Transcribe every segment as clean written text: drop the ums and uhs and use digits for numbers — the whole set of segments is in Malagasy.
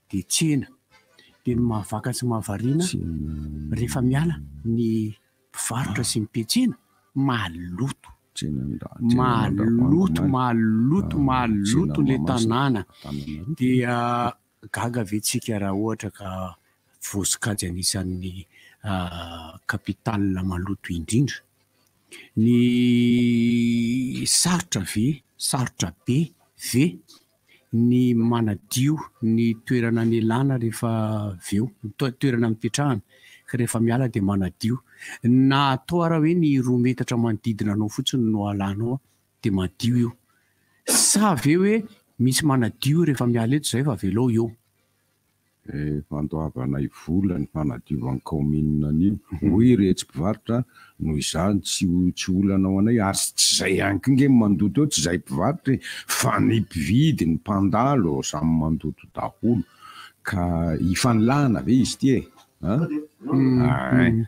Dia tsena. Dia ny mahavaka sy mahavariana rehefa miala ny mpivarotra sy ny mpiantsena, maloto. Maloto, maloto, maloto ilay tanàna. Dia gaga ve tsika raha ohatra ka voasokajy anisan'ny capitale maloto indrindra? Ny sarotra ve, sarotra be ve ny manadio ny toerana nialana rehefa avy eo, ny toerana nipetrahana, ka rehefa miala dia manadio. Na atao ara hoe ny roa metatra manodidina anao fotsiny no alanao dia madio io. Sa ve hoe misy manadio rehefa miala eto izay fa avelao eo? Fandoavanay vola ny fanadiovan'ny kaominina an'io, hoy iretsy mpivarotra, noho izany tsy tsy olana ho anay ary tsy izay ihany koa nge ny mandoto eo, tsy izahay mpivarotra e, fa ny mpividy, ny mpandalo samy mandoto daholo, ka ifanilahana ve izy ity e? An? Ay.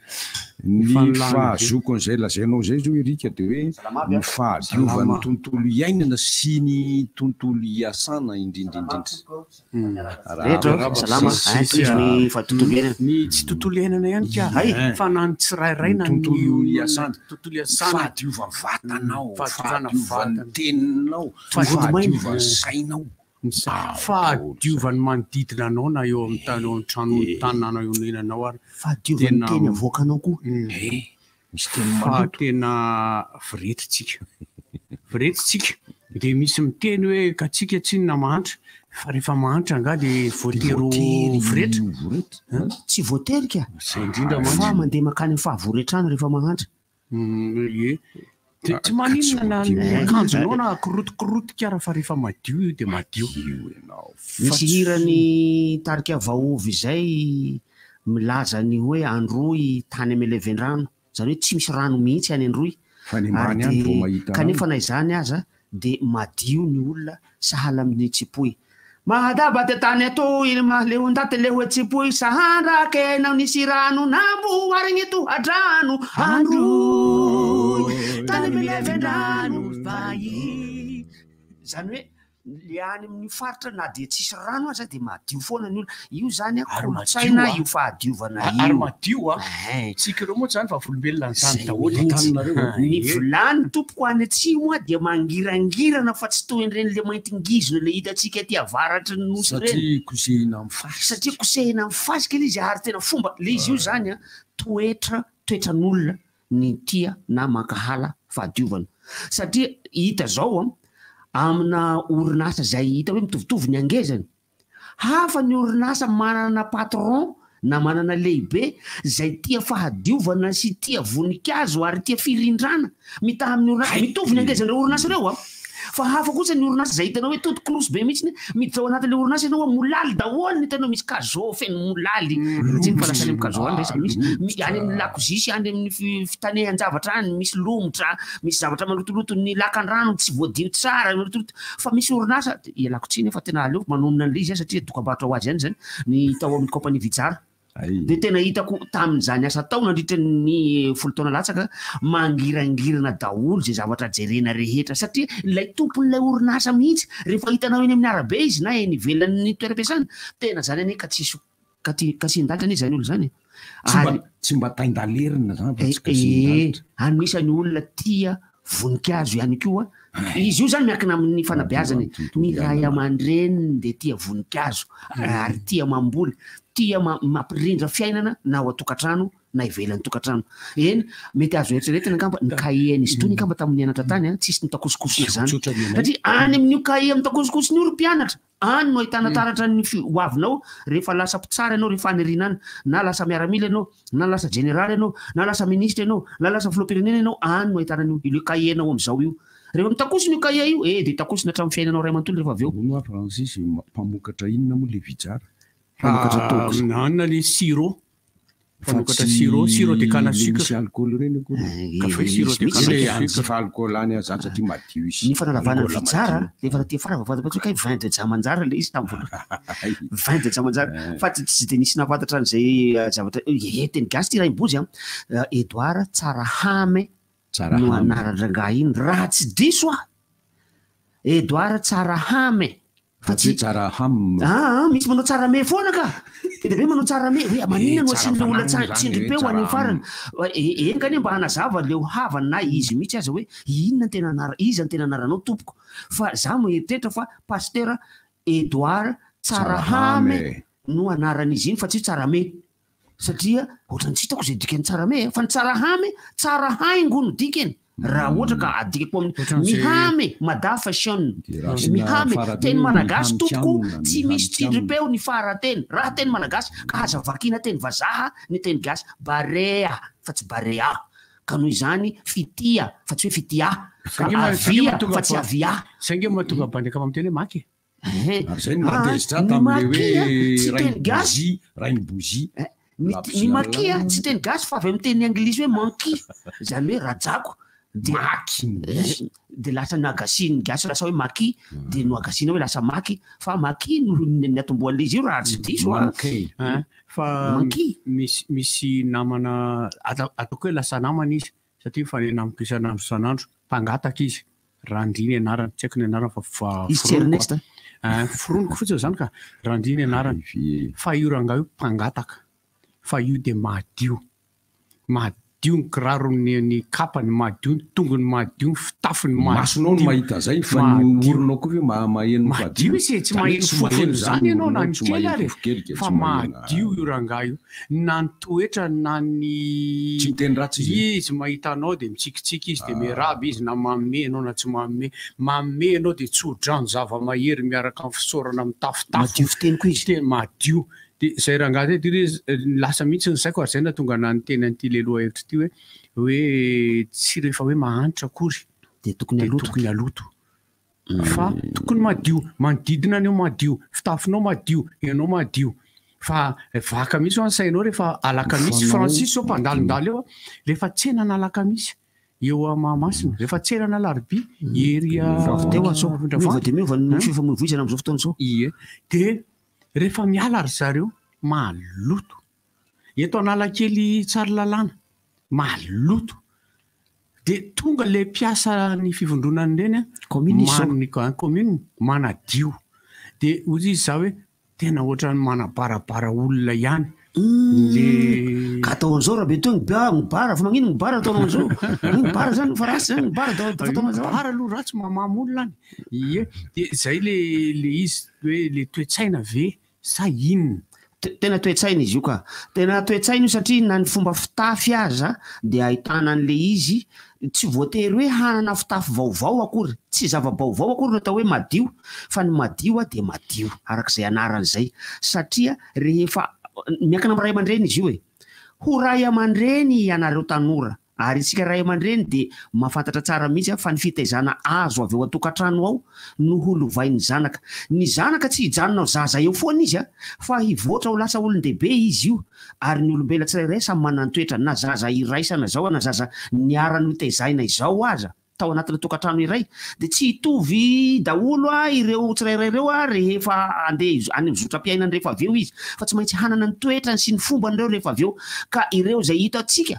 Ny fahazoako an'izay lazainao izay zao Eric dia hoe ny fahadiovan'ny tontolo iainana sy ny tontolo iasana indrindra indrindra. Rehetra salama ein tohizo ny fa tontolo iainana. Ny tsy tontolo iainana ihany ka fa na ny tsirairay na ny tontolo iasana. Tontolo iasana. Fahadiovan'ny vatanao, fahadiovan'ny teninao, fahadiovan'ny sainao. Fahadiovan'ny manodidina anao na eo amin'ny tany eo amin'ny trano ny tanàna ionenanao ary. Fahadiovan'ny teny avoakanao koa. Eh, misy teny Fa maloto. tena vrety tsika. Vrety tsika. Dia misy miteny hoe ka tsika tsinona mahantra. Fa rehefa mahantra angaha dia voatery ho voretra? Voretra. Tsy voatery ka. Izay indrindra mantsy. Fa mandeha mankany amin'ny fahavoretrana rehefa mahantra. Ie. Dia tsy maninona na ny akanjonao na korotokorotika ara fa rehefa madio io dia madio. Misy hiran'ny tarika Vaovy izay milaza ny hoe Androy tany Amelevendrano, izany hoe tsy misy rano mihitsy any Androy. Fa any ambany any vao mahita rano. Kanefa na izany aza dia madio ny olona sahala amin'ny Tsipoy. Mahadaba te tany atoy ry mahaleondaty le hoe tsipoy sahandrake nao nisy rano namboarigny tohadrano Androy tany milevendrano vahi Zany hoe le any amin'ny faritra na dia tsisy rano aza dia madio foana ny olona. Io zany a Ary madio kolontsaina a. io fahadiovana io. Ary madio a. Ehe. Tsika ireo moa zany vavolombelona an'izany Zay daholo. mihitsy. Taninareo a. Ny vilany tompoko any atsimo a dia mangirangirana fa tsy toy ireny le mainty ngizina le hitantsika aty avaratry ny nosy ireny. Satria kosehina amin'ny fasika. Satria kosehina amin'ny fasika ilay izy ary tena fomba, ilay izy io zany a toetra, toetran'olona ny tia na mankahala fahadiovana. Satria hita zao a, amina orinasa izay hita hoe mitovitovy ny hangezany, Hafa ny orinasa manana patron na manana lehibe izay tia fahadiovana sy tia voninkazo ary tia firindrana mitaha amin'ny orinasa mitovy ny angezan'ireo orinasa ireo a! Fa hafa kosa ny orinasa izay hitanao hoe tody klosy be mihitsy miditra ao anatin'ilay orinasa ianao a molaly daholo ny hitanao misy cajot feno molaly tsiny fa lasa any amin'ny cajot any resaka misy any amin'ny lakozia sy any amin'ny fitanehan-javatra any misy lomotra misy zavatra malotoloto ny lakan-drano tsy voadio tsara malotoloto fa misy orinasa Ialako tsiny fa tena aleo manonona an'ilay izy aho satria dokambarotra ho azy ihany izany, ny tao amin'ny compagnie Vijara. Dia tena hitako tamin'izany asa tao nandritra ny 10 taona latsaka, mangirangirana daholo izay zavatra jerena rehetra satria ilay tompon'ilay orinasa mihitsy rehefa hitanao eny amin'ny arabe izy na eny ivelan'ny toeram-piasana, tena izany anie ka tsisy kasihin-dalitra anie izany olona izany e. Tsy mba Ary tsy mba tain-dalerina zany fa tsy eh, kasihin-dalitra. anisan'ny olona tia voninkazo ihany koa. Izy io zany miankina amin'ny fanabeazana e. Ny ray aman-dreniny dia tia voninkazo ary tia mamboly, tia mampirindra fiainana na ao an-tokantrano na ivelan'ny tokantrano. Eny, mety azo eritreretina angamba ny kahie an'izy itony angamba tamin'ny nianatra tany an, tsisy nitakosokosona izany. Tsotra ny anay. Satria any amin'io kahie mitakosokosona io ry mpianatra, Any no ahitana taratra ny ho avinao rehefa lasa mpitsara ianao rehefa any aoriana any, na lasa miaramila ianao, na lasa jeneraly ianao, na lasa minisitra ianao, na lasa filoham-pirenena ianao, any no ahitana an'io ilay kahie-nao amin'izao io. Rehefa mitakosina io kahie io, eh dia takosina hatramin'ny fiainanao iray manontolo rehefa avy eo. Hono hoa Francis, mpamokatra inona moa le Vijara? Mpamokatra toaka. Anona le sirop. Fa Mpanokatra tsy sirop, sirop de canne à le sucre. misy alcool ireny akory. Kafe sirop de canne à Ilay sucre. fa alcool any aza zany satria madio izy. Ny fanalavana ny Alcool vijara, madio. efa taty afara vao fantatra hoe kay vin de Jamanjara ilay izy tamin'ny voalohany. Vin de Jamanjara. Fa tsy dia nisy nahafantatra an'izay zavatra, eh teny gasy ity Raimbozy an. Edouard Tsarahame no anaran-drangahy iny raha tsy diso aho. Edouard Tsarahame. Fa tsy tsy tsara ham. Aa misy manao tsara me foana ka! Be dia be manao tsara me, hoe maninona no asian'ilay olona tsindrim-peo any amin'ny farany? Enga anie mba hanazava ileo havany na izy mihitsy aza hoe inona ny tena anara, iza ny tena anaranao tompoko? Fa za mieritreritra fa Pasteur Edouard Tsarahame no anaran'izy iny fa tsy hoe Tsarame. Satria ohatran'ny tsy hitako izay dikan'ny tsarame e! Fa ny tsarahame, tsara haingo no dikany raha ohatra ka adikako amin'ny mihame, mada fashion, mihame, teny malagasy tompoko tsy misy tsindrim-peo ny faran-teny raha teny malagasy ka aza vakiana teny vazaha ny teny gasy, barea fa tsy barea, ka noho izany fitia fa tsy hoe fitia, ka avia fa tsy avia. Zay nge mahatonga bandy akama miteny hoe maky e! Ary zay no nahatezitra ahy tamin'ilay hoe rainibozy, rainibozy. Ny maki tsy teny gasy fa avy amin'ny teny anglisy hoe monkey, izany hoe rajako. Dia dia lasa nagasian'ny gasy lasa hoe maki, dia noagasiana hoe lasa maky, fa maki no niatombohan'ilay izy io raha tsy diso aho. Monkey. Fa misy misy namana ataoko hoe lasa namana izy satria mifanena amiko isan'andro isan'andro, mpangataka izy. Randria ny anarany, tsy haiko ny anarany fa fa Izy tsy foroniko Ernest a? a. Foroniko fotsiny izany ka, Randria ny anarany. Fa io rangahy io mpangataka, fa io dia madio. Madio ny kirarony, ny kapany, madio ny tongony, madio ny fitafiny, Ny masonao no madio, mahita an'izay fa ny madio. oronao koa ve maheno Madio fadio? izy e, tsy Izany hoe maheno tsy fofony maheno izany izany ny ianao na oronao, ny tsy kely maheno ary e, fofon-kely dia fa tsy maheno. madio io rangahy io. Na ny toetrany na ny Tsy miteny ratsy izy e? Izy mahita anao dia mitsikitsiky izy dia miarahaba izy na manome ianao na tsy manome. Manome ianao dia tso-drano zava-mahery miaraka amin'ny fisaorana mitafotafo. Madio fiteny koa izy. Tena madio. Dia izay rangahy izay dia hoe lasa mihitsy ny saiko ary izay no nahatonga anah niteny an'ity ilay lohahevitra ity hoe hoe tsy rehefa hoe mahantra akory Dia tokony dia haloto. tokony haloto. Fa tokony madio, manodidina anao madio, fitafinao madio, ianao madio. Fa vaka mihitsy hoa ny sainao rehefa alakamisy, Francis zao mpandalondalo eo, rehefa tsenan'alakamisy eo Mahamasina, rehefa tsenan'alarobia ery Miova dia miova ny fifamoivoizana amin'izao fotoana izao. Ie, dia rehefa miala ry zareo, maloto. Eto Analakely Tsaralalàna, maloto. Dia tonga ilay mpiasa ny fivondronana ireny an, Commune izy izao. man- ny commune, manadio. Dia hoy izy za hoe, tena ohatran'ny manabarabara olona ihany le. Ka atao an'izao Rabetoa ny ba- ny bara, fa magnino ny bara ataonao an'izao? Ny bara zany fa ratsy zany ny bara atao ataonao an'izao. Bara aloha ratsy mamamo olona any. Ie, dia zay le le izy hoe le toe-tsaina ve Sa inona? Tena toe-tsaina izy io ka. Tena toe-tsaina io satria na ny fomba fitafy aza dia ahitana an'ilay izy, tsy voatery hoe hanana fitafy vaovao akory, tsy zava-baovao akory no atao hoe madio fa ny madio dia madio araka izay anarany izay satria rehefa, miankina amin'ny ray aman-dreny izy io e. Ho ray aman-dreny ianareo tanora Ary isika ray aman-dreny dia mahafantatra tsara mihitsy fa ny fitaizana azo avy ao an-tokantrano ao no ho lovain'ny zanaka. Ny zanaka tsy hijanona ho zaza eo foana izy fa hivoatra ho lasa olon-dehibe izy io. Ary ny olombelona tsirairay samy manana ny toetrany, na zaza iraisana izao na zaza niara-notezaina izao aza tao anatina tokantrano iray dia tsy hitovy daholo ireo tsirairay ireo rehefa handeha any amin'ny zotram-piainany rehefa avy eo izy fa tsy maintsy hanana ny toetrany sy ny fombany ireo rehefa avy eo ka ireo izay hitantsika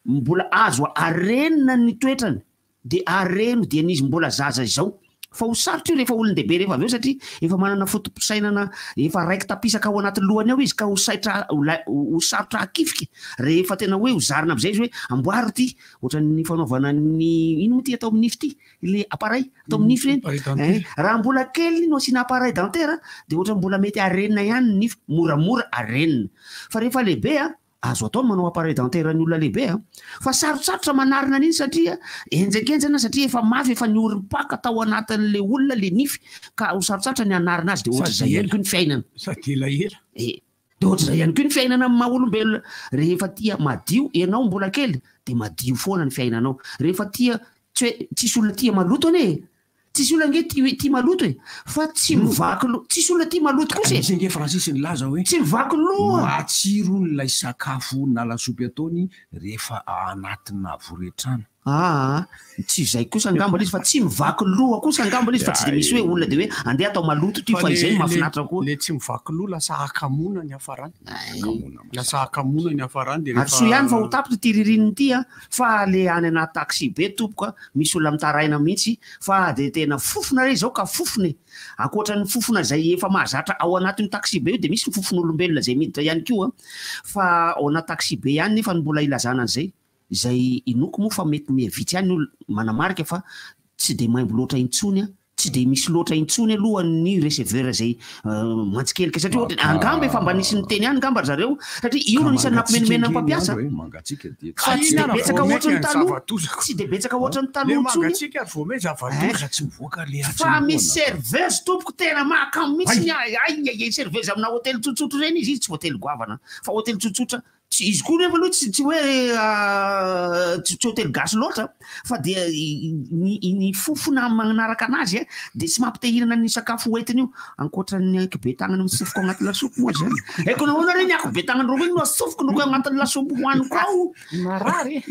mbola azo arenina ny toetrany dia areno dieny izy mbola zaza izao fa ho sarotra io rehefa olon-dehibe rehefa avy eo satria efa manana foto-pisainana efa raiki-tapisaka ao anaty lohany ao izy ka ho saitra ho sarotra hakifika rehefa tena hoe ho zarina amin'izay izy hoe amboaro ity ohatran'ny fanaovana ny ino moa ity atao amin'ny nify ity ilay appareil atao amin'ny nify ireny eh, raha mbola kely no asiana appareil dentaire dia ohatran'ny mbola mety arenina ihany ny nify moramora arenina fa rehefa lehibe a Azo atao ny manao appareil dentaire ny olona lehibe a! Fa sarotsarotra manarina an'iny satria henjankenjana satria efa mafy efa niorim-paka tao anatin'ilay olona ilay nify ka ho sarotsarotra ny hanarina azy dia ohatr'izay ihany koa ny fiainana. Sady elaela. E! Dia ohatr'izay ihany koa ny fiainana amin'ny maha olombelona. Rehefa tia madio ianao mbola kely dia madio foana ny fiainanao. Rehefa tia tsy hoe tsisy olona tia maloto anie e! Tsisy olona ange tia tia maloto e! Fa tsy mivaky loha, tsisy olona tia maloto kosa e! Nisy ange Francis nilaza hoe Tsy mivaky loha! matsiro hono ilay sakafo na lasopy ataony rehefa anatina voretrana. Aa tsy izay kosa angamba le izy fa tsy mivaky loha kosa angamba le izy fa tsy de misy hoe olona de hoe andeha atao maloto ity fa izay no mahafinaritra koa. Le tsy mivaky loha lasa hakamoana ny hafarany. Lasa hakamoana ny hafarany de rehefa. Ary soa ihany fa ho tapitra ity ririnina ity a, fa le any anaty taxi be tompoko a, misy olona mitaraina mihitsy fa de tena fofona re izao ka fofona e! Ankoatra ny fofona izay efa mahazatra ao anatin'io taxi be io de misy ny fofon'olombelona izay miditra ihany koa fa ao anaty taxi be ihany nefa no mbola ilazana an'izay. Izay inoako moa fa mety miha vitsy ihany ny olona manamarika fa tsy dia maimbo loatra intsony, tsy dia misy loatra intsony aloha ny receveur izay mantsikelika satria ohatra angamba efa mba nisy niteny ihany angamba ry zareo satria io no anisan'ny nampimenomenona ny mpampiasa fa tsy dia betsaka ohatry ny taloha, tsy dia betsaka ohatry ny taloha intsony fa misy serveuse tompoko tena mahakamo mihitsy ny ahy, ay ay serveuse amina hotely tsotsotra ireny izy, izy tsy hotely goavana fa hotely tsotsotra. Tsy izy koa nefa aloha tsy tsy hoe tsy tsy hotely gasy loatra fa dia ny ny fofona manaraka anazy dia tsy mampite hihinana ny sakafo hoentiny io ankoatra ny ankibe tagnana mitsofoko agnaty lasopy moa zany. Haiko nahoana re ny ankibe tagnan'ireo iny no atsofoko no agnatin'ny lasopy hohaniko ao. Marary e.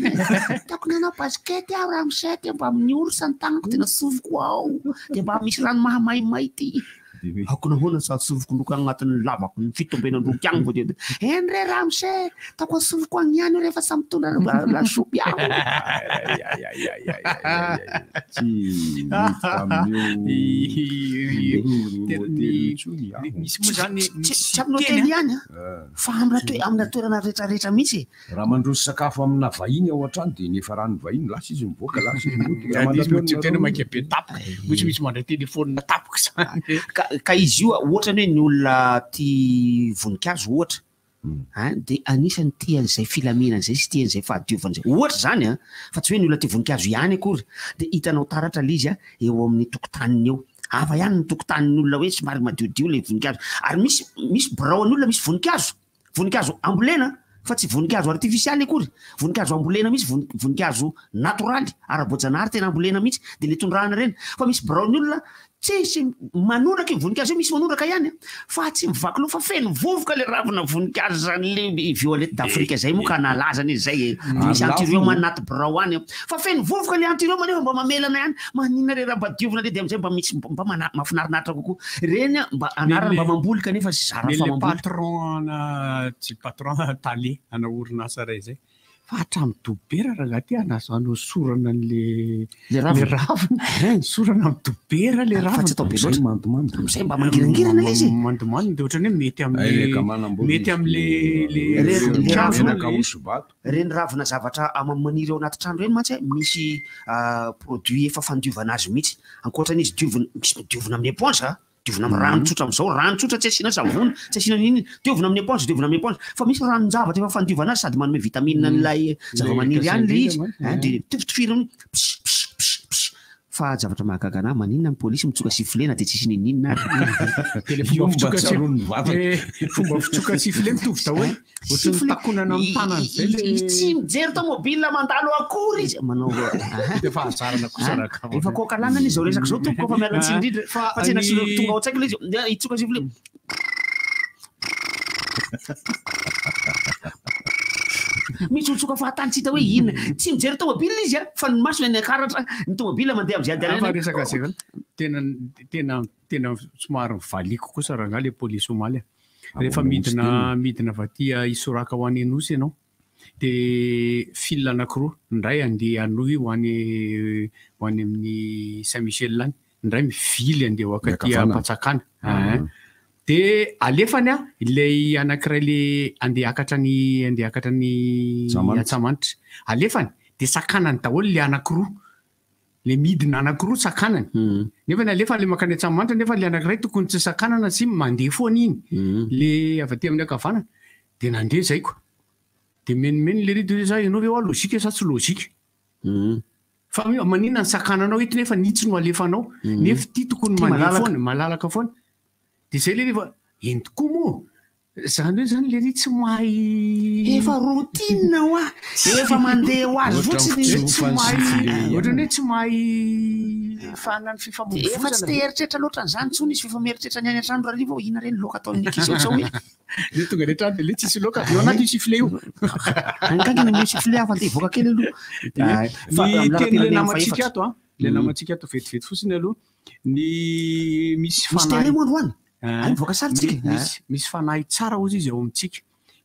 Hitako nanao basket aho ramose dia mba miorsa ny tagnako dia natsofoko ao dia mba misy rano mahamaimay ty. Ako nahoana sa atsofoko loko agnatin'ny lavako ny fitombenandroky agny vao dia eny re ramose tako atsofoko agny ihany io rehefa samy mitondra lasopy aho. Tsy miditra amin'io hotely intsony aho. Misy moa zany tsy amin'ny hotely ihany fa amina amina toerana rehetrarehetra mihitsy e. Raha mandroso sakafo amina vahiny ao an-trano dia ny efa ran'ny vahiny lasa izy mivoaka lasa izy mody. Raha Izy moa tena maika be tampoka, moa tsy misy mandray telefaonina tampoka izany. Ka ka izy io ohatrany hoe ny olona tia voninkazo ohatra an, dia anisany tia an'izay filaminana izay sy tia an'izay fahadiovana izay. Ohatra izany an, fa tsy hoe ny olona tia voninkazo ihany akory. Dia hitanao taratra ilay izy an, eo amin'ny tokotaniny eo. Hafa ihany ny tokotanin'ny olona hoe somary madiodio ilay voninkazo. Ary misy misy birao an'ny olona misy voninkazo. Voninkazo ambolena fa tsy voninkazo artifisialy akory, voninkazo ambolena mihitsy, voninkazo natoraly, ara-boajanahary tena ambolena mihitsy dia le tondrahana ireny, fa misy biraon'ny olona tsisy manondraka io voninkazo io, misy manondraka ihany an, fa tsy mivaky loha fa feno vovoka le ravina voninkazo zany le violette d'Afrique zay moa ka nalaza anie zay e, de misy anthurium anaty birao any an, fa feno vovoka le anthurium nefa mba mamelana ihany, maninona re raha mba diovina le de amizay mba misy mba mahafinarinaritra kokoa. Ireny mba anarany mba mamboly kanefa tsy zara fa Le mamboly. patron ana, tsy patron, tale ana orinasa iray izay, fa hatramin'ny dobera rangahy ty anazoana an'le Le ravina. le ravina, hosorana amin'ny dobera le Fa ravina. tsy atao be Amin'izay loatra. mandomando. Amin'izay mba mangirangirana ilay izy e. Mandomando dia ohatran'ny hoe mety Ay, amin'ny le kamanamboly mety izy amin'le le de Re- le voninkazo ravina menaka le izy. hosobato. Ireny ravina zavatra ama- maniry ao anaty trano ireny mantsy misy produit efa fandiovana azy mihitsy. Ankoatra an'izy diovina, misy diovina amin'ny éponge a! Diovina amin'ny rano tsotra amin'izao, rano tsotra tsy asiana savony, tsy asiana n'inona, diovina amin'ny éponge, diovina amin'ny éponge. Fa misy ranon-javatra efa fandiovana azy sady manome vitamine an'ilay zavamaniry ihany ilay izy, hein, dia tifitifirina amin'iny, pss pss pss pss. Fa zavatra mahagaga anah, maninona ny polisy mitsoka sifflet na dia tsisy n'inon'inona ary? Dia ilay Io fomba mba fitsoka si- tsaroan'ny vavaka. eh, fomba fitsoka sifflet mitovy daholo. Ohatran'ny Sifflet, takonana amin'ny tanana izay le i- tsy mijery tomobile mandalo akory izy. Manao aha. Dia fahazarana kosa raha kamo. Efa koakalana anie izao resaka izao tompoko fa miala tsiny indrindra. Fa Fa tena tsy ny- tonga ao an-tsaiko ilay izy. Dia hitsoka sifflet. Mitsotsoka fahatany tsy hita hoe inona. Tsy mijery tomobile izy a, fa ny masony any Ankaratra, ny tomobile mandeha amin'izay Hafa andehanany. resaka zay zany. Tena tena tena somary valiako kosa rangahy le polisy omaly a. Rehefa midina midina avy aty Isoraka ho any Anosy ianao de file anankiroa, ny iray andeha hanohy ho any ho any amin'ny Saint Michel any, ny iray mivily andeha ho akaty Miakavanana. Ampantsakana. Ein. De alefany a ilay anankiray le andeha hiakatra ny andeha hiakatra ny Antsahamanitra. Antsahamanitra. Alefany de sakanany daholo le anankiroa. Le midina anankiroa sakanany. Nefa ny alefany le mankany Antsahamanitra nefa le anankiray tokony tsy sakanana tsy mandeha foana iny. Le avy aty amin'ny ankavanana. De nandeha zay ko. De menomenona lery de hoe za ianao ve hoa logique sa tsy logique. Fa maninona ny sakananao eto nefa ny itsy no alefanao. Nefa ity tokony Ity mandeha malalaka. foana, malalaka foana. De zay lery efa eny tokoa moa. Zany hoe zany lery tsy mahay. Efa routine hoa. Efa mandeha ho azy Ohatra fotsiny. ny Tsy mahay, Fansiky. ohatran'ny hoe tsy mahay fana ny Efa tsy fifamoivoizana. te hieritreritra loatra an'izany intsony izy fa efa mieritreritra ny any an-trano hariva hoe inona re ny laoka ataon'ny ankizy ao sao hoe. Le tonga any an-trano de le tsisy laoka, eo anaty io sifflet io. Angangana io sifflet aho fa andeha hivoaka kely aloha. Fa Ny amin'ny teny le lalam-pirenena namantsika fahefatra. ato an, le namantsika ato vetivety fotsiny aloha, ny misy Misy fanahy télé moa androany? Hein? Ay, mivoaka sary tsika. Misy, misy fanahy tsara hozy izy ao amintsika.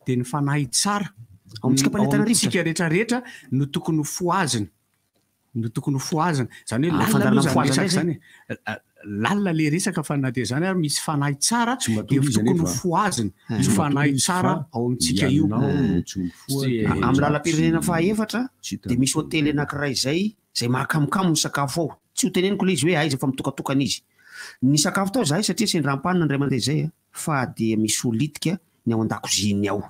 Dia ny fanahy tsara Ao amintsika ao mpanentana rivotra. amintsika rehetrarehetra no tokony ho fohazina. No tokony ho fohazina. Izany hoe Ah, lalina fandaharana aloha izany fohazana resaka indray izany e. Lalina le resaka fa na dia izany ary misy fanahy tsara Tsy matory dia izy tokony ho anefa. fohazina. Tsy Io matory fanahy izy tsara fa ao amintsika io. ianao no tsy mifoha Tsy- dia Amin'ny lalam-pirenena fahaefatra tsy hita dia misy hotely anankiray izay izay mahakamokamo ny sakafo ao. Tsy ho teneniko ilay izy hoe aiza fa mitokatokana izy. Ny sakafo tao izahay satria sendra ampanina indray mandeha izay a, fa dia misy solitika ny ao an-dakoziany ao.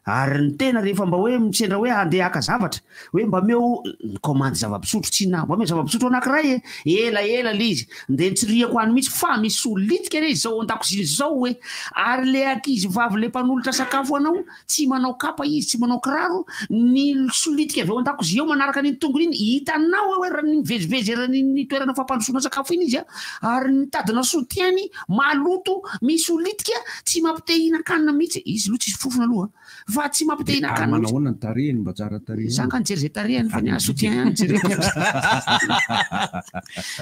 Ary ny tena rehefa mba hoe sendra hoe handeha haka zavatra, hoe mba omeo nikaomandy zava-pisotro tsy na, mba omeo zava-pisotro anankiray e, ela ela le izy, ndeha nitsirihako any mihitsy fa misy solitika anie izao ao an-dakozia izao e, ary le ankizy vavy le mpanolotra sakafo anao tsy manao kapa izy, tsy manao kiraro, ny solitika avy ao an-dakozia ao manaraka an'iny tongony iny, hitanao hoe raha ny mivezivezy eran'iny toerana fampandrosoana sakafo iny izy a, ary ny tadina soutien-ny maloto, misolitika, tsy mampite hihinan-kanina mihitsy, izy aloha tsisy fofona aloha fa tsy mampite Ary hihinan-kanina mihitsy. manahoana ny tarehiny mba tsara tarehy Za ihany? nga nijery izay tarehiny fa ny ahy soutien ihany jereko.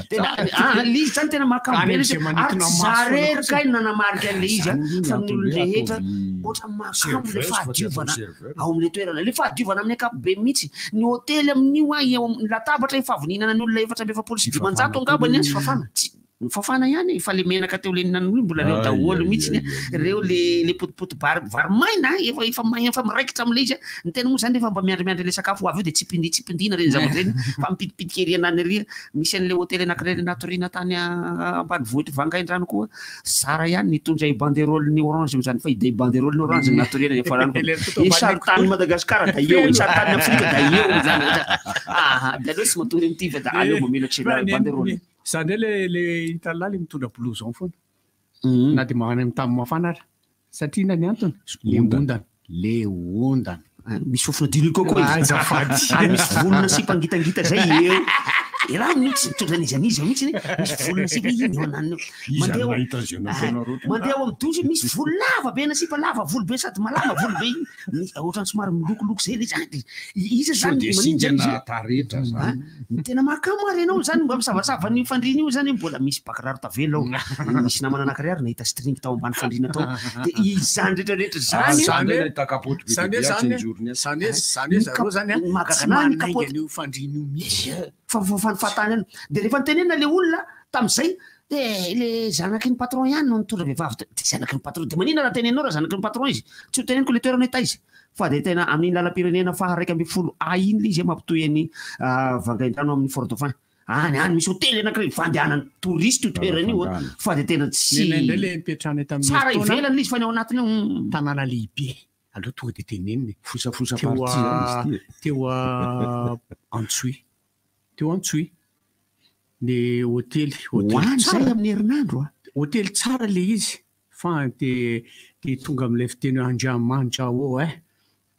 Tena ah, le izy zany tena mahakamo Any be amin'izay mihitsy. Ary manintona tsy maso za foana rery kosa. kay no nanamarika an'le izy a, Zany aloha ny fa ny antony hoe olon-drehetra ataovy ohatran'ny mahakamo le serveuse fa tsy atao fahadiovana serveur. ao amin'le toerana, le fahadiovana amin'ny ankapobeny mihitsy. Ny hotely amin'io a, eo amin'ny latabatra efa avy nihinana ny olona efatra amby efapolo sy Tsy fafana dimanjato koa angambany a, aloha. fafana. Tsy fafana ihany e, fa le menaka teo le ninan'olona mbola reo Ay, daholo ay, mihitsy ay, a, ay, reo ay. le le potipoty vary vary maina efa efa maina efa miraikitra amin'le izy a. Ny tena moa zany rehefa mba miandrimiandry le sakafo ho avy eo de tsipindi tsipindina reny zavatra reny fa mipitipitika ery anany ery. Misy an'le hotely anankiray le natoriana tany ambanivohitra Vangaindrano koa, zara ihany nitondra i banderole ny orange am'zany fa i banderole ny orange no natoriana ny farany fa Le toto i ambany sarintany Madagasikara da eo, i sarintany Afrika da eo zany. Aha, de aleo tsy matory amin'ity fa da aleo mba mila Fa ny- banderole. ny- Zany hoe le le hitan'lahy le mitondra blouson foana. Na dia magnano amin'ny tany mafana ary. Satria inona ny antony? Le Ondana. ondana. Le ondana. Ah, misy fofona diloilo koa Ah, izy. azafady. Ary misy volona sipa ngitangita zay eo. E raha mihitsy mitondra an'iza n'iza mihitsy ny misy volona sipa iny eo ananiny eo. Iza Mandeha no ao- nahita azy eo Ah, nataonareo teo? mandeha ao amin'ny douche misy volo lava be na sipa lava volo be sady malama volo be iny. Misy ohatrany somary milokoloko zay le izy. Iza Sao zany dia maninona zany izy? singana taretra zany. Ny tena mahakamo ary ianao zany mba misavasava ny fandriana io zany mbola misy bakiraro tavela ao. Misy namana anankiray ary nahita string tao ambany fandriana tao. De izany rehetrarehetra Ah, zany. zany Zany hoe hoe- nahita kapoty be Zany dia hoe be zany atsy ny hoe zany hoe zany hoe Ny zareo kap- zany a ny mahagaga tsy anahy ny manainga kapoty. an'io fandriana io mihitsy. Fa fa fa ny fahatany ihany. De rehefa nitenenina le olona tamin'izay de le zanaky ny patron ihany no nitondra vehivavy teo. De zanaky ny patron. De maninona raha teneninao raha zanaky ny patron izy? Tsy ho teneniko le toerana hoe taiza. Fa de tena amin'iny lalam-pirenena faha 11 A iny le izy mampitohy an'i Vangaindrano amin'ny Fort Dauphin. Any any misy hotely anankiray fandehanan'ny touriste io toerana io a. Fangana. Fa de tena tsy Nenay indray le nipetrahana tamin'ny tsara herintaona, ivelany le izy fa ny ao anatiny ao. tanàna lehibe. Aleo tonga de tenenina e. Fosafosa Teo parti zany izy ity e. teo a Antsohihy. Teo Antsohihy. Ny hotely, hotely Hoany zay tsara. amin'ny herinandro a. Hotely tsara le izy fa de de tonga amin'ilay fiteny hoe Andriamanitra ô eh.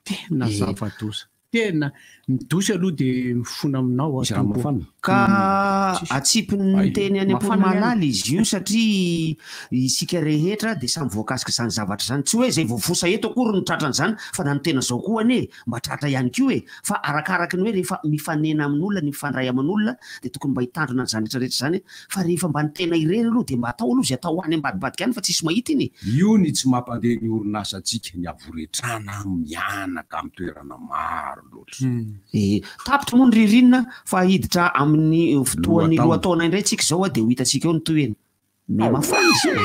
Tena Eh. zava-doza. Tena midosy aloha de mifona aminao Misy rano aho tompo. mafana. Ka Tsisy. atsipin'ny Ay, teny any mafana am-polo-malala izy io satria isika rehetra de samy voakasika izany zavatra izany. Tsy hoe izay voafosa eto akory no tratran'izany fa na ny tena zao koa anie mba tratra ihany koa e. Fa arakaraky ny hoe rehefa mifanena amin'olona, ny mifandray amin'olona de tokony mba hitandrina an'izany rehetrarehetra izany. Fa rehefa mba ny tena irery aloha de mba atao aloha izay atao any ambadibadika any fa tsisy mahita iny e. Io ny tsy mampandeha ny orinasantsika ny havoretrana mianaka amin'ny toerana maro loatra. E, tapitra moa ny ririnina fa hiditra amin'ny fotoan'ny Lohataona. lohataona indray tsika izao a de ho hitantsika eo ny tohiny. Miha-mafana izy io.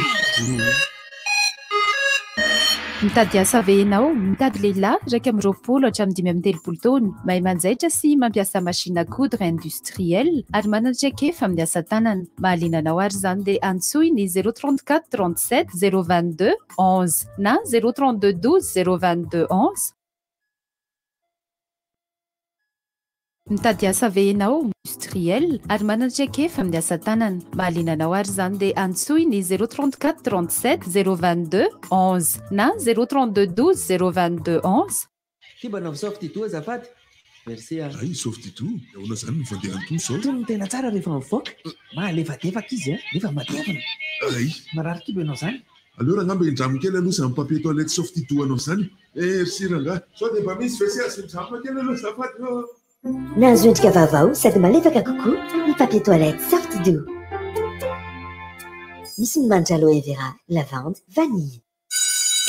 Mitady asa ve ianao? Mitady lehilahy 21 hatramin'ny 35 taona, mahay manjaitra sy mampiasa machine à coudre industrielle ary manana traikefa amin'ny asa tanana. Mahaliana anao ary izany dia antsoy ny 034 37 022 11 na 032 12 022 11. Mitady asa ve ianao? Industriel ary manana traikefa amin'ny asa tanana. Mahaliana anao ary izany dia antsoy ny 034 37 022 11 na 032 12 022 11. Ty mba nanao sauf Didou azafady. Merci ah. Ay, sauf Didou, ahoana zany ny fandehan'itony zao? Tony no tena tsara rehefa mivoaka. Mahalefadefaka izy a, nefa matevina. Ay. Marary kibo ianao zany. Aleo rangah mba indramo kely aloha izany papier toilette Softido anao izany e. Merci rangah. Sao dia mba misy WC azo indramina kely aloha azafady ô. Nahazo endrika vaovao sady malefaka kokoa ny papier toilette Softido. Misy ny manitra aloe vera, lavande, vanille.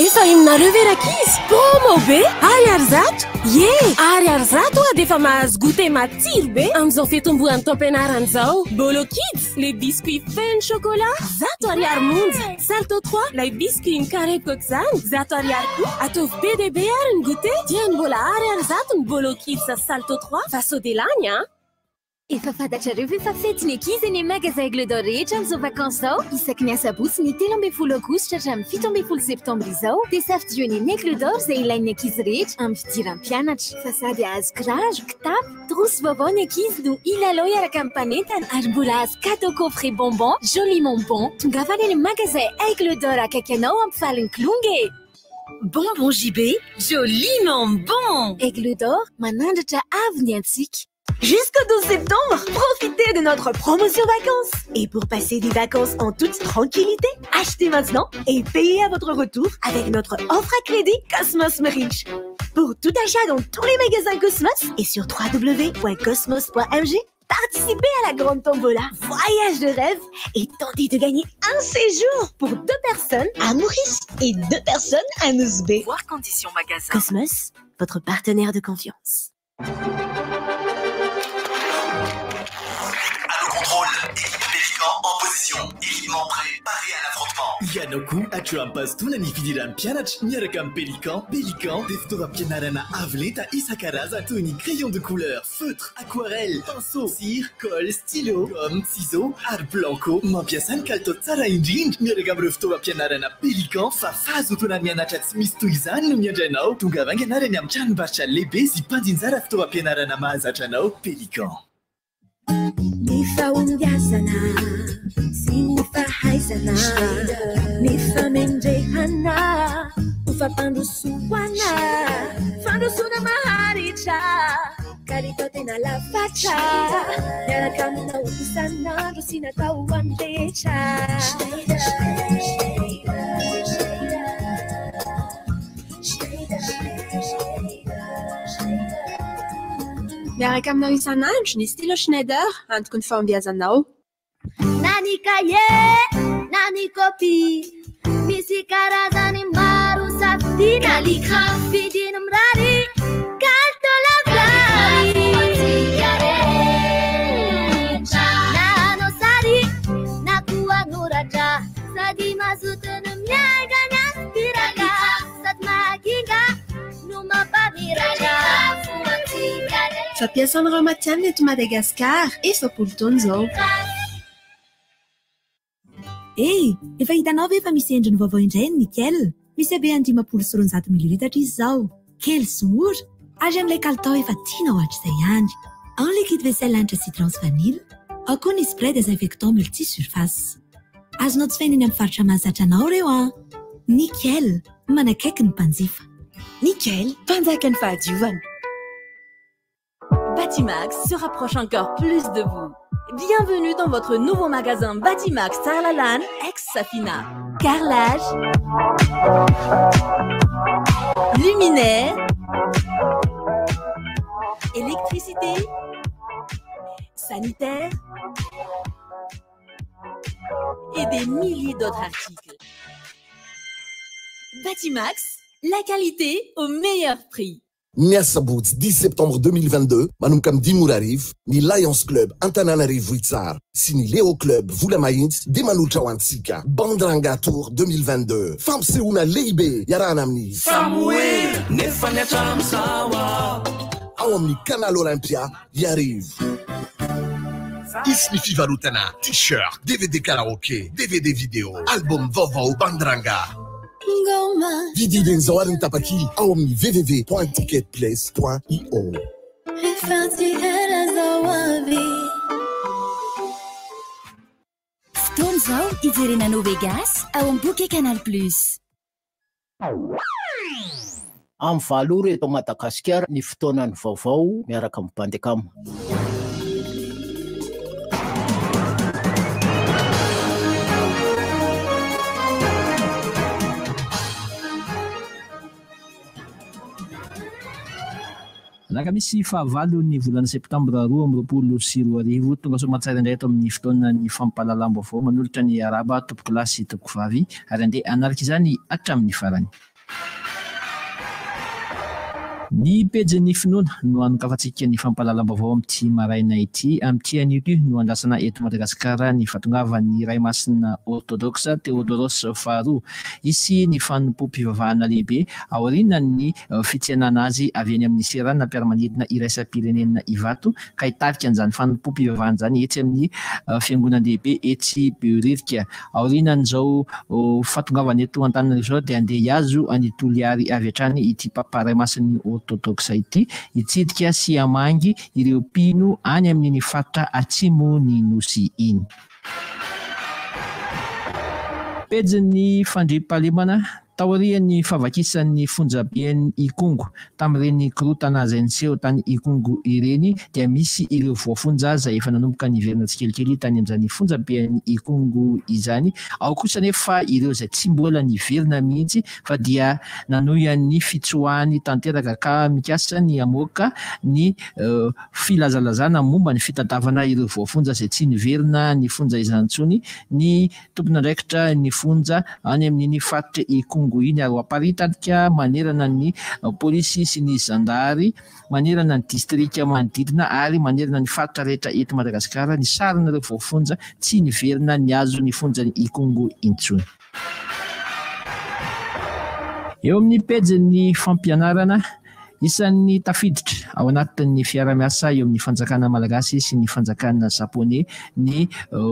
Efa henonareo ve rankizy? Promo be! Ariary 100! Ie! Ariary 100 oa dia efa mahazo goûter matsiro be amin'izao fitomboan'ny taom-pianarana izao. Bolo Kids, le biscuit feno chocolat, 100 ariary monja. Salto 3, ilay biscuit mikarepoka izany, 100 ariary koa. Ataovy be dia be ary ny goûter, dia ny mbola ariary 100 ny Bolo Kids Salto 3 fa sao dia lany an! Efa fantatrareo ve fa fety ny ankizy eny amin'ny magasin Aigle d'Or rehetra amin'izao vacances izao? Isaky ny asabotsy ny 13 aogositra hatramin'ny 17 septambra izao dia safidio eny amin'ny Aigle d'Or izay ilain'ny ankizy rehetra amin'ny fidiram-pianatra. Fa sady hahazo kiraro, kitapo, trousse vaovao ny ankizy no hilalao hiaraka amin'ny mpanentana ary mbola hahazo cadeau coffret bonbon joliment bon. Tongava any amin'ny magasin Aigle d'Or akaiky anao hampifaly ny kilonga e! Bonbon JB, joliment bon! Aigle d'Or, manandratra avo ny antsika. Jusqu'au 12 septembre, profitez de notre promotion vacances. Et pour passer des vacances en toute tranquillité, achetez maintenant et payez à votre retour avec notre offre à crédit Cosmos Merich. Pour tout achat dans tous les magasins Cosmos et sur www.cosmos.mg, participez à la grande tombola Voyage de rêve et tentez de gagner un séjour pour 2 personnes à Maurice et 2 personnes à Nosy Be. Voir conditions magasin. Cosmos, votre partenaire de confiance. À nos contrôles, équipe Pélican en position, équipement prêt, paré à l'affrontement. Ianao koa hatramin'ny ny fidiran'ny mpianatra miaraka amin'ny Pélican. Pélican dia fitaovam-pianarana avo lenta isan-karazany toy ny crayon de couleur, feutre, aquarelle, pinceau, cire, colle, stylo, gomme, ciseaux ary blanco. Mampiasa ny kalitao tsara indrindra miaraka amin'ireo fitaovam-pianarana Pélican fa fahazotoana mianatra tsy misy toy izany no miandry anao. Tonga vaingana ary any amin'ny tranombarotra lehibe sy mpandinjara fitaovam-pianarana mahazatra anao. Pélican. Ny fahombiazana sy ny fahaizana, ny famendrehana ho fampandrosoana, fandrosoana maharitra, kalitao tena lafatra, miaraka aminao isan'andro sy natao ho an'ny rehetra. Miaraka aminao isan'andro ny stylo Schneider, antoko ny fahombiazanao. Na ny kahie na ny kopia, misy karazany maro safidiana. Calligraphe, vidina mirary, kalitao lavorary. Na hanao sary na koa hanoratra, sady mazoto no miainga ny aspiraka, sady mahakinga no mampamiratra. Fampiasan'ny Ramatianina eto Madagasikara, 40 taona izao. Hey, efa hitanao ve fa misy endriny vaovao indray ny nickel? Misy habeany 250 mililitatra izy izao. Kely sy mora, ary amin'ilay kalitao efa tianao hatrizay ihany. Ao ny liquide vaisselle hanitra citron sy vanille, ao koa ny spray désinfectant multi-surface. Azonao jifaina eny amin'ny faritra mahazatra anao ireo an! Nickel, manakaiky ny mpanjifa. Nickel, mpanjaka ny fahadiovana. Batimax se rapproche encore plus de vous. Bienvenue dans votre nouveau magasin Batimax Tsaralalàna ex-Safina. Carrelage, luminaire, électricité, sanitaire et des milliers d'autres articles. Batimax, la qualité au meilleur prix. Ny asabotsy 10 septembre 2022 manomboka amin'ny 5 ora hariva, ny Lions Club Antananarivo Vohitsara sy ny Leo Club Volamahitsy dia manolotra ho antsika Bandrangah Tour 2022, fampisehoana lehibe iarahana amin'ny Samoela nefa ny hatramin'izao aho. Ao amin'ny Canal Olympia Iarivo. Hisy ny fivarotana t-shirt, DVD karaoke, DVD vidéo, album vaovao Bandrangah. Ngoma. Vidio dieny izao ary ny tapakila ao amin'ny www point ticketplace point io. Efa tsy ela zao avy. Fotoana izao hijerena No Vegas ao amin'ny bouquet Canal Plus. Amin'ny 8 ora eto Madagasikara ny fotoanan'ny vaovao miaraka amin'ny Bandicam. Alakamisy fahavalo ny volana septambra 2022, tonga soamantsara indray eto amin'ny fotoanan'ny fampahalalam-baovao manolotra ny arahaba tompokolahy sy tompokovavy ary andeha hanaraka izany hatramin'ny farany. Ny pejin'ny finoana no hanokafantsika ny fampahalalam-baovao amin'ity maraina ity. Amin'ity anio ity no andrasana eto Madagasikara ny fahatongavan'ny Ray Masina Ortodoksa Teodoros faharoa. Hisy ny fanompoam-pivavahana lehibe aorianan'ny fitsenana azy avy eny amin'ny seranam-piaramanidina iraisam-pirenena Ivato ka hitarika an'izany fanompoam-pivavahana izany etsy amin'ny fiangonan-dehibe etsy Behoririka. Aorianan'izao fahatongavany eto Antananarivo izao dia handeha hihazo an'i Toliary avy hatrany ity Papa Ray Masin'ny Ortodoksa ity, hitsidika sy hamangy ireo mpino any amin'iny faritra atsimo ny Nosy iny. Pejin'ny fandriampahalemana Taorian'ny fahavakisan'ny fonjaben'i Ikongo tamin'ireny korontana izay niseho tany Ikongo ireny dia misy ireo voafonja izay efa nanomboka niverina tsikelikely tany amin'izany fonjaben'i Ikongo izany. Ao kosa anefa ireo izay tsy mbola niverina mihitsy fa dia nanohy ny fitsoahany tanteraka ka mikasa ny hamoaka ny filazalazana momba ny fitadiavana ireo voafonja izay tsy niverina ny fonja izany intsony ny Tompon'andraikitra ny fonja any amin'iny faritra Ikongo iny ary ho aparitaka manerana ny polisy sy ny zandary manerana ny distrika manodidina ary manerana ny faritra rehetra eto Madagasikara ny sarin'ireo voafonja tsy niverina nihazo ny fonjan'i Ikongo intsony. Eo amin'ny pejin'ny fampianarana Isan'ny tafiditra ao anatin'ny fiaraha-miasa eo amin'ny fanjakana malagasy sy ny fanjakana japoney ny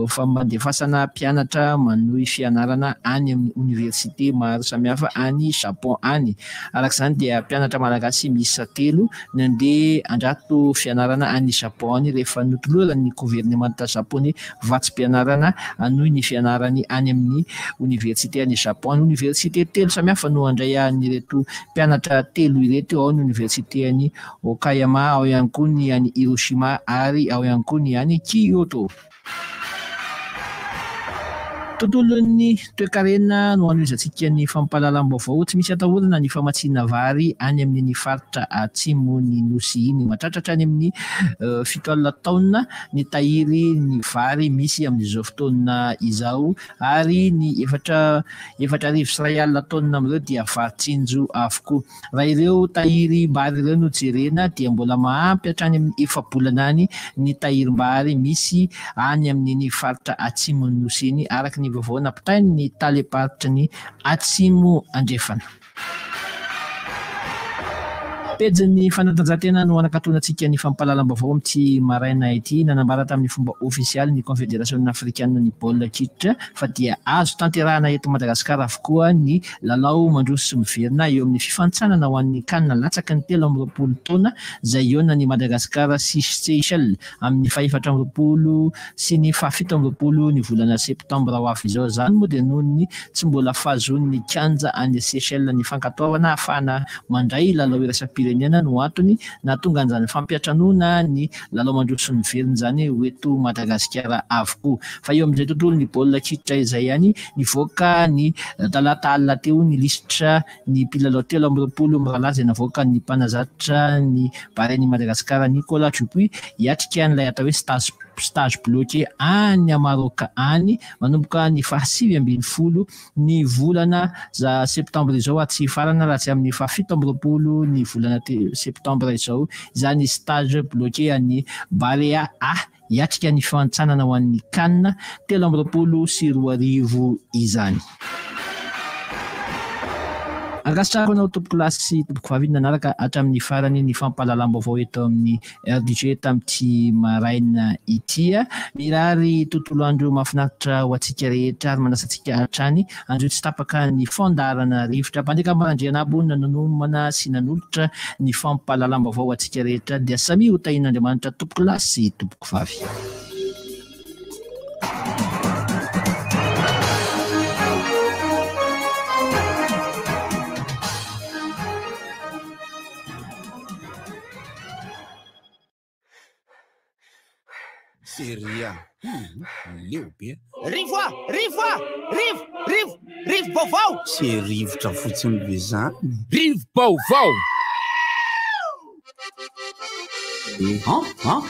fandefasana mpianatra manohy fianarana any amin'ny oniversite maro samihafa any Japon any. Araka izany dia mpianatra malagasy miisa telo nandeha handrato fianarana any Japon any rehefa notoloran'ny governemanta japoney vatsim-pianarana hanohy ny fianarany any amin'ny oniversite any Japon. Oniversite telo samihafa no handray an'ireto mpianatra telo ireto, ao ny oniversite any Okayama, ao ihany koa ny any Hiroshima ary ao ihany koa ny any Kyoto. Tontolon'ny toekarena no hanohizantsika ny fampahalalam-baovao. Tsy misy atahorana ny famatsiana vary any amin'iny faritra atsimon'ny Nosy iny. Mahatratra hatrany amin'ny 70 taonina ny tahiry ny vary misy amin'izao fotoana izao ary ny efatra 1044 taonina amin'ireo dia vary tsinjo avokoa. Raha ireo tahirim-bary ireo no jerena dia mbola mahampy hatrany amin'ny efa-bolana any ny tahirim-bary misy any amin'iny faritra atsimon'ny Nosy iny, araka ny vaovao nampitain'ny talem-paritry ny Atsimo Andrefana. Pejin'ny fanatanjahantena no hanakatonantsika ny fampahalalam-baovao amin'ity maraina ity. Nanambara tamin'ny fomba ofisialy ny Konfederasiona Afrikanina ny baolina kitra fa dia azo tanterahana eto Madagasikara avokoa ny lalao mandroso sy miverina eo amin'ny fifanintsanana ho an'ny Can latsaky ny 23 taona izay hihaonan'i Madagasikara sy Seychelles amin'ny fahefatra amby roapolo sy ny faha 27 ny volana septambra ho avy izao. Izany moa dia noho ny tsy mbola fahazoan'ny kianja any Seychelles ny fankatoavana ahafahana mandray lalao iraisam-pirenena no antony nahatonga an'izany fampiantranoana ny lalao mandroso sy miverina izany ho eto Madagasikara avokoa. Fa eo amin'izay tontolon'ny baolina kitra izay ihany, nivoaka ny talata alina teo ny lisitra ny mpilalao 23 mirahalahy izay navoakan'ny mpanazatra ny Barea-n'i Madagasikara Nicolas Dupuis hiatrika an'ilay atao hoe stage stage bloqué any Maroc any manomboka ny faha 19 ny volana septambra izao ary tsy hifarana raha tsy amin'ny faha 27 ny volana septambra izao izany stage bloqué an'ny Barea A hiatrika ny fihantsanana ho an'ny Can 2023 izany. Ankasitrahako anao tompokolahy sy tompokovavy nanaraka hatramin'ny farany ny fampahalalam-baovao eto amin'ny RDG tamin'ity maraina ity. Mirary tontolo andro mahafinaritra ho antsika rehetra ary manasa antsika hatrany Andrio tsy tapaka ny fandaharana rivotra. Mpandika Andrianabo nanomana sy nanolotra ny fampahalalam-baovao ho antsika rehetra dia samia ho tahian'Andriamanitra tompokolahy sy tompokovavy. Seria. Leo be. Rivo a! Rivo a! Rivo! Rivo! Rivo-baovao! Tsy rivotra fotsiny ve zany? Rivo-baovao! An! An!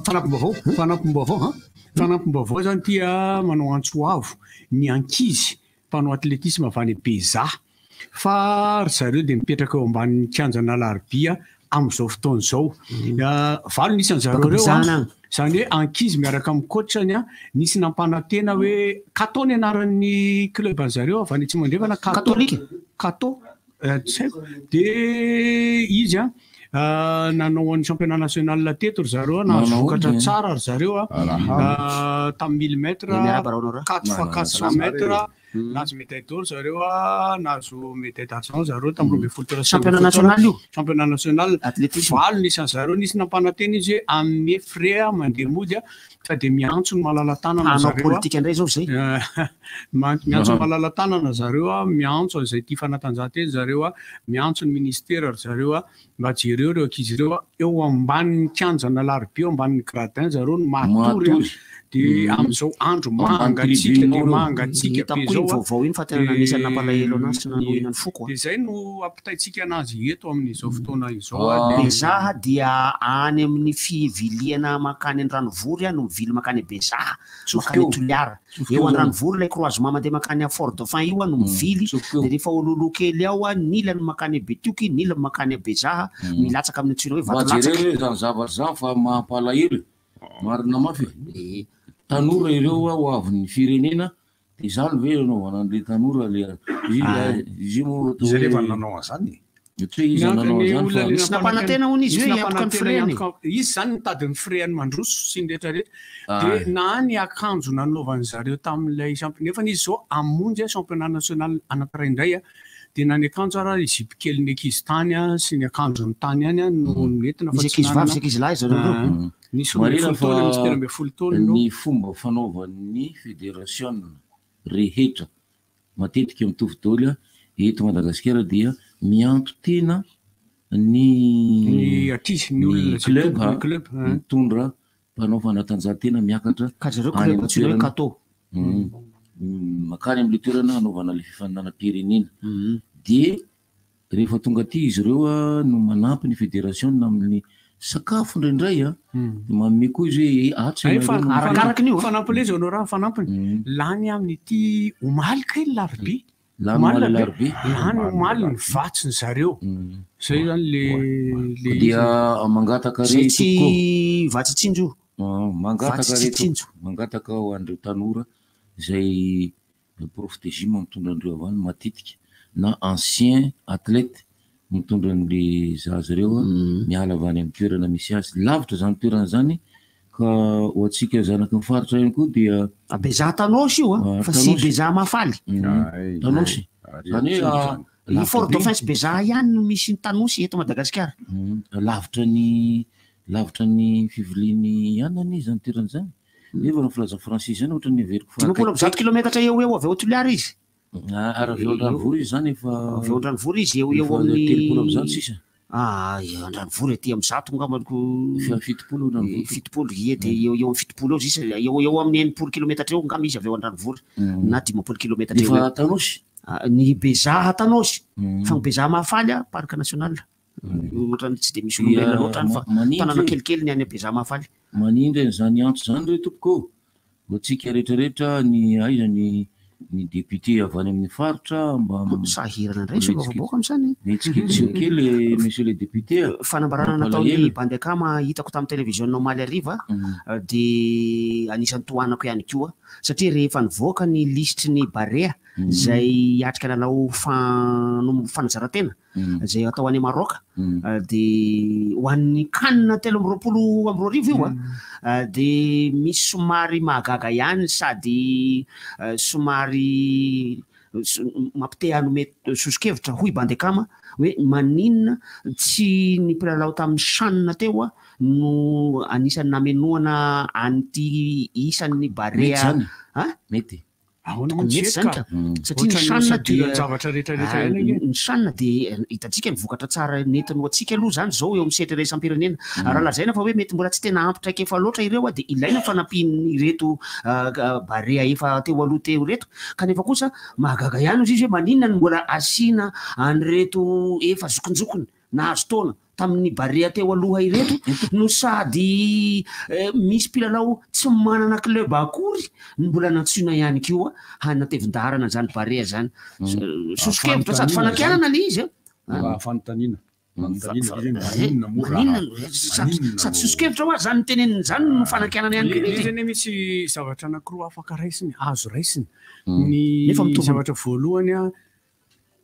Fanampim-baovao, fanampim-baovao an! Fanampim-baovao izany ity an, manao antso avo ny ankizy mpanao atletisma avy any Bezaha fa ry zareo dia mipetraka eo ambanin'ny kianjan'Alarobia amin'izao fotoana izao. Valo ny isan-jareo ireo an, izany hoe ankizy miaraka amin'ny coach-ny an, nisy nampanantena hoe Kato ny anaran'ny club an-jareo avy any Atsimo Andrefana, Kato, Kato, tsy haiko, dia izy an nanao an'ny championnat national teto ry zareo an, nahazo vokatra tsara ry zareo an, tamin'ny mille mètres, quatre fois 400 mètres, Nahazo médaille d'or zareo a, nahazo médaille d'argent zareo tamin'ny 12 taona sy Championnat 12 taona. national io? Championnat national. Athlétisme. Valo ny isan'ny zareo, nisy nampanantena izy hoe hanome frais a, mandeha mody a, fa dia miantso ny malala-tanana Hanao zareo a. politika indray izao izay. Miantso ny malala-tanana zareo a, miantso an'izay tia fanatanjahantena zareo a, miantso ny ministera ry zareo a, mba jereo ireo ankizy ireo a, eo ambanin'ny kianjan'Alarobia, eo ambanin'ny gradin zareo no matory a, Matory. dia amin'izao andro mangatsiaka dia mangatsiaka be Hitako iny izao a, vaovao iny fa tena anisan'ny nampalahelo anahy sy nanohina ny foko a. Dia izay no ampitaintsika anazy eto amin'izao fotoana izao a, dia. Bezaha dia any amin'ny fiviliana mankany Andranovory no mivily mankany Bezaha, mankany Toliara. Eo Andranovory ilay croisement mandeha mankany Fort Dauphin io no mivily, dia rehefa ololoa kely ao ny ilany mankany Betioky, ny ilany mankany Bezaha, milatsaka amin'ny antsoina hoe Mba Vatolatsaka. jereo re izany zavatra izany fa mampalahelo e! Marina mafy e! Tanora ireo ho avin'ny firenena dia izany ve anaovana an'ilay tanora le izy io moa atao Iza hoe rehefa nanao an'izany e? Tsy hoe iza nanao an'izany fa Nisy nampanantena hono izy hoe hiantoka ny frais-ny. Izy izany nitady ny frais-ny mandroso sy ny rehetra rehetra. Dia na ny akanjo nanaovan'ny zareo tamin'ilay championnat, nefa izy izao hamonjy championnat national anankiray indray dia na ny akanjo ara i zipo kelin'ny ankizy tany sy ny akanjony tany ihany no nentina fa Misy tsy ankizy vavy nanana. sy ankizy lahy zareo ireo. Nisy 12 Marina taona, misy fa 13 taona ireo. ny fomba fanaovan'ny federasiona rehetra matetika mitovy daholo eto Madagasikara dia mianto-tena ny Ny ankizy, ny olona ny izay club tompony club, hein. mitondra mpanao fanatanjahantena miakatra Ka zareo any club amin'ny antsoina hoe toerana Kato. Makany amin'ilay toerana hanaovana ilay fifaninanam-pirenena. Dia rehefa tonga aty izy ireo no manampy ny federasiona amin'ny sakafo indraindray a, dia manome koa izy hoe eh, atsy Ay, ianareo fa no mitondra. arakaraky ny fanampiny ilay izy honorable fanampiny. Lany amin'ity omaly kay ny larobia. Lany omaly larobia. Lany omaly ny vatsin zareo. Zay zany le le izy. Dia mangataka re Zay tsy tompoko. vatsy tsinjo. Mangataka Vatsy tsy re tsinjo. tompoko, mangataka ho an'ireo tanora izay prof de gym mitondra an'ireo avy any matetika na ancien athlète mitondra an'le zaza ireo miala avy any amin'ny toerana misy azy. Lavitra izany toerana izany ka ho antsika zanaky ny faritra ihany koa dia Bezaha Tanosy io a, fa tsy Tanosy. Bezaha Mahafaly. Tanosy. Izany hoe Ny lavitra Fort be. Dauphin sy Bezaha ihany no misy ny Tanosy eto Madagasikara. Lavitra ny lavitra ny fivilian'ny anana izany toerana izany. Nefa raha filaza français izany ohatran'ny heveriko fa 150 kilometatra eo ho eo avy ao Toliara izy. Ary avy eo Andranovory izy izany efa Avy eo Andranovory izy eo eo efa amin'ny 130 sisa. Ah, eo Andranovory aty amin'ny 100 angamba ko. 70 Andranovory. 70, ie, dia eo eo amin'ny 70 eo sisa, eo eo amin'ny 60 kilometatra eo angamba izy avy eo Andranovory na 50 kilometatra eo. Efa Tanosy? Ny Bezaha Tanosy. Fa ny Bezaha Mahafaly a, parc national. Ohatran'ny tsy dia misy olombelona loatra any fa tanàna kelikely ny any Bezaha Mahafaly. Manindry an'izany antso izany re tompoko ô! Ho antsika rehetrarehetra ny aiza ny ny député avy any amin'ny faritra mba Sahirana indray solombavambahoaka amin'izany. Mihetsiketsika kely monsieur le député a! Fanambarana nataon'i Bandy Akama hitako tamin'ny televiziona omaly hariva dia anisan'ny tohanako ihany koa satria rehefa nivoaka ny lisitry ny Barea izay hiatrika lalao fanazaran-tena izay atao any Maroc dia ho an'ny CAN 2023 io a, dia misy somary mahagaga ihany sady somary mampite hanome soso-kevitra hoy Bandekama hoe maninona tsy ny mpilalao tamin'ny CHAN teo no anisan'ny namenoana an'ity isan'ny Barea. Mety. Ahoana Tokony moa mety tsy izany hety ka. ka? Satria ny Ohatran'ny CHAN dia satiran-javatra rehetra rehetra ihany ange. ny CHAN dia hitantsika ny vokatra tsara nentiny ho antsika aloha izany izao eo amin'ny sehatra iraisam-pirenena. Raha lazaina fa hoe mety mbola tsy tena ampy traikefa loatra ireo dia ilaina ny fanampian'ireto Barea efa teo aloha teo ireto. Kanefa kosa mahagaga ihany ozy izy hoe maninona no mbola asiana an'ireto efa zokinjokiny nahazo taona. tamin'ny Barea teo aloha ireto no sady misy mpilalao tsy manana club akory no mbola nantsoina ihany koa hanatevin-daharana an'izany Barea izany. Soso-kevitra sady fanakianana ilay izy an. Fanontaniana. Fanontaniana ilay izy hoe maninona moa raha maninona sady soso-kevitra hoa izany tenenina izany no fanakianana ihany koa ilay izy. Ilay izy anie misy zavatra anankiroa afaka raisina, azo raisina. Ny zavatra voalohany an,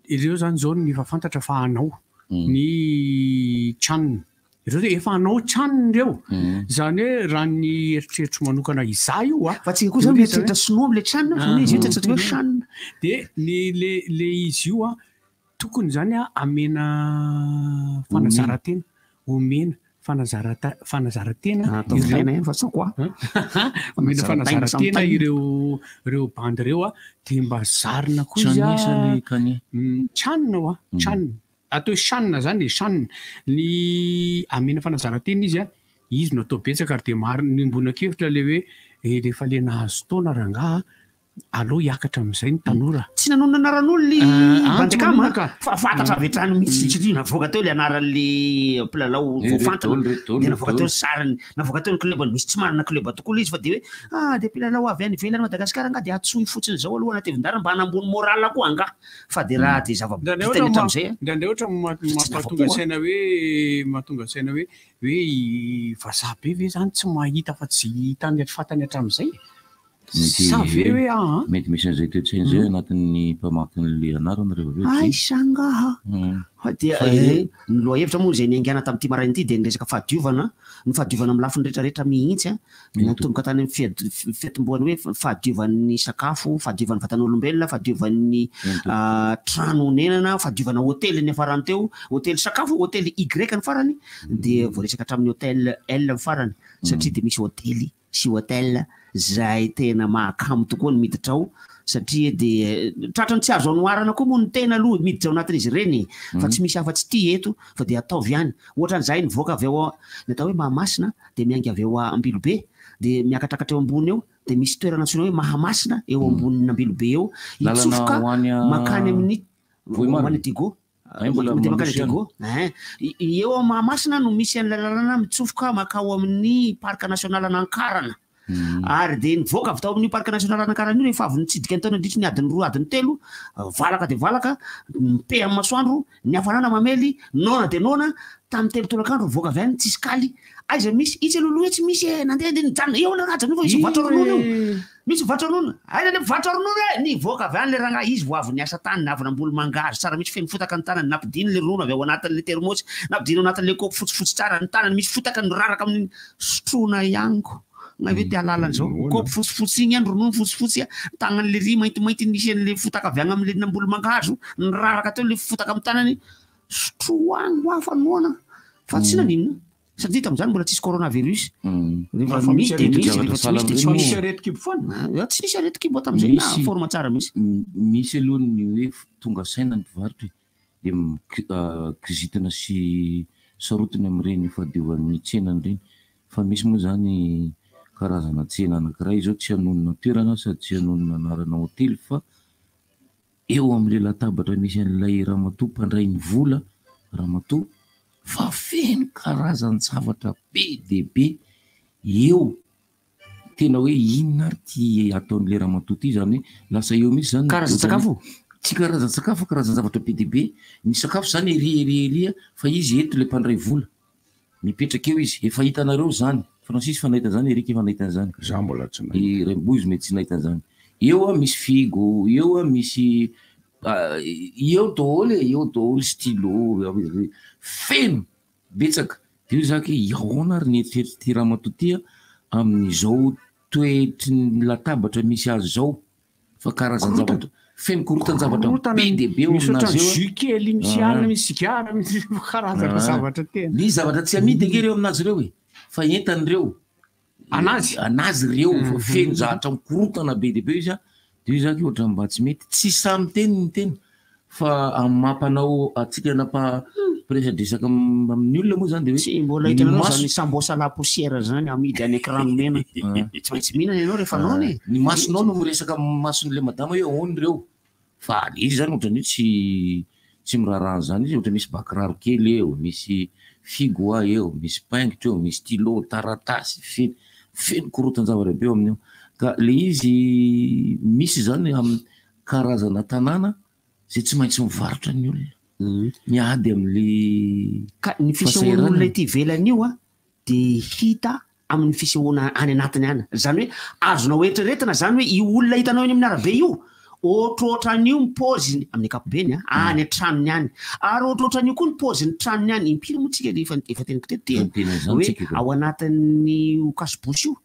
Ireo zany zao no efa fantatra fa hanao ny can. Ireo zao efa hanao can ireo. Zany hoe raha ny eritreritro manokana izaho io a. Fa tsika koa zany mieritreritra sinoa amle can fa izy io tsy hoe chan. De ny le le izy io a tokony zany a amena fanazaran-tena, omena. Fanazarata fanazaran-tena Ataovy ireo taina ihany fa sao koa. Omena fanazaran-tena ireo ireo bandy ireo a, dia mba zarina koa izy a. Chan sa ny Kanye? Chan hoa, chan. Atao hoe chan zany e, chan. Ny amena fanazaran-tena izy a, izy no atao betsaka ary dia marina, niombonakevitra ilay hoe rehefa le nahazo taona rangaha Aleo hiakatra amin'izay ny tanora. Tsy nanonona anaran'olona i Bandikama fa fantatra avy hatrany mihitsy satria navoaka teo ilay anaran'ilay mpilalao voafantina dia navoaka teo ny sariny, navoaka teo ny club-ny, misy tsy manana club tokoa ilay izy fa dia hoe ah dia mpilalao avy any ivelan'i Madagasikara angaha dia antsoy fotsiny izao aloha anatevin-dalana mba hanambony moral koa angaha fa dia raha dia zava-bitany hatramin'izay an. Indraindray ohatra mampatonga saina hoe mahatonga saina hoe hoe i vazaha be ve izany tsy mahita afa-tsy izay hitany fantany hatramin'izay e? Sa ve hoe aa? Mety misy an'izay toe-tsaina izay anatin'ny mpamaky an'ilay anarana rehefa avy eo Hay sangaha! Fa dia ny lohahevitra moa izay niaingàna tamin'ity maraina ity dia ny resaka fahadiovana, ny fahadiovana amin'ny lafiny rehetrarehetra mihitsy an, natomboka tany amin'ny fiatombohan'ny hoe fahadiovan'ny sakafo, fahadiovan'ny vatan'olombelona, fahadiovan'ny trano onenana, fahadiovana hotely niafarany teo, hotely sakafo, hotely Y ny farany, dia voaresaka hatramin'ny hôtel L ny farany satria dia misy hotely sy hotel zay tena mahakamo tokoa ny miditra ao satria dia tratran'ny tsy azo anoharana koa moa ny tena aloha miditra ao anatin'izy ireny fa tsy misy afa-tsy ity eto fa dia ataovy ihany. Ohatra an'izahay nivoaka avy ao ny atao hoe Mahamasina dia miainga avy eo Ambilobe dia miakatrakatra eo ambony eo dia misy toerana antsoina hoe Mahamasina eo ambonin'Ambilobe eo hitsofoka mankany amin'ny ho any Diego. Ay mbola Mandeha mankany mandroso ihany. Diego. Ein. Eo ao Mahamasina no misy an'ilay lalana mitsofoka mankao amin'ny parc national an'Ankarana. Ary dia nivoaka avy tao amin'io parc national an'Ankarana io rehefa avy nitsidika ny tao nandritry ny adiny roa adiny telo, valaka dia valaka, mipehy amin'ny masoandro, ny hafanana mamely, noana dia noana, tamin'ny telo tolakandro nivoaka avy any, tsisy kaly. Aiza misy? Itsy aloha aloha etsy misy e! Nandeha dia nijanona eo ilay rajany io fa misy mivarotra ronono io. Misy mivarotra ronono. Aiza ilay mpivarotra ronono e! Nivoaka avy any ilay rangahy, izy vao avy niasa tany, avy namboly mangahazo tsara mihitsy, feno fotaka ny tanany, nampidiny ilay ronono avy ao anatin'ilay thermos, nampidiny ao anatin'ilay kaopy fotsifotsy tsara ny tanany, misy fotaka niraraka amin'iny, sotroina ihany ko. Nga ve te hahalala an'izao? Kaopy fotsifotsy iny ihany, ronono fotsifotsy, tagnan'ilay ry maintimainty nisy an'ilay fotaka avy any amin'ilay namboly mangahazo, niraraka teo ilay fotaka amin'ny tanany, sotroa any hoa fa noana, fa tsy naninona. Satria tamin'izany mbola tsisy coronavirus. Rehefa misy dia misy, rehefa tsy misy dia tsy misy. Misy aretin-kibo foana? Ah, tsy nisy aretin-kibo tamin'izay na forme tsara mihitsy. Misy aloha ny hoe tonga saina ny mpivarotra e, dia kizitina sy sarotiny amin'ireny fahadiovan'ny tsenany ireny. Fa misy moa izany karazana tsena anankiray izao tsy hanonona toerana sady tsy hanonona anarana hotely fa Eo amin'ilay latabatra misy an'ilay ramatoa mpandray ny vola, ramatoa, fa feno karazan-javatra be dia be eo. Tena hoe inona ary ity ataon'ilay ramatoa ity izany hoe lasa eo mihitsy izany. Karazan-tsakafo? Tsy karazan-tsakafo fa karazan-javatra be dia be. Ny sakafo izany ery ery ery fa izy eto ilay mpandray vola. Mipetraka eo izy. Efa hitanareo izany. Francis efa nahita an'izany, Eric efa nahita an'izany. Za mbola tsy nahita. I Rainibozo mety tsy nahita an'izany. Eo misy figo, eo misy eo daholo e, eo daholo stylo, feno, betsaka. Dia hoy za hoe ahoana ary ny eritreritr'ity ramatoa ity amin'izao toetry ny latabatra misy azy izao? Fa karazan-javatra feno korotan-javatra be dia be eo Misy aminazy ohatran'ny eo. jus kely, misy anona, misy sigara, misy karazana zavatra tena. Misy zavatra tsy amidy ange ireo aminazy ireo e! Fa entany ireo. Anazy? Anazy ireo fa feno zavatra mikorotana be dia be izy an! Dia io zany ohatran'ny mba tsy mety. Tsy sahy miteny ny tena fa amin'ny maha mpanao antsika nampa mpiresadresaka amin'ny olona moa izany dia hoe Tsy mbola ny hitanareo maso izany sambosa la poussière izany amidy any Ankiramena. Tsy maintsy mihinana ianao rehefa noana e. Ny masonao no miresaka amin'ny mason'ilay madama hoe ahoana ireo. Fa le izy izany ohatran'ny hoe tsy. tsy miraharaha an'izany izy, ohatra misy bakiraro kely eo, misy figo hoa eo, misy paingitra eo, misy stylo, taratasy, feno feno korotan-javatra be eo amin'io. Ka le izy misy izany amin'ny karazana tanàna izay tsy maintsy mivarotra ny olona, miady amin'le Ka ny fisehoan'olona ety ivelany io an, dia hita amin'ny fisehoana any anatiny any. Izany hoe azonao eritreretina izany hoe io olona hitanao eny amin'ny arabe io, ohatrohatran'io ny paoziny, amin'ny ankapobeny an, any an-tranony any. Ary ohatrohatran'io koa ny paozin'ny tranony any. Impiry moa tsika efa efa teniko teto ty e, hoe ao anatin'io kasibosy io,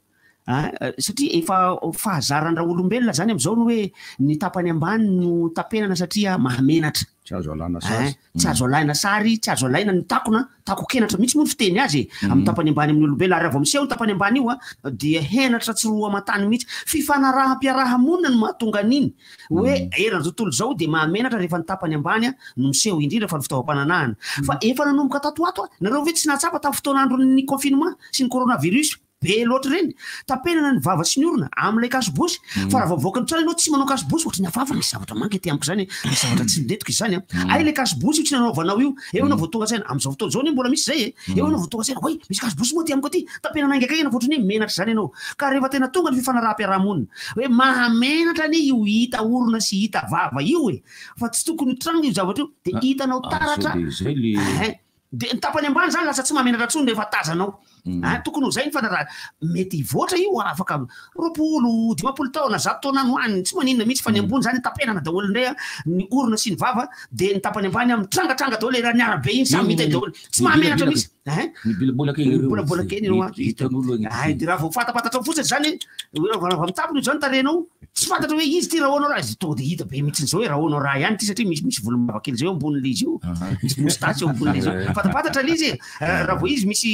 an, satria efa fahazaran-draolombelona izany amin'izao ny hoe ny tapany ambany no tapenana satria mahamenatra. Tsy azo alana sary. Ein, tsy azo alaina sary, tsy azo alaina ny takona, takon-kenatra mihitsy moa ny fiteny azy e, amin'ny tapany ambany amin'ny olombelona, ary raha vao miseho ny tapany ambany io a, dia henatra tsy roa aman-tany mihitsy. Fifanaraham-piaraha-monina no mahatonga an'iny, hoe eran'izao tontolo izao dia mahamenatra rehefa ny tapany ambany no miseho, indrindra fa ny fitaovam-pananahana. Fa efa nanomboka tato ho ato a, nareo ve tsy nahatsapa tamin'ny fotoan'andron'ny confinement sy ny coronavirus? Be loatra ireny. Tapenana ny vava sy ny orona amin'ilay kasibosy. Fa raha vao mivoaka ny trano ianao tsy manao kasibosy, ohatry ny hafahafa, misy zavatra manka ety amiko izany e, misy zavatra tsy nentiko izany an. Hay ilay kasibosy io tsy nanaovanao io. Eo ianao vao tonga saina, amin'izao fotoana izao anie mbola misy izay e. Eo ianao vao tonga saina, oay, misy kasibosy moa aty amiko aty. Tapenana haingankaingana fa ohatry ny hoe menatra izany ianao. Ka rehefa tena tonga ny fifanaraham-piarahamonina, hoe mahamenatra anie io hita orona sy hita vava io e, fa tsy tokony hitranga io zavatra io, dia hitanao taratra, ein. Dia ny tapany ambany zany lasa tsy mahamenatra intsony rehefa tazanao. Ah, tokony ho zay ny fanaraha. Mety hivoatra io afaka 20, 50 taona, 100 taona any ho any, tsy maninona mihitsy fa ny ambony zany tapenana daholo indray an, ny orona sy ny vava, dia ny tapany ambany an mitrangatranga daholo eran'ny arabe iny samy hita eo daholo. Tsy mahamenatra mihitsy. Hein? Mibolabola kely ireo. Mibolabola kely ireo an. Hitan'olo any. Ay, dia raha vao fantapantatrao fotsiny zany, raha vao mitapona io zany tarehinao, Tsy fantatra hoe izy ity Rahoanao raha izy tonga dia hita be mihitsy izao hoe Rahoanao raha ihany ity satria misy misy volombava kely izay eo ambonin'ilay izy io. Misy moustache eo ambonin'ilay izy io. Fantapantatra ilay izy e. Raha vao izy misy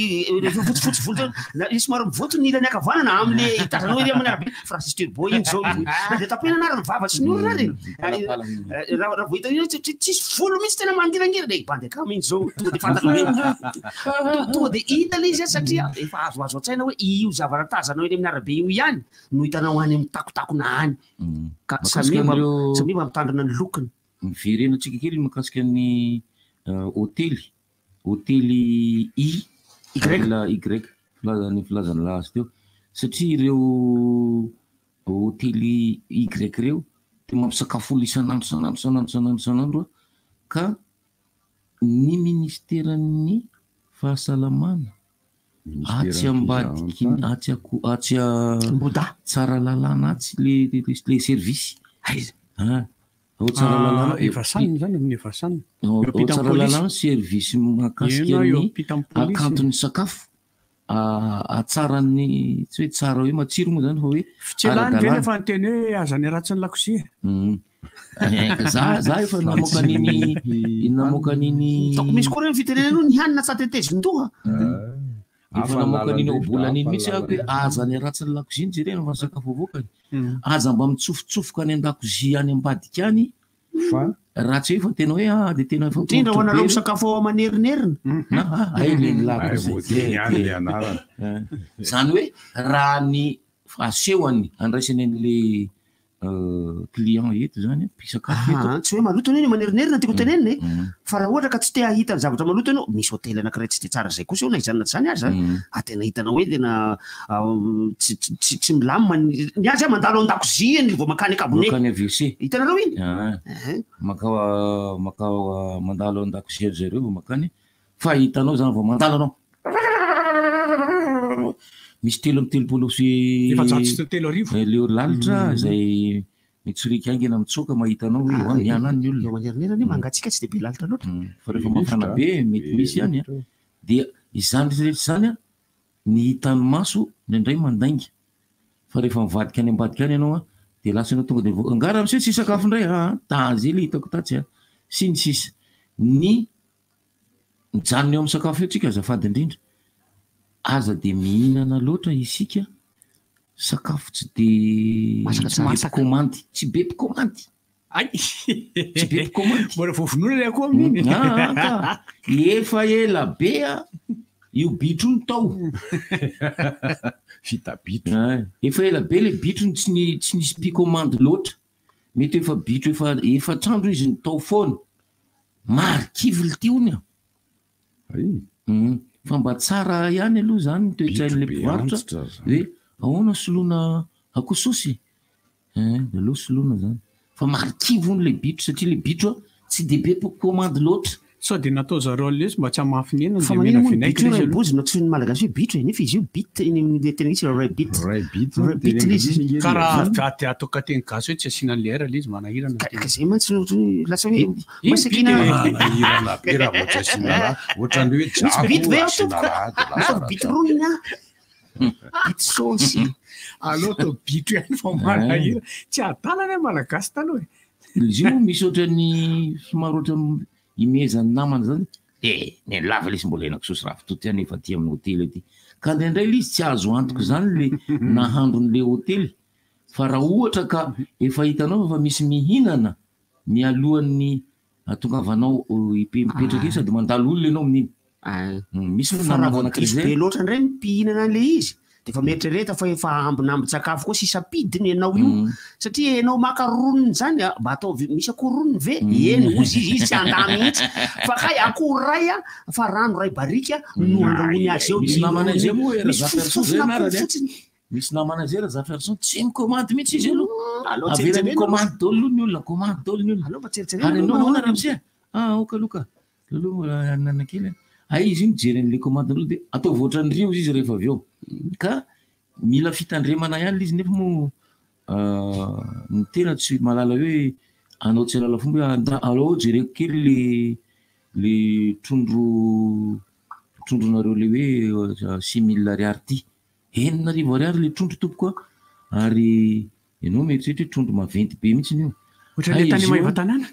fotsifotsy volo teo, na izy somary mivonto ny ilany ankavanana amin'ilay hitazanao ery amin'ny arabe. Francis Turbo iny izao. Na dia tapenana ary ny vava sy ny orona ary. Raha vao hita io tsisy volo mihitsy tena mangirangirana e. Bandy akama iny izao. Tonga dia fantatra be. Tonga dia hita ilay izy satria efa azoazo an-tsaina hoe io zavatra tazanao eny amin'ny arabe io ihany no hitanao any amin'ny takotakona any. Ka samia mba samia mba mitandrina ny lokony. Miverena antsika kely mikasika ny hotely, hotely I, Y, Y, filazan'ny filazan'ny lahazo teo. Satria ireo hotely Y ireo dia mampisakafo olona isan'andro isan'andro isan'andro isan'andro isan'andro ka ny ministeran'ny fahasalamana Atsy ambadiky atsy ako atsy Ambohidahy. Tsaralalàna atsy le le service. Aiza? Ah, ao Tsaralalàna. Ah, Evasan zany amin'ny Evasan. Ao Tsaralalàna service mahakasika ny hakanton'ny sakafo. Hatsaran'ny tsy hoe tsara hoe matsiro moa zany fa hoe Fitselany ve nefa niteny hoe aza ny ratsin'ny lakozia? Za za efa namoaka an'iny namoaka an'iny. Ataoko misy koa ireny fitenenana io ny hanina tsy atetezin-doha. Efa namoaka an'iny ohabolana iny mihitsy aho hoe aza ny ratsin'ny lakozia no jerena fa ny sakafo avoakany. Aza mba mitsofotsofoka any an-dakozia any ambadika any fa raha tsy hoe efa tena hoe ah dia tena efa Indrindra ho anareo misakafo ao amanerinerina. Na ah hay le lakozia. Hay voateny ihany le anarana. Izany hoe raha ny asehony andraisany an'le client eto zany, mpisakafo eto. Aa, tsy hoe maloto anie ny manerinerina tiako tenenina e, fa raha ohatra ka tsy te hahita ny zavatra maloto ianao, misy hotely anankiray tsy dia tsara izay kosa eo na izany na tsy izany aza, ah tena hitanao hoe tena tsy tsy tsy milamina ny, ny azy ah mandalo an-dakozia eny vao mankany an-kabone. Mankany AVC. Hitanareo iny? Aa, makao makao mandalo an-dakozia ry zareo vao mankany, Fa hitanao zany vao mandalo anao. Misy 33 sy 34. Leo lalitra izay mitsoriaka haingana mitsoaka mahita anao hoe eo miala any ny olona. Eo Manerinerina anie mangatsiaka tsy dia be lalitra loatra. Fa rehefa mafana be mety misy ihany an. Dia izany rehetra rehetra izany an, ny hitan'ny maso indraindray mandainga. Fa rehefa mivadika any ambadika any ianao an, dia lasa ianao tonga dia mivoaka, angaha ramose tsy hisakafo indray an, danger ilay hitako tatsy an, sy ny sisa. Ny Mijanona eo amin'ny sakafo eo tsika azafady indrindra. Aza dia mihinana loatra isika sakafo tsy dia Masaka tsy be tsara. mpikomandy. Tsy be mpikomandy. Ay! Tsy be mpikomandy. Mbola voavonona ilay akoho amin'iny. Ah, ka. Efa ela be a io bitro io no tao. Vita bitro. Ah, efa ela be ilay bitro no tsy ni- tsy nisy mpikomandy loatra. Mety efa bitro efa efatr'andro izy no tao foana. Marikivy lty hono a! Fa mba tsara ihany aloha izany ny toe-tsain'ilay mpivarotra hoe ahoana soloina akoho saosy? Hein, aleo soloina izany. Fa marikivy hono ilay bitro satria ilay bitro tsy dia be mpikomandy loatra. Sao dia natao zareo an'ilay izy mba tsy hamafy ny henany Fa dia manina mena moa ny vinaigre bitro io izy aloha. Raibozy no antsoin'ny Malagasy hoe bitro e, nefa izy io bit eny amin'ny teny anglisy rabbit. Rabbit zany Rabbit teny ilay izy. anglisy ange Ka le raha izy. avy dia atao ka teny gasy hoe tsy asiana an'ilay R ilay izy manahirana Ka tena. ka zay mantsy no ohatran'ny hoe lasa hoe Iny bit masakina. e. Manahirana be raha vao tsy asiana raha. Ohatran'ny hoe Misy jako bit ve ao asiana tompoko? raha dia lasa Ataovy bit rajako. roniny ah. Bit saosy. Aleo atao bitro ihany fa manahirana. Tsy adala anie Malagasy taloha e. Izy io moa misy ohatran'ny somary ohatran'ny imehezan'ny namana zany eh ny lava lesy mbola henakisoa sy ravitoto ihany efa aty amin'ny hotely aty. Ka indraindray le izy tsy azo antoka izany le nahandron'le hotely fa raha ohatra ka efa hitanao fa misy mihinana mialohan'ny ahatongavanao mipetraka eo sady mandalo olona ianao amin'iny. Misy moa Fa raha namana vao anankiray diso zay. be loatra indray ny mpihinana an'ilay izy dia efa mieritrereta fa efa ambinambin-tsakafo koa sisa pidiny ianao io satria ianao maka roniny izany a, mba ataovy misy akoho roniny ve? Eny hozy izy, izy tsy handà mihitsy fa kay akoho iray a fa rano iray barika no andrahoiny azy eo, Misy dia namana izay moa hoe misy Razafiarison zay fofofofona akoho anarany a. fotsiny. Misy namana izay Razafiarison tsy mikomandy mihitsy izy aloha. Aleo Avelany tserijerena aloha. mikomandy daholo aloha ny olona, komandy daholo ny olona. Aleo mba tserijerena Ary aloha ianao manao ahoana ahoana? ramose a? Ah aoka aloha ka. Aloha hanana kely a. Hay izy io mijery an'ilay commande aloha dia ataovy ohatran'ny ry izy rehefa avy eo. Ka mila fitandremana ihany ilay izy nefa moa ny tena tsy mahalala hoe anao tsy hahalala fomba hoe anda aleo jereko kely le le trondro trondronareo le hoe 6000 ariary ity. 6000 ariary le trondro tompoko a! Ary Ianao mieritreritra hoe trondro maventy be mihitsy io. Ohatran'ilay tany Maevatanàna.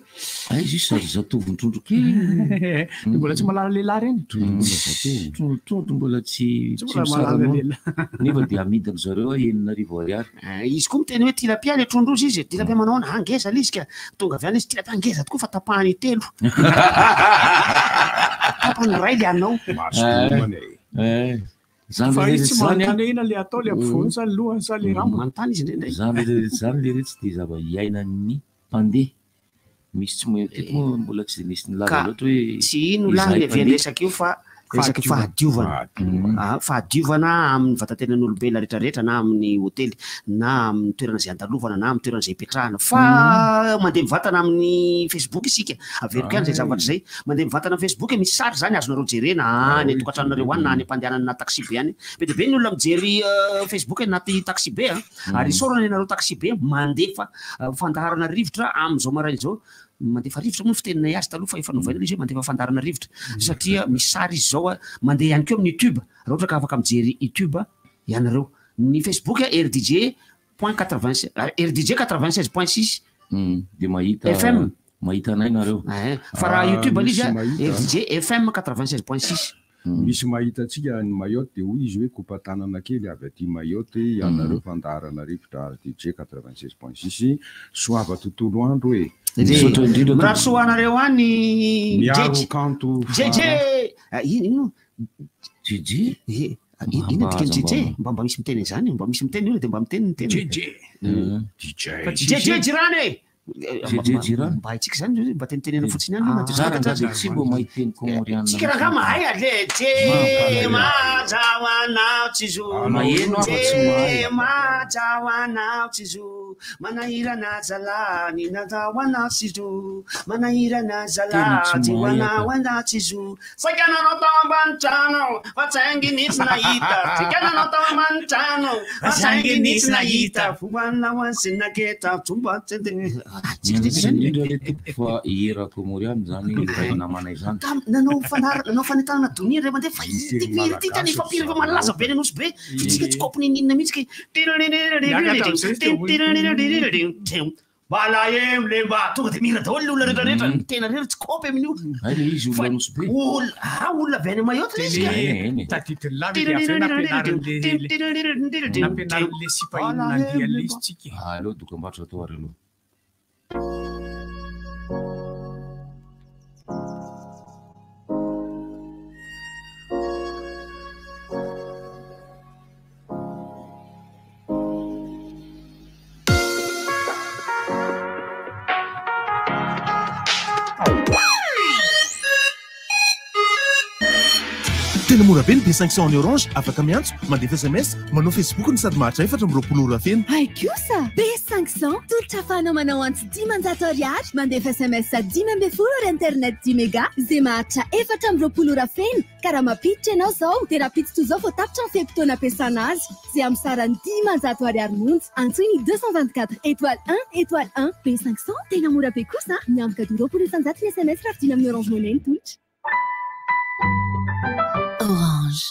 Aiza izy sady zatovon'ny trondro kely. Dia mbola tsy mahalala lehilahy ireny. Trondro mbola zatovo. Trondro trondro mbola tsy Tsy tsy mbola mahalala misara-nono. lehilahy. Nefa dia amidin-dry zareo 6000 ariary. Izy koa miteny hoe tilapia ilay trondro izy izy e. Tilapia manao ahoana? Ah, ngeza ilay izy ka. Tonga avy any izy, tilapia ngeza tokoa fa tapahany intelo. Tapany iray ilay anao. Maso domana e. Eh. Zany Fa le izy tsy zany manontany an. hoe inona le atao le ampovoany sa ny lohany sa le rambony. Manontany izy indraindray. Zany le zany le tsy dia zava-iainan'ny mpandeha. Misy tsy mahay teto moa mbola tsy dia nisy nilaza Ka loatra hoe tsy ino lahy izahay ny avian'ny mpandeha. resaka io fa resaky fahadiovana. Ah, fahadiovana amin'ny vatatenan'olombelona rehetrarehetra na amin'ny hotely na amin'ny toerana izay andalovana na amin'ny toerana izay ipetrahana. Fa mandeha mivantana amin'ny Facebook isika. Averiko ihany izay zavatra izay. Mandeha mivantana amin'ny Facebook e, misy sary izany azonareo jerena any an-tokantranonareo any na any am-pandehanana taxi be any. Be dia be ny olona mijery Facebook anaty taxi be a. Ary isaorana ianareo taxi be mandefa fandaharana rivotra amin'izao maraina izao. Mandefa rivotra moa ny fiteninay azy taloha fa efa novaina ilay izy hoe mandefa fandaharana rivotra satria misy sary izy izao a. Mandeha ihany koa amin'ny YouTube raha ohatra ka afaka mijery YouTube ianareo. Ny Facebook RDJ point 96 RDJ 96 point 6 Dia mahita FM. mahita anay nareo. Eh, fa raha Ah, YouTube misy ilay izy a, mahita. RDJ FM 96 point 6. Misy mahita antsika any Mayotte dia hoy izy hoe kopa-tanana kely avy aty Mayotte ianareo fandaharana rivotra RDJ 96.6 soava tontolo andro e. Misaotra indrindra Mirary soa anareo any Miaro Jeje. kanto Jeje. Ah, ino ino Jeje? Eh, ino dikany Jeje? Mba mba misy miteny an'izany, mba misy miteny olona dia mba miteny ny tena. Jeje. DJ. Jeje Jirany e. Jeje Jirany. Mba haintsika izany mba tenitenena fotsiny ihany io, Za rangahy dia tsy mba mahay teny kômôrianina Tsika rangahy mahay a le je maja ho anao tsy zo. Maheno aho fa tsy mahay. Je maja ho anao tsy zo. Manahirana zalahy ny natao ho anao tsy zo. Manahirana Tena zalahy tsy ty ho mahay anao aho. anao tsy zo. Saika nanao tao ambany trano fa tsaingy nisy nahita. Saika nanao tao ambany trano fa tsaingy nisy nahita. Fombanao sy naketa tsomba tsy de. Tsika Misaotra zany. indrindra le tompoko fa hira kômôrianina zany iray namanay zany. Tam nanao fanara nanao fanentanana donia ray mandeha fa ity mpihira ity tany efa mpihira efa malaza be any Nosy be fa tsika tsy kopy niniana mihitsy ke Balaem le mba tonga de mihira daholo le olona rehetra rehetra ny tena rehetra tsy kopy amin'io Hay le izy olona Nosy be. olona ah olona avy any Mayotte le izy ka Eny, eny. Tadidiny lava dia avy eo nampianarin'le nampianarin'le sipa iny nandia an'le izy tsika. Ah, Aleo dokam-barotra atao ary aloha. Tena mora be ny B500 an'ny Orange, afaka miantso, mandefa sms, manao Facebook no sady maharitra 24 ora feno. Hay kosa! B500, tolotra ahafahanao manao antso 500 ariary, mandefa sms 15 ary internet dimy mega, izay maharitra 24 ora feno, ka raha mampiditra ianao izao, dia rahampitso toy izao vao tapitra ny fe-potoana ampiasana azy, izay amin'ny sarany 500 ariary monja. Antsoy ny 224 étoile 1 étoile 1. B500, tena mora be kosa! Miantoka 20% ny sms raha vidiana amin'ny Orange Money ny tolotra. Orange.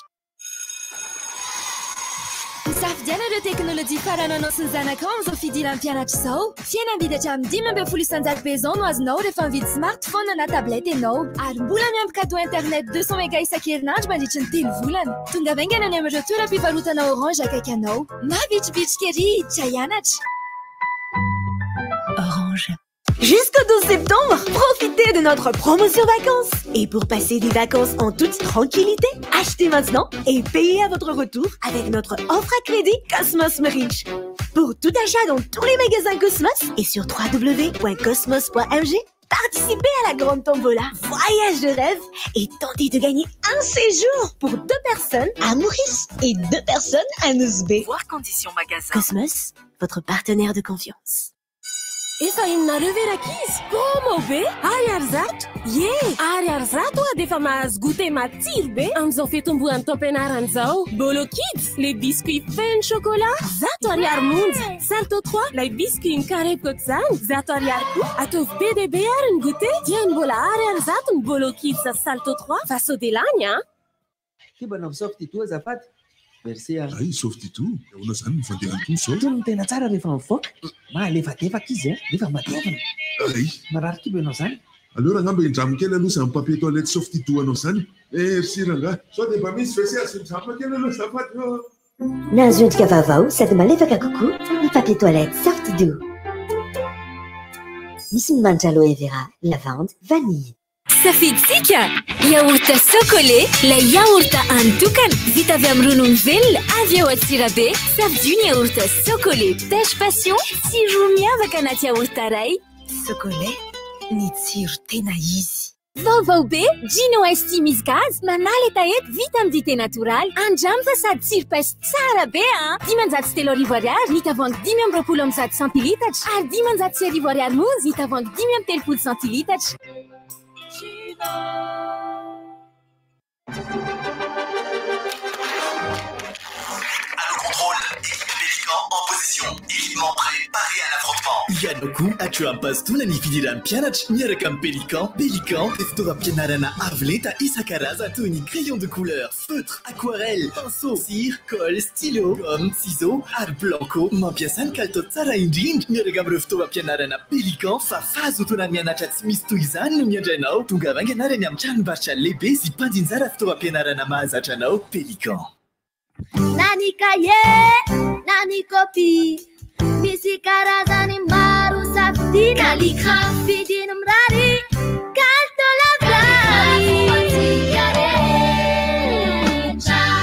Misafidiana ireo teknolojia farany ho anao sy ny zanakao amin'izao fidiran'ny mpianatra izao. Fihenam-bidy hatramin'ny 15% be izao no azonao rehefa mividy smartphone na tablette ianao. Ary mbola miampy cadeau internet 200 méga isan-kerinandro mandritry ny telo volana. Tongava haingana any amin'ireo toeram-pivarotana Orange akaiky anao. Mavitribitrika ery hiditra hianatra. Orange. Jusqu'au 12 septembre, profitez de notre promotion vacances. Et pour passer des vacances en toute tranquillité, achetez maintenant et payez à votre retour avec notre offre à crédit Cosmos Merich. Pour tout achat dans tous les magasins Cosmos et sur www.cosmos.mg, participez à la grande tombola Voyage de rêve et tentez de gagner un séjour pour deux personnes à Maurice et deux personnes à Nosy Be. Voir conditions magasin. Cosmos, votre partenaire de confiance. Efa henonareo ve rankizy? Promo be! Ariary 100! Ie! Ariary 100 oa dia efa mahazo goûter matsiro be amin'izao fitomboan'ny taom-pianarana izao. Bolo Kids, les biscuits feno chocolat, 100 ariary monja. Salto 3, ilay biscuit mikarepoka ohatr'izany, 100 ariary koa. Ataovy be dia be ary ny goûter, dia ny mbola ariary 100 ny Bolo Kids sy Salto 3 fa sao dia lany an! Ty mba nanao soft-dito azafady. Merci a. Hay soft-dito, ahoana zany ny fandehany toa zao? Itony no tena tsara rehefa mivoaka. Mahalefadefaka izy a, nefa matevina. Hay. Marary kibo ianao zany. Aleo rangah mba hindramo kely aloha zany papier toilette soft-dito anao zany. Merci rangah. Sao dia mba misy WC azo hindramina kely aloha azafady ô. Nahazo endrika vaovao sady malefaka kokoa ny papier toilette Soft-Doux. Misy ny manitra aloe vera, lavande, vanille. Safidintsika! Yaourt Socolait, ilay yaourt hany tokana, vita avy amin'ny ronono velona avy ao Antsirabe. Safidio ny yaourt Socolait Pêche Passion, tsiro miavaka anaty yaourt iray. Socolait, ny tsiro tena izy. Vaovao be, Gino Ice Tea misy gaz, manala hetaheta, vita amin'ny dite natoraly. Andramo fa sady tsiro pêche tsara be an! 305 ariary ny tavoahangy 125 centilitatra ary 1500 ariary monja ny tavoahangy 35 centilitatra. À nos contrôles, équipe Pélican en position. Équipement prêt, paré à l'affrontement. Ianao koa hatreo am-pahazotoana ny fidiran'ny mpianatra miaraka amin'ny Pélican. Pélican dia fitaovam-pianarana avo lenta isan-karazany toy ny crayon de couleur, feutre, aquarelle, pinceau, cire, colle, stylo, gomme, ciseaux ary blanco. Mampiasa ny kalitao tsara indrindra miaraka amin'ireo fitaovam-pianarana Pélican fa fahazotoana mianatra tsy misy toy izany no miandry anao. Tongava haingana ary any amin'ny tranombarotra lehibe sy mpandinjara fitaovam-pianarana mahazatra anao. Pélican. Na ny kahie na ny kopia, misy karazany maro safidiana. Calligraphe, vidina mirary, kalitao lavorary.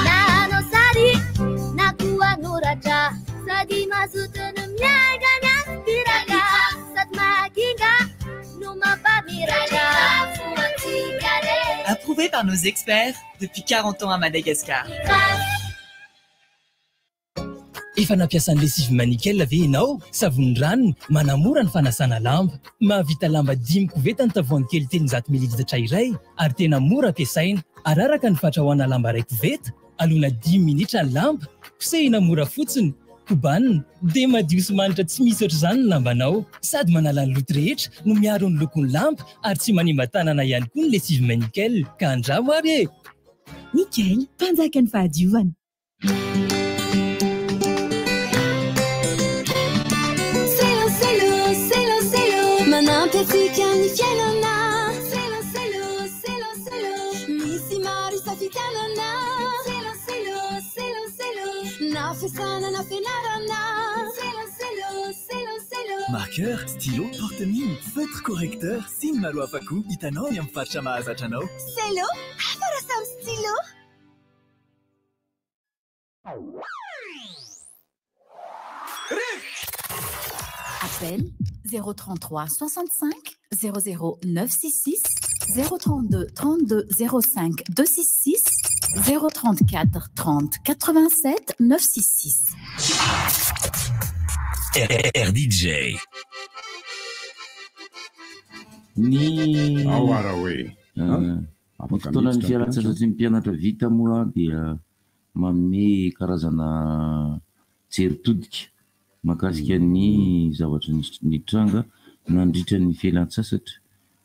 Na hanao sary na koa hanoratra, sady mazoto no miainga ny aspiraka, sady mahakinga no mampamiratra. Approuvé par nos experts depuis 40 ans à Madagascar. Efa nampiasa ny lessive Manickel ve ianao? Savony ranony, manamora ny fanasana lamba. Mahavita lamba dimy koveta ny tavoahangy kely 300 mililitatra iray ary tena mora ampiasaina. Araraka ny fatrahoana lamba iray koveta, alona dimy minitra ny lamba, kosehina mora fotsiny, kobanina, dia madio sy manitra tsy misy ohatr'izany ny lambanao. Sady manala ny loto rehetra no miaro ny lokon'ny lamba ary tsy manimba tanana ihany koa ny lessive Manickel. Ka andramo ary e! Nickel, mpanjakan'ny fahadiovana. Selo, selo, selo, selo, manampy antsika ny fiainana. Selo, selo, selo, selo, misy maro isafidianana. Selo, selo, selo, selo, na fiasana na fianarana. Selo, selo, selo, selo. Marqueur, stylo, porte-mine, feutre correcteur sy ny maro hafa koa hitanao any amin'ny faritra mahazatra anao. Selo, hafa raha samy stylo. Appel 033 65 00 966 032 32 05 266. 034 30 87 966. RDJ. Ny Ao ara hoe. Ny Afaka fotoanan'ny miditra fialan-tsasatry ny mpianatra vita moa dia manome karazana jery todika mahakasika ny zavatra nitranga nandritra ny fialan-tsasatra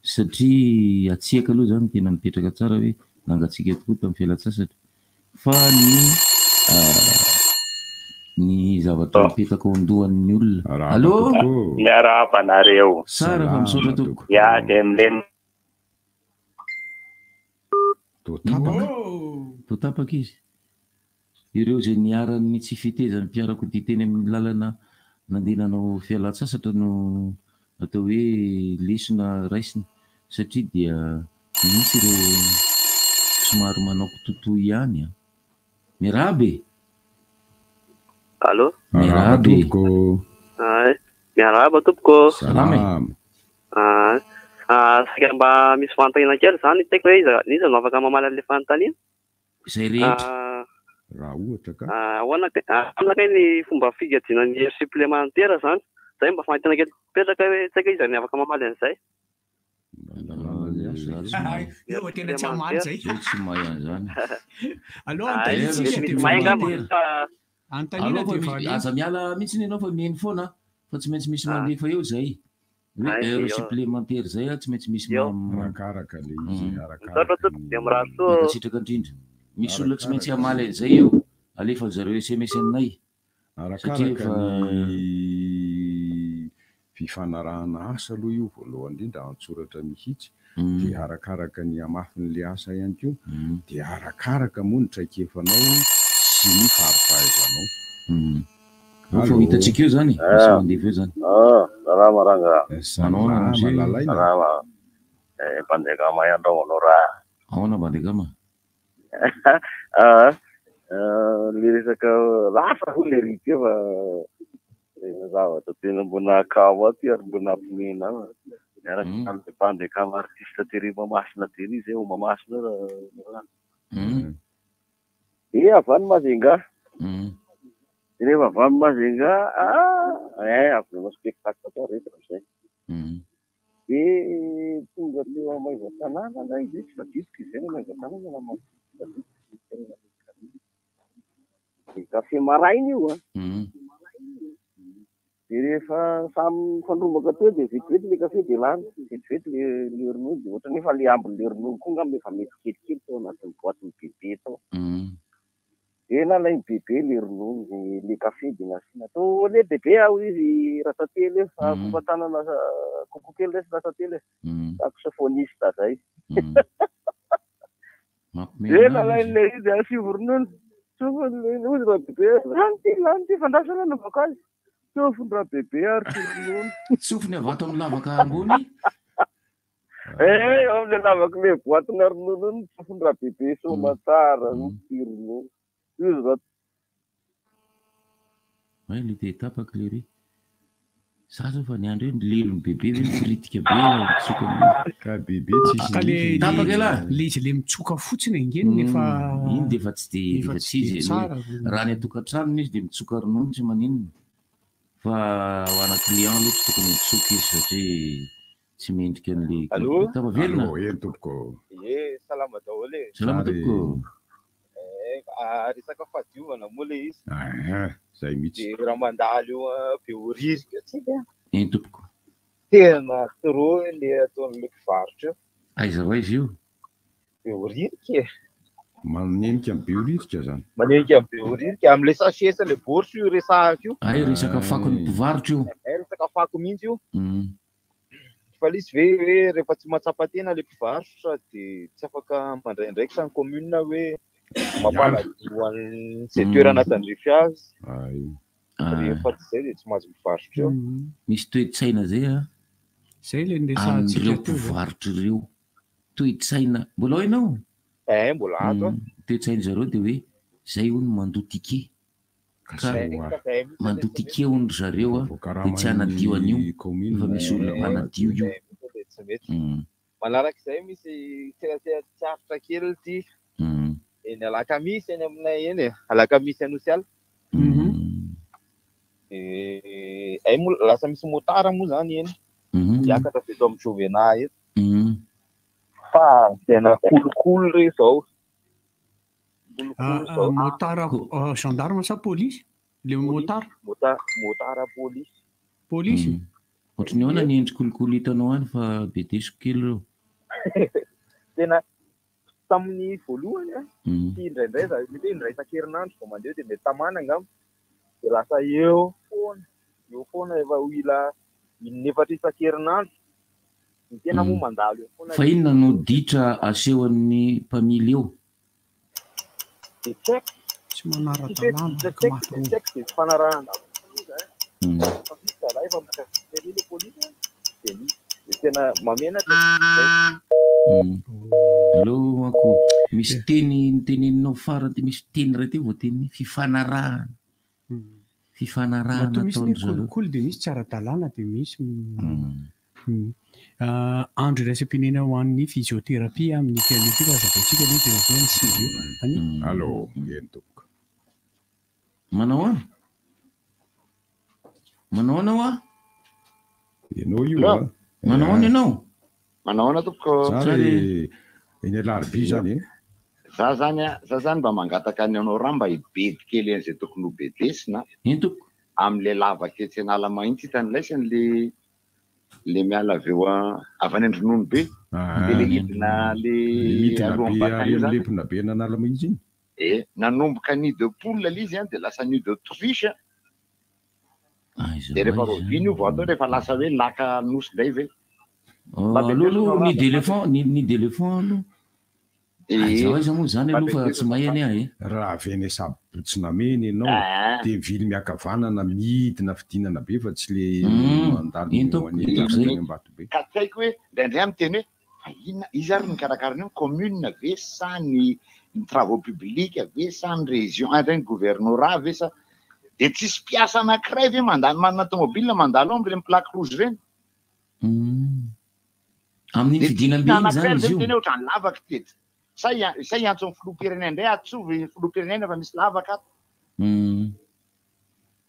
satria hatsiaka aloha izany tena mipetraka tsara hoe nangatsiaka tokoa tamin'ny fialan-tsasatra fa ny ny zavatra mipetaka ao an-dohan'ny olona. Allô? Miarahaba anareo. Tsara fa misaotra tompoko. Ya dia milena. Toa tapaka. Toa tapaka izy. Ireo izay niharan'ny tsy fetezan'ny fiarakodia teny amin'ny lalana nandeha nanao fialan-tsasatra no atao hoe lesona raisina satria dia misy ireo somary manao kitotoa ihany an! Miarahaba e! Allô? Miarahaba e! Ay, miarahaba tompoko. Salama e! Ah, ah, saika mba misy fanontaniana kely izany, tsy haiko hoe iza, iza no afaka mamaly an'ilay fanontaniana? Izay rehetra. Ah, Raha ohatra ka. ah, ahoana kay, ah, ahoana kay ny fomba figajiana ny heure supplémentaire izany? Izay mba fanontaniana kely mipetraka hoe tsy haiko hoe iza no afaka mamaly an'izay. Io tena tsy hamaly zay. Zay tsy mahay an'izany. Aleo Ah, anontaniantsika mety dia misy mahay angamba valiana. fa Anontaniana Aleo fa dia misy, valiana. aza miala mihitsy ianao fa mihaino foana fa tsy maintsy misy mandefa eo zay. Hoe Ay, heure eo. supplémentaire zay tsy maintsy misy Eo. Arakaraka le izy, Misaotra arakaraka tompoko dia mirary soa. Mankasitraka indrindra. Misy olona tsy maintsy hamaly an'izay eo. Alefa zareo SMS aminay. Satria Arakaraka efa ny fifanarahana asa aloha io voalohany indrindra an-tsoratra mihitsy dia arakaraka ny hamafin'ilay asa ihany koa dia arakaraka moa ny traikefanao sy ny fari-pahaizanao. Fa ho hitantsika eo zany, misy mandefa eo zany. Ah, salama ranga. Manao ahoana Ramose? Salama. Eh, mpandeha mahay andrao anao raha. Ahoana mpandeha gama? Ah, ah, le resaka lasa hoy le rite fa tena zavatra tena mbo nahakamo aty ary mbo nampimena ahy. Miaraka tamin'ny mpandeha kama artiste tery Mahamasina tery zay ao Mahamasina raha. Eh, avy any Majunga. Rehefa avy any Majunga, ah, eh, avy nanao spectacle tao rehetra amizay. De tonga teo Maevatanàna ndray izy, tsy tadidiko izay na Maevatanàna na Maevatanàna. De café maraina io an. De rehefa samy nifandrombaka teo de vetivety le café de lany, vetivety le le ronono de ohatran'ny efa le ambin'le ronono koa angamba efa mety kelikely tao anatin'ny boîte-n'ny bebe tao. De nalain'i bebe le ronono de le café de nasiana tao le bebe aho izy ratately io fa kopa-tanana coco kely resy ratately e. Saxophoniste zay. De nalain'le izy asio ronono, tsofiny le ozy rabebe, lany ty lany ty fandrasana anaovako azy. Tsofiny rabebe ary ty ronono. Tsofiny avy ato amin'ny lavaka ambony. Eh, eo amin'le lavaka le boîte-na ronono iny tsofiny rabebe soamantsara ny ty ronono. Io ra Ay, le te tapaka le ry. Za zao fa niandry hoe ny lelon'ny bebe ve mikritika be mitsoka amin'io. Ka bebe tsisy Ka le Tapaka elah. le izy le mitsoka fotsiny ange no efa Iny dia efa tsy de efa efa tsy tsy de izy. tsara. Raha any an-tokantranony izy dia mitsoka ronono tsy maninona. Fa ho ana client aloha tsy tokony mitsoka izy satria tsy mendrika an'le Allô? Tafavelona. Allô, eny tompoko. Ie, salama daholo e. Salama tompoko. Eh, ah, resaka fahadiovana moa le izy. Ah, zay mihitsy. De raha mandalo eo a Behoririka tsika. Eny tompoko. Tena trop le ataon'le mpivarotra eo. Aiza ho aiza io? Behoririka e. Manenika amin'ny Behoririka zany. Manenika amin'ny Behoririka amin'le sachet sy le bourse io resahako io. Ay, resaka fakon'ny mpivarotra io. Eh, resaka fako mihitsy io. Fa le izy ve hoe rehefa tsy mahatsapa tena le mpivarotra de tsy afaka mandray andraikitra ny commune hoe mampanadio an'izay toerana tandrify azy. Rehefa tsy zay de tsy mahazo mivarotra eo. Misy toe-tsaina zay a. Zay le niresahantsika Amin'ireo teo zay. mpivarotra ireo. Toe-tsaina. Mbola ao ianao? Eh, mbola ato aho. Toe-tsain-dry zareo de hoe zay hono mandoa ticket. Ka Zay, ka zay mihitsy mandoa ticket hono ry zareo a, de tsy hanadio an'io. Efa misy olona mpanadio io. Zay mihitsy de tsy mety. Manarak'izay misy tena tena tsy aritra kely ity. Eny Alakamisy eny aminay eny e, Alakamisy Anosiala. Dia ay moa lasa misy motard moa zany eny. Miakatra avy eto amin'ny Jovena eto. Fa tena kolikoly re zao. Kolikoly zao. Motard gendarme sa polisy? Le motard? Motard, motard polisy. Polisy? Ohatry ny ahoana ny endry kolikoly hitanao any fa bedesiko kely ireo. Tena tamin'ny voalohany an, tsy indraindray za, mety hoe indray isan-kerinandro vao mandeha dia mety tamana angamba. Dia lasa eo foana, eo foana efa ho ila in'efatra isan-kerinandro. Ny tena moa mandalo eo foana. Fa inona no ditra asehon'ny mpamily eo? Dia tsy haiko. Tsy manara-dalàna, Tsy haiko, tsy haiko dia tsy fanarahan-dalàna izy. Fa misy zalahy efa maka ery le polisy an, dia misy dia tena mamenatra zay. Aleo manko misy teny noteneninao farany teo, misy teny iray teo voatenin'ny fifanarahana. Fifanarahana Matoa misy ny ataon-dry zareo. kolikoly dia misy tsy ara-dalàna dia misy Andro iraisam-pirenena ho an'ny physiothérapie amin'ity anio ity fa hazavaintsika aloha dia avy eo ny sivy io. Any? Allo, eny tompoko. Manao ahoana? Manao ahoana hoa? Ianao io a. Manao ahoana ianao? Manao ahoana tompoko? Tsara e, eny Alarobia izany e. Za zany a, za zany mba mangataka ny anao mba hibedy kely an'izay tokony ho bedesina. Eny tompoko. Amin'ilay lavaka etsy Analamahitsy hitan'ilay le le miala avy eo avy any Andronono be. Dia le hidina le Midina alohan'ny be Batana ary io zany. milempona be an'Analamahitsy iny. E, nanomboka nid de poule le izy an, dia lasa nid de truche. Dia rehefa rahoviana io vao atao rehefa lasa hoe laka nosy indray ve? Mba Aloha bedesina aloha raha nid d'éléphant, nid d'éléphant aloha. Aiza ho aiza moa izany aloha fa tsy mahay anie aho e. Raha avy eny Sabotsy-Namehana ianao dia mivily miakavanana midina fidinana be fa tsy le mandalo Eny tompoko, any eny tompoko zay. Ambatobe. Ka tsy haiko hoe indraindray aho miteny hoe fa inona, iza ary no mikarakara an'io, commune ve sa ny ny travaux publics ve sa ny région, ah ny gouvernorat ve sa, dia tsisy mpiasa anankiray ve mandalo manana tomobile mandalo ao amin'ireny plaque rouge ireny? Amin'iny Dia fidinam-be iny anankiray izany ve izy io? miteny hoe ohatran'ny lavaka ity eto, sa sa hiantso ny filoham-pirenena indray atsovy ny filoham-pirenena fa misy lavaka ato?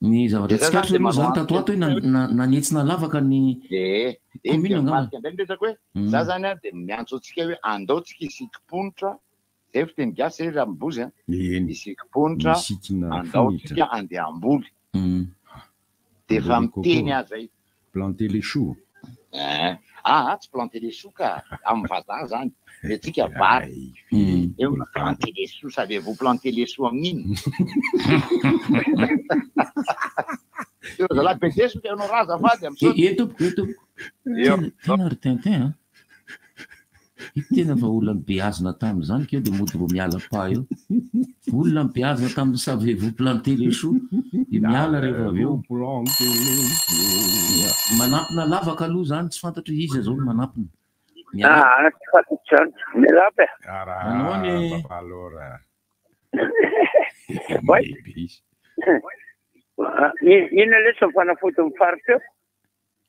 Ny zavatra Dia zay zany tsikaritra dia aloha manao izany tato ho ato hoe nanetsina lavaka ny Dia eny commune dia angamba. mivadika indray ny resaka hoe za zany an dia miantso antsika hoe andao tsika hisikim-ponitra, zay fiteny gasy zay Ramibozy an, Eny, hisikim-ponitra, misikina andao fonitra. tsika andeha hamboly. Dia efa Hamboly coco. miteny aho zay. Planter les choux. Eh, ah, tsy planter les choux ka, amin'ny vazaha zany, ny antsika vary. Eo planter les choux, savez-vous planter les choux amin'inona? Eo zalahy be desy ianao raha azafady am Eh, eh tompoko, eh tompoko. Tena, tena ry Tintin an. Io tena fa olona nobeazina tamin'izany keo dia mody vao miala pas eo. Olona nobeazina tamin'ny savez-vous planter les choux dia miala rehefa avy eo. Manampina lavaka aloha izany, tsy fantatro hoe iza izao no manampina. Miarahaba. Ah, tsy fantatro izany. Miarahaba e. Manao ahoana e? Papa Laura. Oay. Inona lesy ny fanafody ny faritra eo?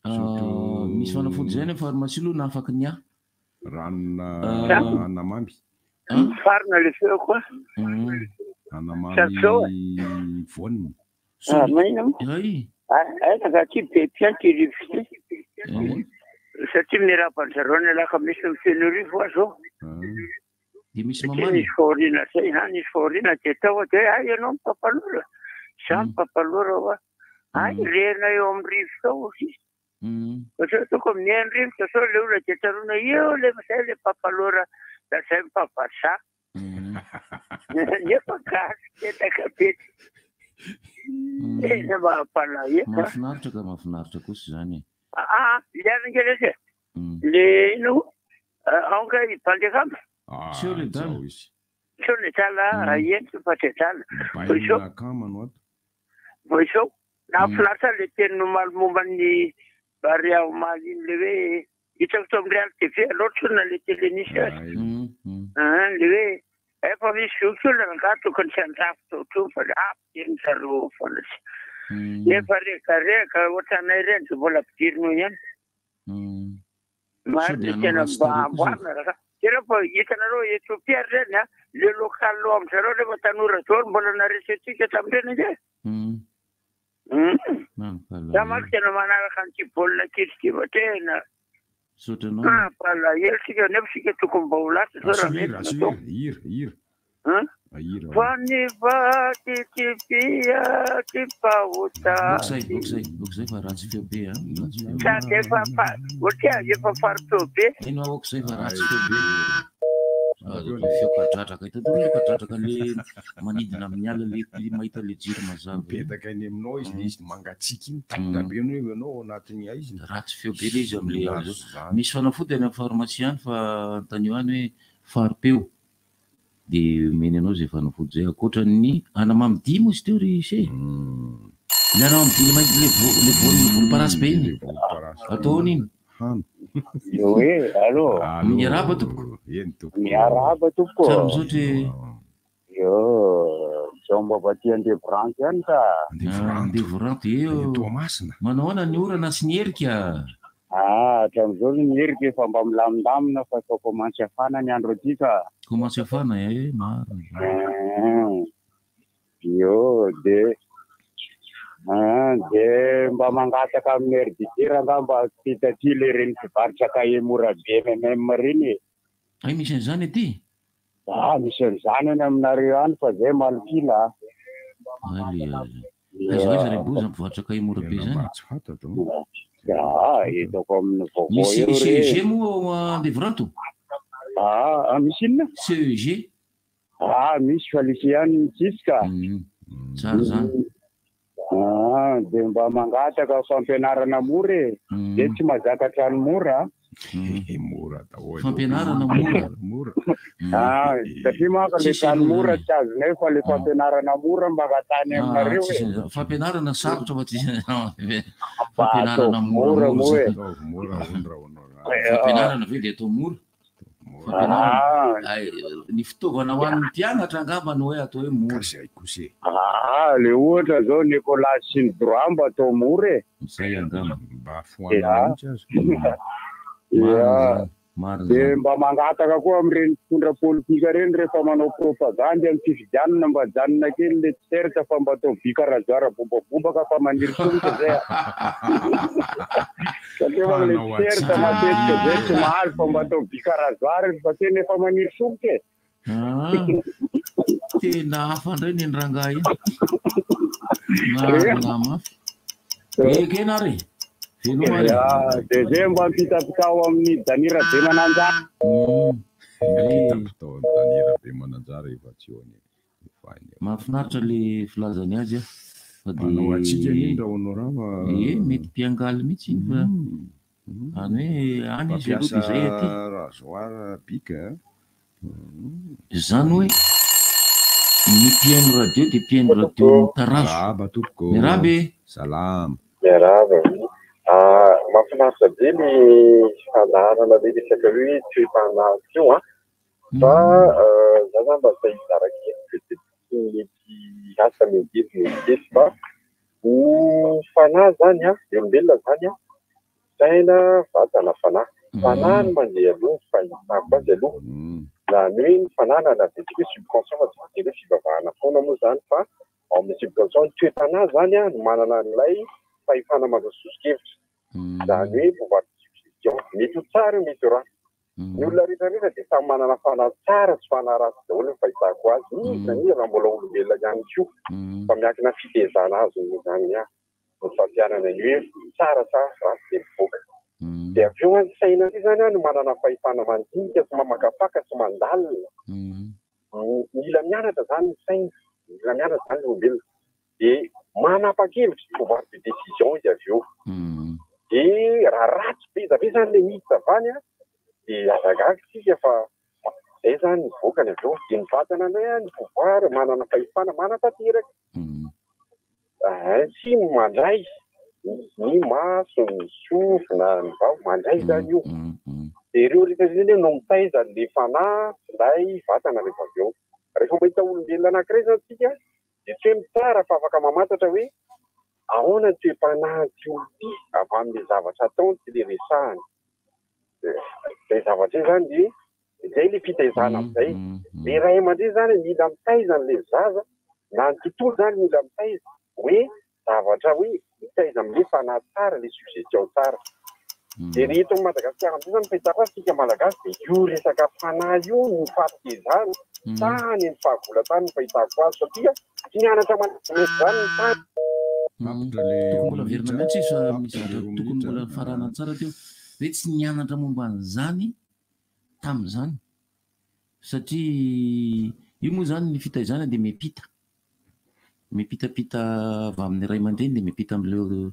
Ah, misy fanafody izay any amin'ny pharmacie aloha na afaky ny ahy. Ranona anamamy. Mifarina le feoko a. Anamamy Sarso. voaniny. Ah, manina moa? Aiza ka ty be mpianty rivotra ty. Satria miarahaba an-dry zareo any Alakamisy ny Fenoarivo aho zao. Dia misy Satria mamaly. nisy fahoriana zay, ha nisy fahoriana dia tao dia hay ianao mipapalora. Za mipapalora hoa. Hay rena eo amin'ny rivotra ao izy. Satria tokony mihaino rivotra sao le olona dia tsaroana eo le zay le papalora lazain'ny mpavazaha. Nefa gasy petaka be. Tena mampalahelo. Mahafinaritra ka mahafinaritra kosa izany e. Ah, le ange lesy e. Le ino aoka i Bandekamba. Tsy eo le dala. Tsy eo le dala, eny tsy fa tsy dala. Voiso, Bainina akama no ato. voiso. Nahafinaritra le teny omaly momba ny Barea omaly iny le hoe hitako tao amin'ny Real TV aloha tsy na le télé nisy azy. Ah, le hoe efa misy zokiolona rangahy tokony tsy handrafitra ohatr'io fa le ampidiriny zareo foana tsy. Nefa regarega ohatranay ireny dia mbola ampidirina eo ihany. Sao Marina dia hanao tena ratsy mba tarehy kosa amboarina rangahy. Jereo fa hitanareo Ethiopia ry reny a, le local ao amin-dry zareo rehefa tanora daholo mbola naresy antsika tamin'ireny ange. Za manko tena manaraka an'ity baolina kitra ity fa tena Misaotra anao. Mampalahelo tsika nefa tsika tokony mba ho lasa zao raha mety natao. Hira, hira. Hein? Hira. Fa ny vaky tsy fia tsy fahota. Ok zay, ok zay, ok zay fa ratsy feo be a. Ratsy feo. Sady efa fa ohatry efa fari-peo be. Eny ok zay fa ratsy feo be. Azo atao feo kadradraka ito daholo le kadradraka le manidina amin'ny alina le le mahita le jiro mazava. Mipetaka eny aminao izy le izy mangatsiaka iny taitra be anao ianao ao anatin'ny haizina. Ratsy feo be le izy amle andro zao. Misy fanafody any amin'ny pharmacie any fa anontanio any hoe fari-peo de omeny anao zay fanafody zay ankoatran'ny anamamy dimy ozy teo ry se. Ny anamamy dimy mainty le le voan'ny volomparasy be iny. Atao ahoana iny? Hano. Oui, allô. Allô. Miarahaba tompoko. Eny tompoko. Miarahaba tompoko. Tsara misaotra e. Yo, zao mba avy aty Andevoranto ihany ka. Andevoranto eo. Toamasina. Manao ahoana ny orana sy ny erika? Ah, hatramin'izao ny erika efa mba milamindamina fa efa commence hafana ny andro aty ka. Commence hafana e, marina izany. Io de ah, de mba mangataka amin'ny RDT rangaha mba tsy taty le reny mpivarotra cahier mora be MMM reny e. Hay misy an'izany aty? Ah, misy an'izany any aminareo any fa zay malok'ila a. Hay le aza. Aiza ho aiza re boza mpivarotra cahier mora be zany? Tsy fantatro. Ah, hitako amin'ny vaovao Misy eo re. CEG moa ao Andevoranto? Ah, ah, misy inona? CEG. Ah, misy fa lycée ihany ny tsisy ka. Tsara zany. Ah, dia mba mangataka fampianarana mora e. Dia tsy mahazaka trano mora. Mora daholo. Fampianarana mora. Mora. Ah, satria manko le Tsisy trano aloha mora zany. tsy azonay fa le fampianarana mora mba angatahany Ah, aminareo tsisy e. an'izany. Fampianarana sarotra fa tsisy Mba fampianarana ataovy mora mora moa moa e. zany. Ataovy mora hono raha hono. Fampianarana ve dia atao mora? Fampianarana. Ay, ny fitaovana ho an'ny mpianatra angamba no hoe atao hoe mora. Ah, le ohatra zao ny écolage sy ny droit mba atao mora e. Zay angamba. Mba Ya. Marina Ya. zany. Marina Dia zany. mba mangataka koa amin'ireny mpitondra politika ireny rehefa manao propagandy amin'ny fifidianana mba ajanona kely le t-shirt fa mba atao bika razoara bombabombaka fa maniry tongotra zay a. Satria manko le Mpanao t-shirt antsika. matetika zay tsy mahazo fa mba atao bika razoara fa tena efa maniry somotra e. Ah, tena hafa indray ny rangahy iny. Marina mafy. Ekena ary. Veloma ary. Ya, dia zay mba ampitapitao amin'ny Dany Rabemananjara. Ampitapitao amin'ny Dany Rabemananjara efa tsy eo anie. Mahafinaritra le filazany azy a. Fa dia Manao antsika anie raha honorable. Eh, mety mpiangaly mihitsy iny fa any hoe any izy aloha dia zay aty. Mampiasa rasoir bika. Izany hoe ny mpihaino radio dia mpihaino radio mitarazo. Miarahaba tompoko. Miarahaba e. Salama. Miarahaba. Ah, mahafinaritra be ny fandaharana le resaka hoe toe-panahy teo an. Fa za zany mba te hizara kely dia tsy mety asa mety kely mety kely fa ny fanahy zany an, ny olombelona zany an, saina, vatana, fanahy. Fanahy no mandeha aloha, ny fahitako azy aloha. Izany hoe ny fanahy na lazaintsika hoe subconscient fa tsy voatery hoe fivavahana foana moa izany fa ao amin'ny subconscient ny toe-panahy izany an no manana an'ilay fahefana mandroso soso-kevitra. Izany hoe pouvoir de suggestion. Mety ho tsara io, mety ho ratsy. Ny olona rehetra rehetra dia samy manana fanahy tsara sy fanahy ratsy daholo ny fahitako azy. N'iza n'iza na mbola olombelona ihany koa. Fa miankina fitezana azy izany ny fampianana ny hoe tsara sa ratsy dia mivoaka. Dia avy eo an, ny saina indray izany an no manana fahefana mandinika sy mamakafaka sy mandalina. Mila mianatra izany ny saina, mila mianatra izany ny olombelona. Dia manapa-kevitra, pouvoir de décision izy avy eo. Dia raha ratsy be dia be izany ilay miditra avy any an, dia aza gaga isika fa izay izany ny vokany avy eo. Dia ny vatana indray an, ny pouvoir, manana fahefana manatanteraka. Tsy mandray ny maso, ny sofina, ny vava, mandray izany io. Dia ireo rehetra ireo no mitaiza an'ilay fanahy sy ilay vatana rehefa avy eo. Rehefa mahita olombelona anankiray izany isika dia tsy hoe mitsara fa afaka mamantatra hoe ahoana ny toe-panahin'ity olona ity avy amin'ilay zavatra ataony sy ilay resahany. Izay zavatra izay izany dia Izay ilay fitaizana amin'izay. Ny ray aman-dreny izany mila mitaiza an'ilay zaza na ny tontolo izany mila mitaiza hoe zavatra hoe mitaiza amin'ilay fanahy tsara, ilay suggestion tsara. Dia ny eto Madagasikara amin'izay izany ny fahitako azy isika Malagasy dia io resaka fanahy io no fahatezana tany amin'ny fahagola tany ny fahitako azy satria tsy nianatra management izany ny tany. Tokony mbola averina mihitsy izy fa misy zavatra tokony mbola nifarana tsara teo hoe tsy nianatra momba an'izany tamin'izany satria io moa izany ny fitaizana dia miampita, miampitapita avy amin'ny ray aman-dreny dia miampita amin'ireo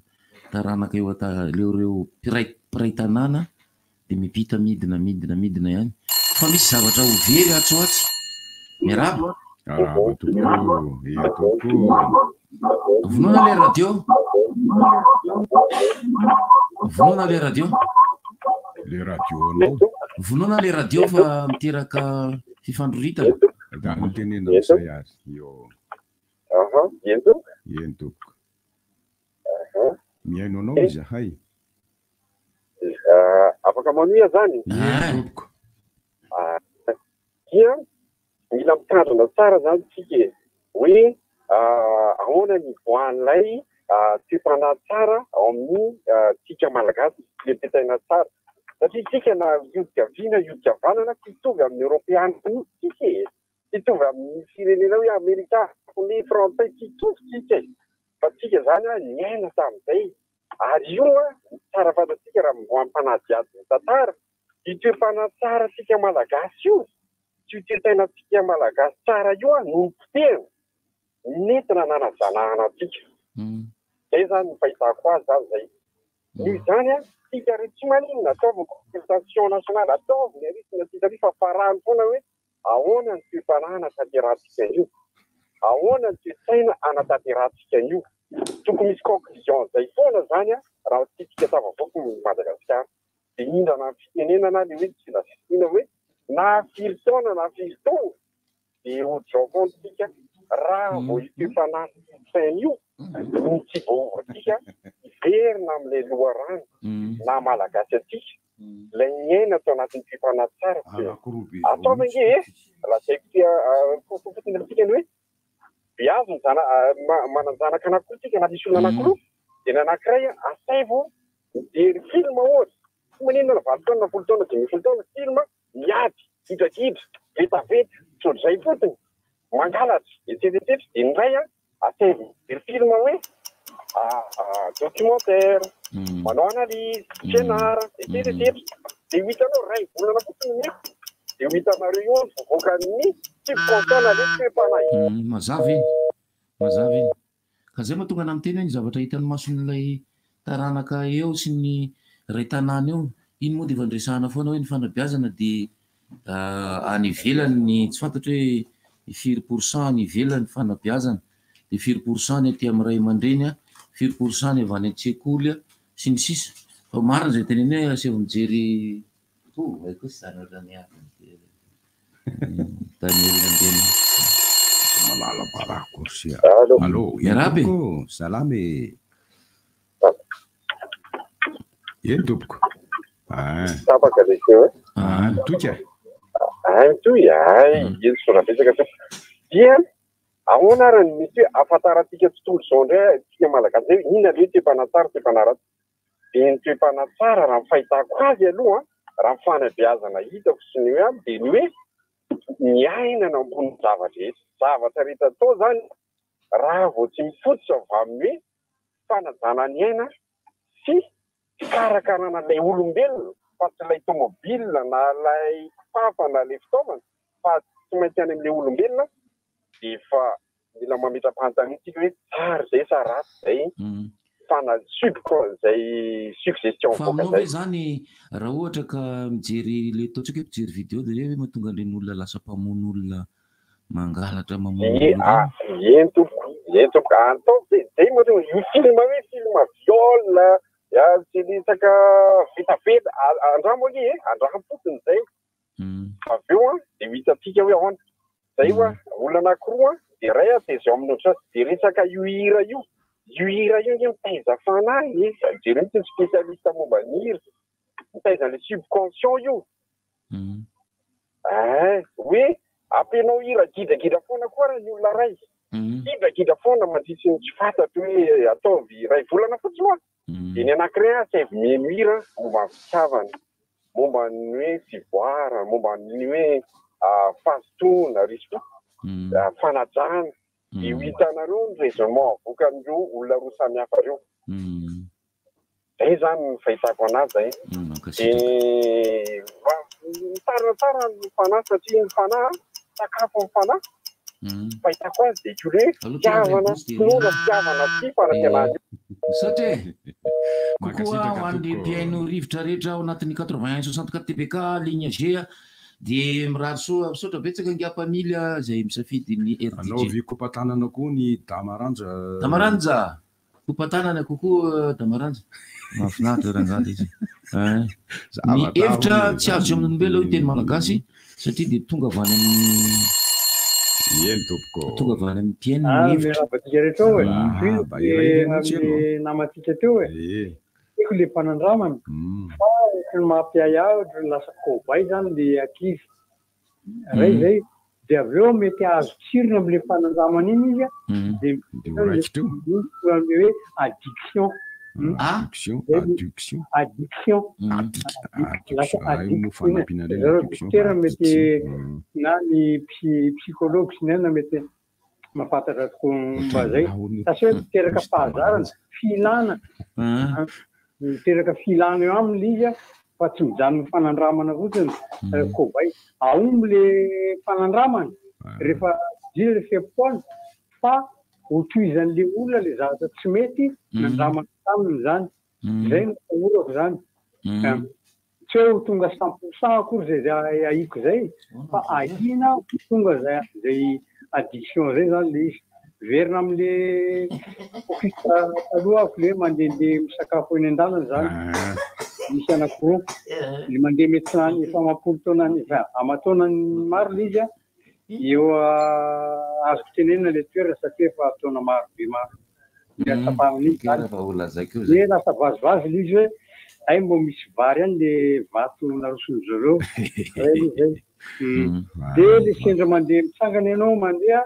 taranaka eo anta- ireo ireo mpiray mpiray tanàna dia miampita midina midina midina ihany fa misy zavatra ho very atsy ho atsy. Miarahaba. Arahaba tompoko, ia tompoko. Vonoina le radio. Vonoina le radio. Le radio anao. Vonoina le radio fa miteraka fifandroritana. Da notenena amin'izay ary. Io. Aha, eny tompoko. Eny tompoko. Aha. Mihaino anao izahay. Afaka manohy aho zany? Eny tompoko. Ah, dia mila mitandrina tsara zany tsika e, hoe ahoana ny hivoahan'ilay toe-panahy tsara ao amin'ny tsika malagasy, ilay toe-tsaina tsara. Satria tsika na hiodika havia na hiodika havanana tsy hitovy amin'ny eoropeana mihitsy tsika e, tsy hitovy amin'ny firenena hoe amerika, japoney, frantsay, tsy hitovy tsika e. Fa tsika zany niaina tamin'izay. Ary io tsara fantatsika raha mpanadihady ny tantara, Io toe-panahy tsara antsika Malagasy io, sy io toe-tsainantsika Malagasy tsara io no nopotehina, nentina nanajanahana antsika. Zay zany ny fahitako azy zany zay. Noho izany an, tsika re tsy maninona, ataovy ny consultation nationale, ataovy ny ary sy ny aty fa farano foana hoe ahoana ny toe-panahy anatanterahantsika an'io, ahoana ny toe-tsaina anatanterahantsika an'io. Tokony misy conclusion zay foana zany an, raha tiantsika tafavoaka ny Madagasikara. Dia nindrana ny fitenenana ilay hoe tsy lazaina hoe na firy taona na firy taona dia ohatr'izao foana isika raha vao io toe-panahy sy saina io no tsy voaovantsika hiverina amin'ilay loharano naha malagasy antsika, ilay niaina tao anatin'ny toe-panahy tsara dia ataovy ange e! Lazaiko ty fotsiny amintsika ny hoe beazo ny zana manan-janaka anankiroa tsika na misy olona anankiroa dia ny anankiray asaivo Mijery film ohatra, tsy maninona na 8 taona na 10 taona, 15 taona, film miady, gidragidra, vetaveta, tsy ohatr'izay fotsiny, mangalatra, etc etc, dia ny iray an, asaivo mijery film hoe documentaire, manao analyse, fianarana, etc etc, dia ho hitanao iray volana fotsiny mety, dia ho hitanareo eo ny vovokan'ny subconscient na le toe-panahy. Mazava iny, mazava iny. Ka zay mahatonga anah miteny hoe ny zavatra hitan'ny mason'ilay taranaka eo sy ny ray tanàna eo, iny moa dia efa niresahana foana hoe ny fanabeazana dia any ivelany ny tsy fantatro hoe firy pour cent any ivelany ny fanabeazana, dia firy pour cent ny aty amin'ny ray aman-dreny, firy pour cent ny avy any an-tsekoly sy ny sisa Fa marina izay teneniny hoe asaivo mijery Oh, hay kosa izany ohatran'ny hafa Daniel Andriana. Malala barako ry sia. Allô. Allô, Miarahaba e. tompoko, salama e. Eny tompoko. Ah. Tapaka le feo e. Ah, mitoky e. Ah, mitohy, ay, eny soa betsaka tompoko. Dia ahoana ary ny mety hoe ahafantarantsika tontolo izao indray tsika Malagasy hoe inona le toe-panahy tsara, toe-panahy ratsy. Dia ny toe-panahy tsara raha ny fahitako azy aloha, raha ny fanabeazana hitako sy ny hoe aby dia ny hoe miainana ambonin'ny zava-drehetra. Zavatra rehetra atao izany raha vao tsy mifototra avy amin'ny hoe fanajana ny aina sy fikarakarana ilay olombelona fa tsy ilay tomobile na ilay kifafa na ilay fitaovana fa tsy maintsy any amin'ilay olombelona dia efa mila mametra-panontaniana isika hoe tsara izay sa ratsy izay fana sub izay suggestion Fa mivoaka aminao ve izay. izany raha ohatra ka mijery le ataontsika hoe mpijery video dia hoe mahatonga an'ireny olona lasa mpamono olona mangalatra mamono Ie, olona ah, ireny? eny tompoko, eny tompoko, ataovy zay, zay moa zany io film hoe film viol, ah, sy resaka vetaveta, andramo anie e, andramo fotsiny zay, avy eo an, dia ho hitantsika hoe ahoana. Zay hoa, olona anakiroa an, dia iray an tezao amin'ny ohatr'izao, dia resaka io hira io, io hira io ange mitaiza fanahy e, jereo mihitsy ny spécialiste momba ny hira, mitaiza an'ilay subconscient io. Ein, hoe ampianao hira gidragidra foana koa raha ny olona ray. Gidragidra foana mandritry ny tsy fantatro hoe ataovy iray volana fotsiny hoa. Dia ny anankiray asaivo mihaino hira momba ny fitiavana, momba ny hoe fivoarana, momba ny hoe fahazotoana, respect, fanajana. Dia ho hitanareo ny raisonnement avoakan'ireo olona roa samihafa ireo. Zay zany ny fahitako anazy zay. Dia mitarina tsara ny fanahy satria ny fanahy sakafon'ny fanahy. Fahitako azy dia io hoe fitiavana, finoana, fitiavana sy fanantenana io. Misaotra e! Kokoa ho an'ny mpihaino rivotra rehetra ao anatin'ny 81 64 TPK ligne G dia mirary soa. Misaotra betsaka ingahy mpamily izay misafidy ny RDJ. Anaovy kopa-tanana koa ny Damaranja. Damaranja! Kopa-tanana kokoa Damaranja. Mahafinaritra rangahy ilay izy. Ny hevitra tsy azo amin'olombelona hoy ny teny malagasy satria dia tonga avy any amin'ny Eny tompoko. Tonga avy any amin'ny mpihaino ny hevitra. Miarahaba antsika rehetra ao e. Tohizako le amin'ny namantsika teo e. Tiako le fanandramana fa ohatran'ny mampiahiahy ohatran'ny lasa cobaye zany le ankizy. Ray zay dia avy eo mety hahazo tsirony amin'ilay fanandramana iny izy dia Dia ho raikitra eo. Amin'ilay hoe addiction. Addiction, adduction. Addiction. Lasa addiction. Zareo dokotera mety na ny psychologue sy ny aina mety mahafantatra tokoa momba izay. Satria hoe miteraka fahazarana, filana. Miteraka filana eo aminy ilay izy fa tsy mijanona ho fanandramana fotsiny. Cobaye. Ahomby ilay fanandramana rehefa dila ilay fe-potoana fa ho tohizan'ilay olona ilay zavatra tsy mety nandramana taminy izany. Izay no atahorako izany. Tsy hoe ho tonga cent pour cent akory izay ahiako izay fa ahiana ho tonga izay izay addiction izay izany ilay izy. Miverina amin'ilay focus taloha aho ilay hoe mandehandeha misakafo eny an-dalana izany. Misy anankiroa. Ilay mandeha médecin any efa amam-polo taona any, enfin aman-taonany maro ilay izy an, Eo azoko tenenina ilay toerana satria efa taona maro be maro niatsapana an'iny izany. Dia lasa vazivazy ilay izy hoe hay mbô misy vary ihany le vato naroson'ny zareo. Zay aloha zay. Dia le sendra mandeha mitsangana ianao mandeha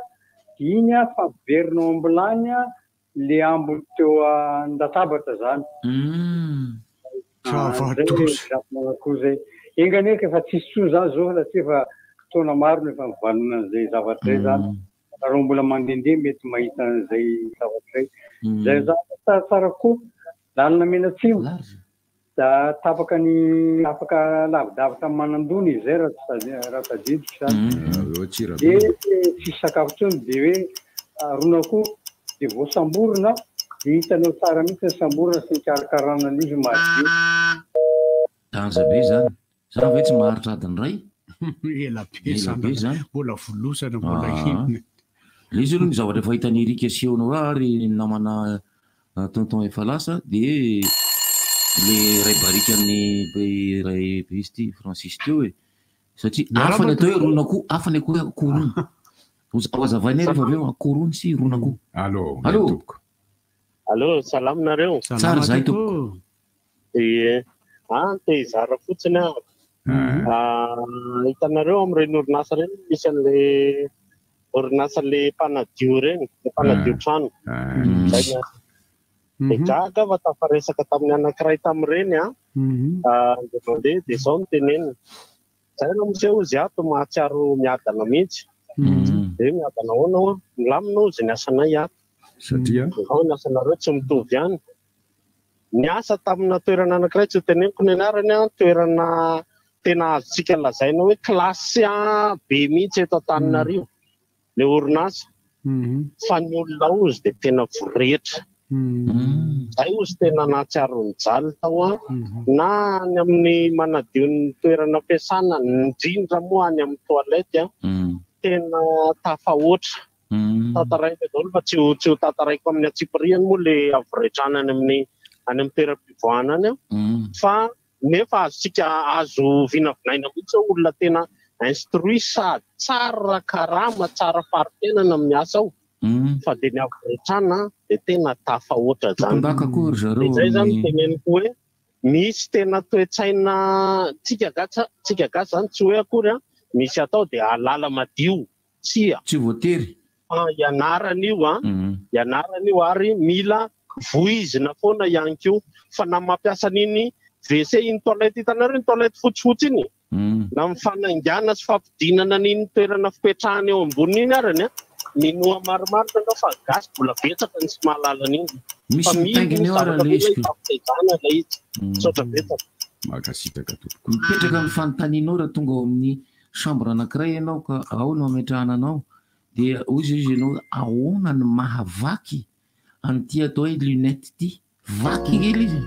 dia iny fa miverina ao am-bilany Le ambiny teo an-databatra zany. Zava-doza. Zay. Enga anie ka efa tsisy tsony zany zao satria efa taona maro no efa nivanona an'izay zavatra zay zany. Raha mbola mandehandeha mety mahita an'izay zavatra zay. Zay zavatra tsaratsara kokoa. Lalana mianatsimo. Da tapaka ny afaka lavidavitra amin'ny manandona izy zay raha tadidiko zany. De tsisy sakafo intsony de hoe ron'akoho de voasamborina de hitanao tsara mihitsy ny samborina sy ny fikarakarana an'izy madio. Danger be zany. Zany ve tsy maharitra adiny iray? Ela be zany. Mbola volosana mbola inona. Le izy aloha ny zavatra efa hitan'i Eric sy Honora ary ny namana Tonton efa lasa de le ray barikan'ny ray be izy ity Francis teo e. Satria hafa ny atao hoe ron'akoho, hafa ny akoho hoe akoho rony. Ho hazavainay rehefa avy eo akoho rony sy ron'akoho. Allo, Allo. tompoko. Allo, salama nareo? Tsara izahay tompoko. Ie, ah, te hizara fotsiny aho. Ah, hitanareo amin'ireny orinasa ireny misy an'ilay orinasa le mpanadio ireny, le mpanadio trano. Izay ny asa. Dia gaga aho fa tafaresaka tamin'ny anankiray tamin'ireny aho. Ah, indray mandeha dia izao no teneniny. Izay ramose hozy ato mahatsiaro miadana mihitsy. Dia miadana ahoana hoa? Milamina hozy ny asanay ato. Satria? Ao ny asanareo tsy mitovy ihany. Niasa tamina toerana anankiray tsy ho teneniko ny anarany an, toerana tena azontsika lazaina hoe classe be mihitsy eto Antananarivo le orinasa fa ny olona ao ozy dia tena voretra. Zay ozy tena nahatsiaro nijaly tao an, na any amin'ny manadio ny toerana fiasana, indrindra moa any amin'ny toilette an, tena tafahoatra. Tantaraina daholo fa tsy ho tsy ho tantaraiko amin'ny antsipiriany moa le havoretrana any amin'ny any amin'ny toeram-pivoahana any an. Fa nefa azontsika azo vinavinaina mihitsy hoe olona tena instruit sady tsara karama, tsara fari-piainana amin'ny asa ao. Fa dia ny havoretrana dia tena tafahoatra izany. Tompon-daka koa ry zareo Dia izay izany amin'ny teneniko hoe misy tena toe-tsaina tsika gasy tsika gasy izany tsy hoe akory an. misy atao dia hahalala madio. Tsia. Tsy voatery. Fa ianarana io an, ianarana io ary mila voizina foana ihany koa. Fa na mampiasa an'iny WC iny toilette hitanareo iny toilette fotsifotsy iny? Na ny fanaingana sy fampidinana an'iny toerana fipetrahana eo amboniny iny arany an, minoa marimarina anao fa gasy mbola betsaka ny tsy mahalala an'iny. Misy Fa mila mitaingina eo ara zavatra ilay mila izy ko. hifampitaizana ilay izy. Misaotra betsaka. Mankasitraka tompoko. Mipetraka ny fanontanianao raha tonga ao amin'ny chambre anankiray ianao ka ao no ametrahana anao dia hoy izy ianao ahoana no mahavaky an'ity atao hoe lunette ity? Vaky nge ilay izy e.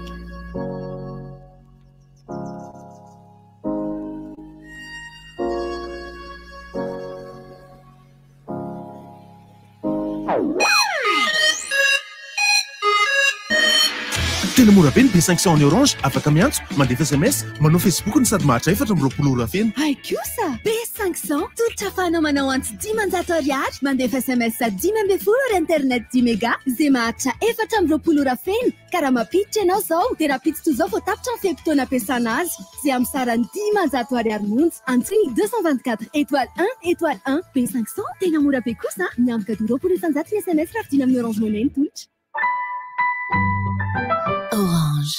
Tena mora be ny B500 an'i Orange, afaka miantso, mandefa sms, manao Facebook no sady maharitra 24 ora feno. Hay kosa! B500, tolotra ahafahanao manao antso 500 ariary, mandefa sms 15 ary internet dimy mega, izay maharitra 24 ora feno, ka raha mampiditra ianao izao, dia rahampitso toy izao vao tapitra ny fe-potoana ampiasana azy, izay amin'ny sarany 500 ariary monja. Antsoy ny 224 étoile 1 étoile 1. B500, tena mora be kosa! Miantoka 20% ny sms raha vidiana amin'ny Orange Money ny tolotra. Orange.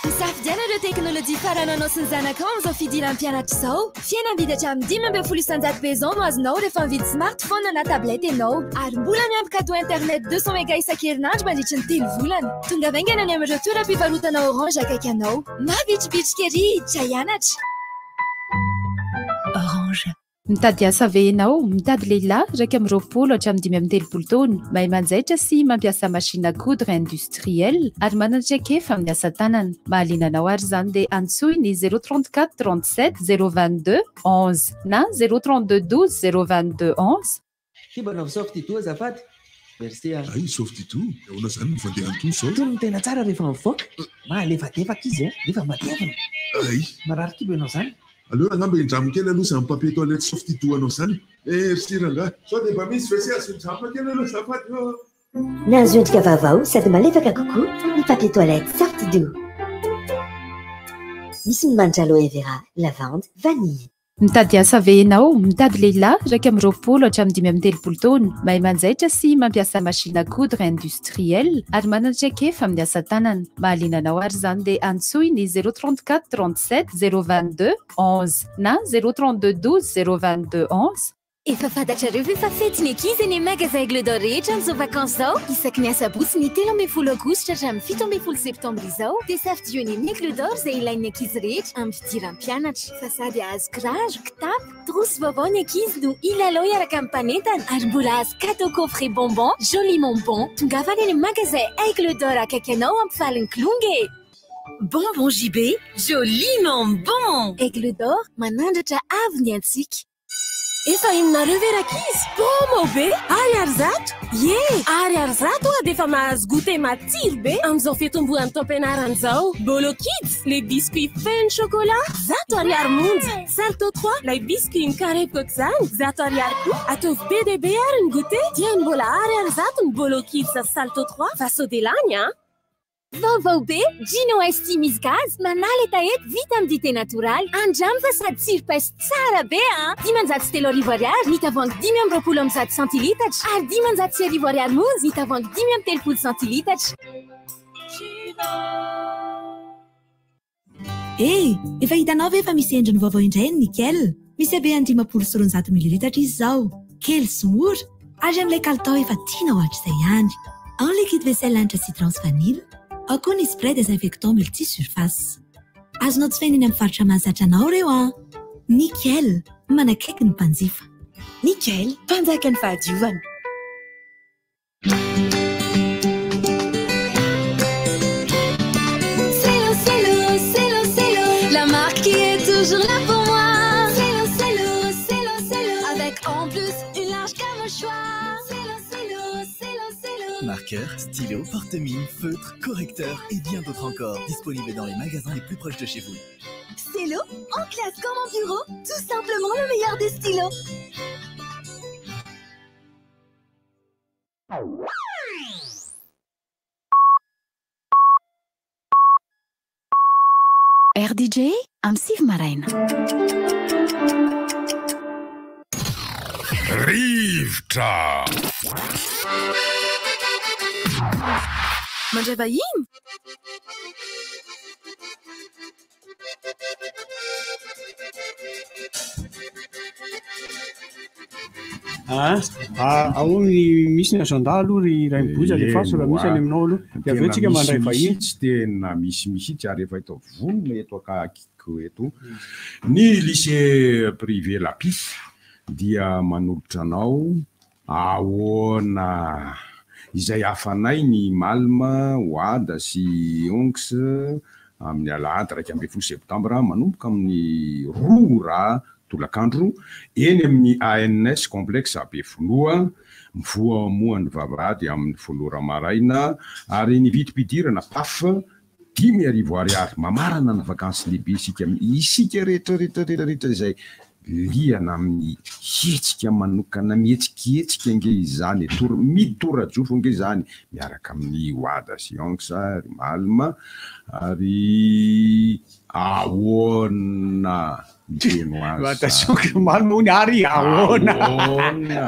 Misafidiana ireo teknolojia farany anao sy ny zanakao amin'izao fidiram-pianatra izao. Fihenam-bidy hatramin'ny 15% be izao no azonao rehefa mividy smartphone na tablette ianao. Ary mbola miampy cadeau internet 200 méga isan-kerinandro mandritry ny telo volana. Tongava haingana any amin'ireo toeram-pivarotana Orange akaiky anao. Mavitribitrika ery hiditra hianatra. Orange. Mitady asa ve ianao? Mitady lehilahy, 21 hatramin'ny 35 taona, mahay manjaitra sy mampiasa machine à coudre industrielle ary manana traikefa amin'ny asa tanana. Mahaliana anao ary izany dia antsoy ny 034 37 022 11 na 032 12 022 11. Ty mba anaovy soft-doux azafady. Merci a. Hay soft-doux, ahoana izany no fandehan'ny toa izao? Itony no tena tsara rehefa mivoaka. Mahalefadefaka izy a, nefa matevina. Hay. Marary kibo ianao izany. Aleo angamba hindramo kely aloha izany papier toilette soft-doux anao izany e. Merci rangahy. Sao dia mba misy WC azo hindramina kely aloha azafady ô. Nahazo endrika vaovao sady malefaka kokoa ny papier toilette soft-doux. Misy ny manitra aloe vera, lavande, vanille. Mitady asa ve ianao? Mitady lehilahy, 21 hatramin'ny 35 taona, mahay manjaitra sy mampiasa machine à coudre industrielle ary manana traikefa amin'ny asa tanana. Mahaliana anao ary izany dia antsoy ny 034 37 022 11 na 032 12 022 11. Efa fantatrareo ve fa fety ny ankizy eny amin'ny magasin Aigle d'Or rehetra amin'izao vacances izao? Isaky ny asabotsy ny 13 aogositra hatramin'ny 17 septambra izao dia safidio eny amin'ny Aigle d'Or izay ilain'ny ankizy rehetra amin'ny fidiram-pianatra. Fa sady hahazo kiraro, kitapo, trousse vaovao ny ankizy no hilalao hiaraka amin'ny mpanentana ary mbola hahazo cadeau coffret bonbon joliment bon. Tongava any amin'ny magasin Aigle d'Or akaiky anao hampifaly ny kilonga e! Bonbon JB, joliment bon! Aigle d'Or, manandratra avo ny antsika. Efa henonareo ve rankizy? Promo be! Ariary 100! Ie! Ariary 100 oa dia efa mahazo goûter matsiro be amin'izao fitomboan'ny taom-pianarana izao. Bolo Kids, le biscuit feno chocolat, 100 ariary monja. Salto trois, ilay biscuit mikarepoka aok'izany, 100 ariary koa. Ataovy be dia be ary ny goûter, dieny mbola ariary 100 ny Bolo Kids sy Salto trois fa sao dia lany an! Vaovao be, Gino Ice Tea misy gaz, manala hetaheta, vita amin'ny dite natoraly. Andramo fa sady tsiro paiso tsara be an! 3500 ariary ny tavoahangy 125 centilitatra ary 1500 ariary monja ny tavoahangy 35 centilitatra. Hey! Efa hitanao ve fa misy endriny vaovao indray ny nickel? Misy habehany 250 mililitatra izy izao. Kely sy mora ary amin'ilay kalitao efa tianao hatrizay ihany. Ao ny liquide vaisselle hanitra citron sy vanille, ao koa ny spray désinfectant multi surface. Azonao jifaina eny amin'ny faritra mahazatra anao ireo an! Nickel! Manakaiky ny mpanjifa. Nickel! Mpanjakan'ny fahadiovana. Cello, cello, cello, cello, la marque qui est toujours là pour moi. Cello, cello, cello, cello, avec en plus une large gamme au choix. Cello, cello, cello, cello. Marqueur, stylo, porte-mine, feutre, correcteur et bien d'autres encore. Disponibles dans les magasins les plus proches de chez vous. Cello, en classe comme en bureau, tout simplement le meilleur des stylos. RDJ amin'ny 9 maraina. Rivotra. Mandray vahiny? Ah, ao ny misy ny agenda aloha ry Rainiboza alefaso raha misy any aminao aloha. Dia avy eo tsika mandray vahiny. Tena misy mihitsy, tena misy mihitsy ary efa eto vonona eto akaiky eto. Ny lycée privé Lapis dia manolotra anao Ahoana? Izay hafanay ny Malm, Wada sy Onks amin'ny alahady 11 septambra manomboka amin'ny roa ora tolakandro eny amin'ny ANS Complexe Ampefiloha. Mivoha moa ny vavahady amin'ny folo ora maraina ary ny vidim-pidirana paf 5000 ariary. Mamarana ny vakansy lehibe isika, isika rehetra rehetra rehetra rehetra izay liana amin'ny hetsika manokana mihetsiketsika ange izany e, tor- mitorajofo ange izany miaraka amin'ny Wada sy Onks ry Malm ary ahoana miteno azy Wada sy Onks Malm hono ary ahoana? Ahoana?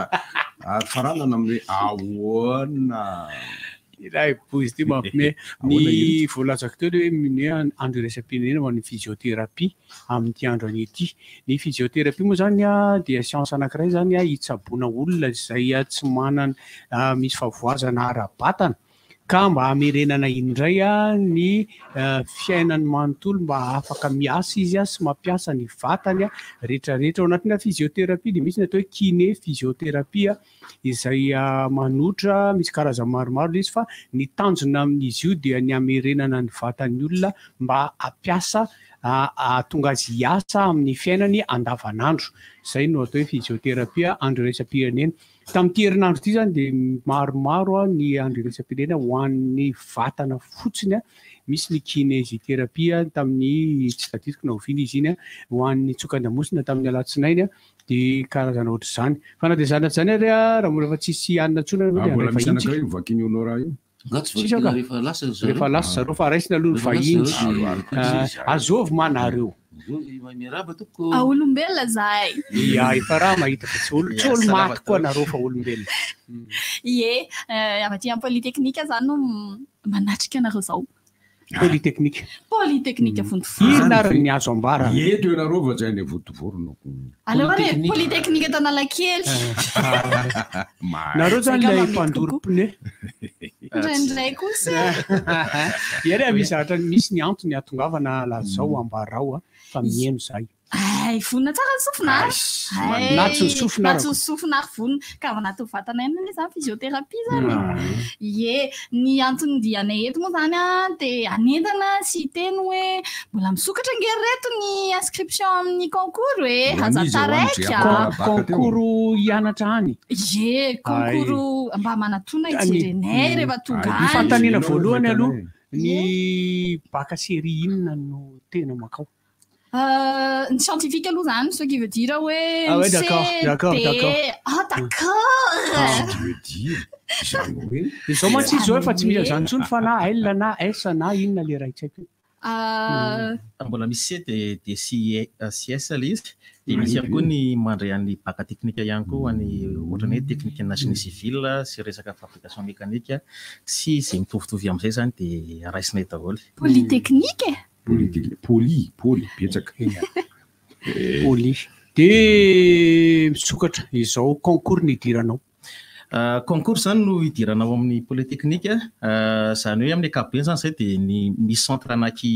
Ary faranana amin'ny hoe ahoana? Ilay bozy ity mampime. Ny voalazako teo ilay hoe ny hoe andro iraisam-pirenena ho an'ny physiothérapie amin'ity andro anio ity. Ny physiothérapie moa izany dia siansa anankiray izany hitsaboana olona izay tsy manana misy fahavoazana ara-batana ka mba hamerenana indray ny fiainany manontolo mba afaka miasa izy sy mampiasa ny vatany rehetrarehetra. Ao anatin'ny physiothérapie dia misy ny atao hoe kiné physiothérapie izay manotra, misy karazany maromaro ilay izy fa ny tanjona amin'izy io dia ny hamerenana ny vatan'ny olona mba hampiasa hahatonga azy hiasa amin'ny fiainany andavanandro. Izay no atao hoe physiothérapie andro iraisam-pirenena. Tamin'ity herinandro ity izany dia maromaro ny andro iraisam-pirenena ho an'ny vatana fotsiny. Misy ny kinésithérapie tamin'ny tsy tadidiko na oviana izy iny, ho an'ny tsokan-damosina tamin'ny alatsinainy. Dia karazana ohatr'izany. Fa na dia izany na tsy izany ary raha mbola efa tsisy hanina intsony aloha dia Ah, mbola handray misy vahiny tsika. anankiray io vakin'i Honora io. Nga tsy Tsisy vakina aka. rehefa lasa ry zareo. Rehefa lasa zareo fa raisina aloha ny Rehefa lasa vahiny. zareo dia- Ah, azovy ma nareo. Azovy, miarahaba tompoko. Ah, olombelona zahay. Ia, efa raha mahita fa tsy olo, tsy Ia, olo salama maty koa daholo. nareo fa olombelona. Ie, eh, avy aty amin'ny Polytechnique zany no manatrika anareo zao. Polytechnique. Polytechnique Vontovorona. Inona ary ny azo ambara? Eto ianareo fa tsy any Vontovorona. Aleo ary e, Polytechnique eto Analakely. Nareo zany Zay ilay ka mpandoro pneu. Indraindray kosa. Ie re, misy zavatra misy ny antony ahatongavana lazao ambarao fa mihaino zahay. Ay, vonona tsara ny sofina a. Ay, Na tsy ny sofina na tsy arako. ny sofina ary vonona. Ka avy anatin'ny vatana ihany anie izany physiothérapie izany e. Mm. Ie, ny antony dianay eto moa izany a, dia hanentana sy hiteny hoe mbola misokatra ange ry reto ny inscription amin'ny concours e, Ho aza an'iza, ho an'i taraiky Jean a. Paul Concours hianatra any. Ie, concours mba manatona Ny- hijerenay rehefa tonga Ny any. fanontaniana voalohany aloha, ny bac série inona no tena makao? Euh, ny scientifique aloha zany, ce qui veut dire hoe Ah ouais, C, d'accord, d'accord, D. d'accord. Ah, d'accord. Ce qui veut dire, izany hoe. Izao mantsy izy izao efa tsy mila izany intsony fa na L na S na inona le iray tsy haiko io. Euh, Mbola misy C dia dia C sy S ilay izy. Dia misy ihany koa ny mandray an'ny bac teknika ihany koa ho an'ny ohatran'ny hoe teknika na génie civil sy resaka fabrication mécanique sy izay mitovitovy amin'izay izany dia raisinay daholo. Polytechnique e. Polytechnique, poly, poly, betsaka. Poly. Dia misokatra izao concours ny idiranao. Concours izany no idirana ao amin'ny Polytechnique, izany hoe amin'ny ankapobeny izany izay dia ny misy centre anaky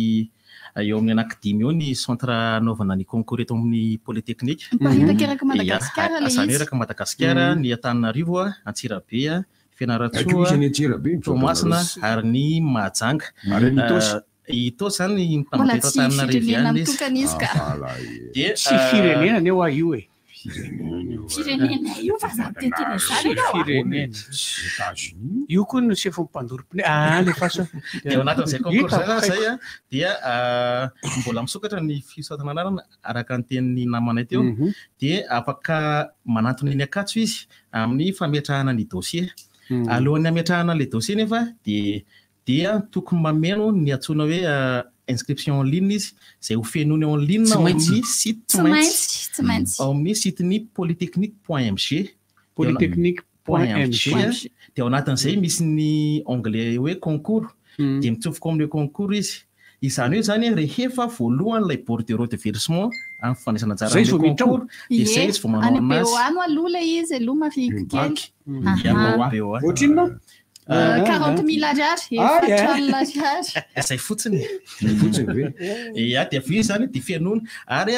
eo amin'ny anankidimy eo ny centre anaovana ny concours eto amin'ny Polytechnique. Miparitaka eraky Madagasikara Ia, ilay izany hoe izy. eraky Madagasikara, ny Antananarivo, Antsirabe, Aiky misy any Fianarantsoa, Antsirabe, misaotra Toamasina anareo. ary ny Mahajanga. Ary any Itaosy. Itaosy izany Mbola mitamboho eto tsy Antananarivo firenena ihany izy. mitokana izy ka. Dia, Tsy firenena anie hoa io e. Firenena io fa za miteny izany ianao a. Firenena. Io koa no sefo mpandoro pneu. Ah, alefaso. Dia ao anatin'izay concours Hitako, izay zany izay haiko. a, dia mbola misokatra ny fisoratana anarana araka ny tenin'ny namanay teo, dia afaka manantona eny Ankatso izy amin'ny fametrahana ny dossier. Alohan'ny hametrahana an'ilay dossier nefa dia dia tokony mameno ny antsoina hoe inscription en ligne izy, izay ho fenoiny en ligne Tsy ao maintsy. amin'ny site Tsy maintsy, tsy maintsy. Ao amin'ny site-ny polytechnique point mg. Polytechnique point mg. Dia ao anatin'izay misy ny onglet hoe concours. Dia mitsofoka ao amin'ilay concours izy. Izany hoe izany rehefa voalohany ilay bordereau de versement amin'ny fandraisana anjara Zay izy vao amin'ilay miditra ao. concours dia izay izy vao manao Any anazy. BOA no aloha ilay izy aloha marihiko kely. Ia, Aha. BOA. Ohatrinona? 40 mille ariary, Ah, efatra alina ariary. Izay fotsiny. Izay fotsiny ve? Ia, dia avy eo izany dia fenoina. Ary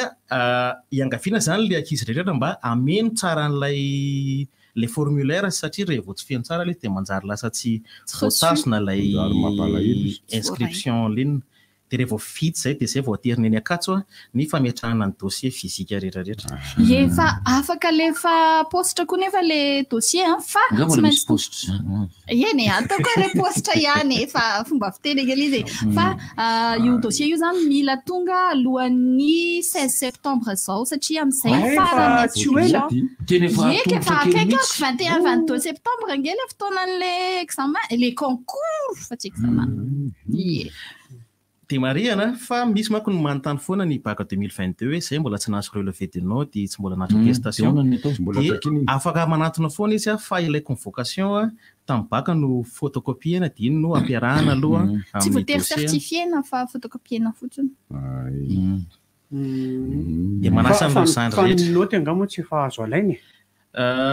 iangaviana izany ilay ankizy rehetra mba hameno tsara an'ilay ilay formulaire satria rehefa vao tsy feno tsara ilay izy dia manjary lasa tsy Tsy reçu. voatazona ilay Manjary mampalahelo izy. inscription en ligne. Dia rehefa vao vita izay dia izay vao aterina eny Ankatso ny fametrahana ny dossier physique rehetra rehetra. Ie, fa afaka alefa paositra koa nefa le dossier an, fa Nga tsy mbola misy maintsy paositra zany. Eny e, ataoko hoe repost ihany e, fa fomba fiteny ange ilay izy e. Fa io dossier io izany mila tonga alohan'ny 16 septembre izao satria amin'izay Ay, fa farany tsy ho ela. Tena efa Ie, ka efa atomotra kely akaiky mihitsy. ako 21 22 septembre ange ilay fotoanan'ilay examen, ilay concours fa tsy examen. Ie. Dia marihana fa misy manko ny manontany foana ny bac 2022 hoe izay mbola tsy nahazo relevé de notes, tsy mbola nahazo attestation. Dia ahoana ny atao? Mbola Dia takiana iny. afaka manantona foana izy fa ilay convocation tamin'ny bac no photocopier-na dia iny no ampiarahana aloha Tsy amin'ny voatery dossier. certifier-na fa photocopier-na fotsiny. Dia manasa Fa- an'ireo fa- zandry Fa ny rehetra. note angaha moa tsy efa azo alaina e?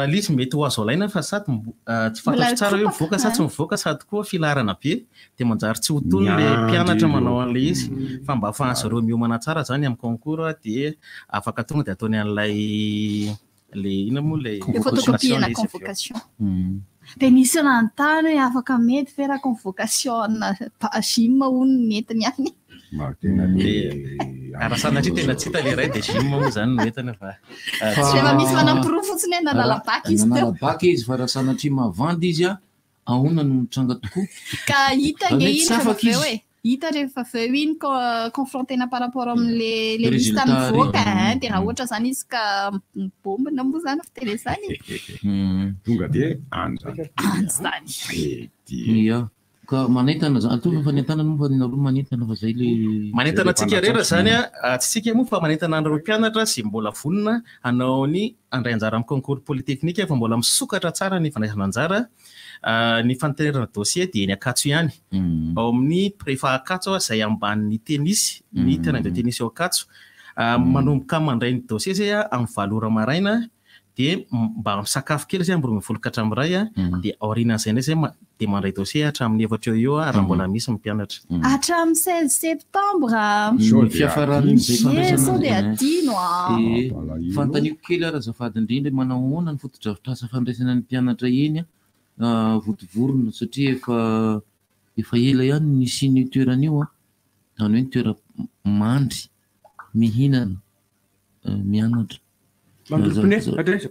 Ilay izy mety ho azo alaina fa sady tsy Mbola fantatro tsara hoe kopaka, mivoaka sa tsy ah. mivoaka sady koa filaharana be dia manjary tsy ho tony ilay Miandry mpianatra ireo. manao an'ilay izy fa mba ahafahan'izy ireo miomana tsara izany amin'ny concours dia afaka tonga dia ataony an'ilay ilay inona moa ilay Ilay convocation photocopier-na ilay izy avy eo. convocation. Dia nisy nanontany hoe afaka mety ve raha convocation na gym hono ny entiny any. Tena Dia raha sanatria tena tsy hita ilay iray dia gym moa izany no entiny fa Tsy efa misy manam-porofo fotsiny hoe nanala bac izy teo. Nanala bac izy fa raha sanatria mavandy izy ahoana no mitranga tokoa? Ka hita Zany ange hoe iny tsy rehefa afaka avy eo izy. e. Hita rehefa avy eo iny confronter-na par rapport amin'le le liste Résultat mivoaka reny. hein. Dia raha ohatra izany izy ka mibombina moa izany fiteny izany. Tonga dia any izany. Any izany. Ia. Ka manentana zany, ataovy fa nentanana moa fa nareo manentana fa zay le Manentana antsika rehetra zany a, tsy tsika moa fa manentana an'ireo mpianatra izay mbola vonona hanao ny handray anjara amin'ny concours polytechnique fa mbola misokatra tsara ny fandraisana anjara. Ny fanontaniana dossier dia eny Ankatso ihany. Ao amin'ny préfet Ankatso izay ambanin'ny tennis, ny terrain de tennis eo Ankatso. Manomboka mandray ny dossier izay amin'ny 8 ora maraina dia mba misakafo kely izay amin'ny 12 ka hatramin'ny 1 dia aorianan'izay indray izay dia mandray dossier hatramin'ny 4 eo eo raha mbola misy ny mpianatra. Hatramin'ny 16 septembre. Ny fiafaran'izay Ie, fandraisana sao dia an'izay. adino ah. Ie. Fanontaniako kely ary azafady indrindra, manao ahoana ny fotodrafitrasa fandraisana ny mpianatra eny Vontovorona satria efa ela ihany no nisian'io toerana io an, izany hoe ny toera-mandry, mihinana, mianatra. Mandoro pneu, adresse.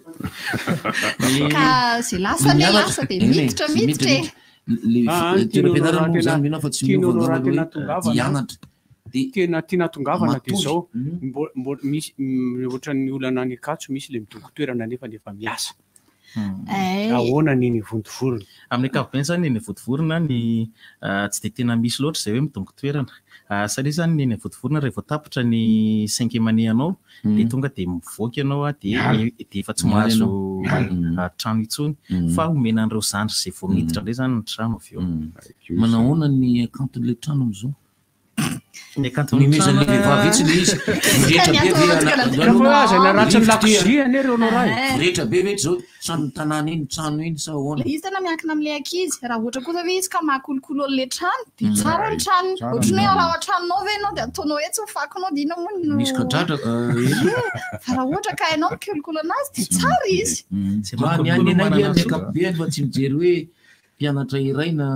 Ka zay lasa anie lasa dia miditra miditra e. Le Ah, toeram-pianarana tianao moa zany tena- mino aho fa tsy tianao miova raha angamba tena hoe tongavana. hianatra. Tena tiana tongavana dia matory. zao, misy, ohatran'ny olana any Ankatso misy le midongy toerana nefa efa miasa. Ay. Ahoana ny eny Vontovorona? Amin'ny ankapobeny izany ny eny Vontovorona ny tsy dia tena misy loatra izay hoe midongy toerana. Satria izany ny eny Vontovorona rehefa tapitra ny cinquième année anao dia tonga dia mivoaka ianao dia Miala. dia efa tsy Miala mahazo ianao. Miala. trano intsony fa omena an'ireo zandry izay vao miditra indray izany ny trano avy eo. Manao ahoana ny hakanton'ilay trano amin'izao? Ny hakanton'ny Ny mezan'ilay trano, vehivavy etsy ilay izy. Mirehitra be ve ana- Ka fa aza ny haratsin'ny lakozia anie reo anao raha e. Mirehitra be ve zao trano tanàna iny trano iny sa ahoana? Ilay izy tena miankina amin'ilay ankizy. Raha ohatra kosa ve izy ka mahakolokolo an'ilay trano dia tsara ny tranony. Tsara Ohatran'ny ny hoe raha trano. ao an-tranonao ve ianao dia ataonao hoe tsy ho fakinao dia inona moa no Misy kadradraka, Ie, fa raha ohatra ka hainao mikolokolo anazy dia tsara izy. Fa ny any anay ny ankapobeny fa tsy mijery hoe mpianatra iray na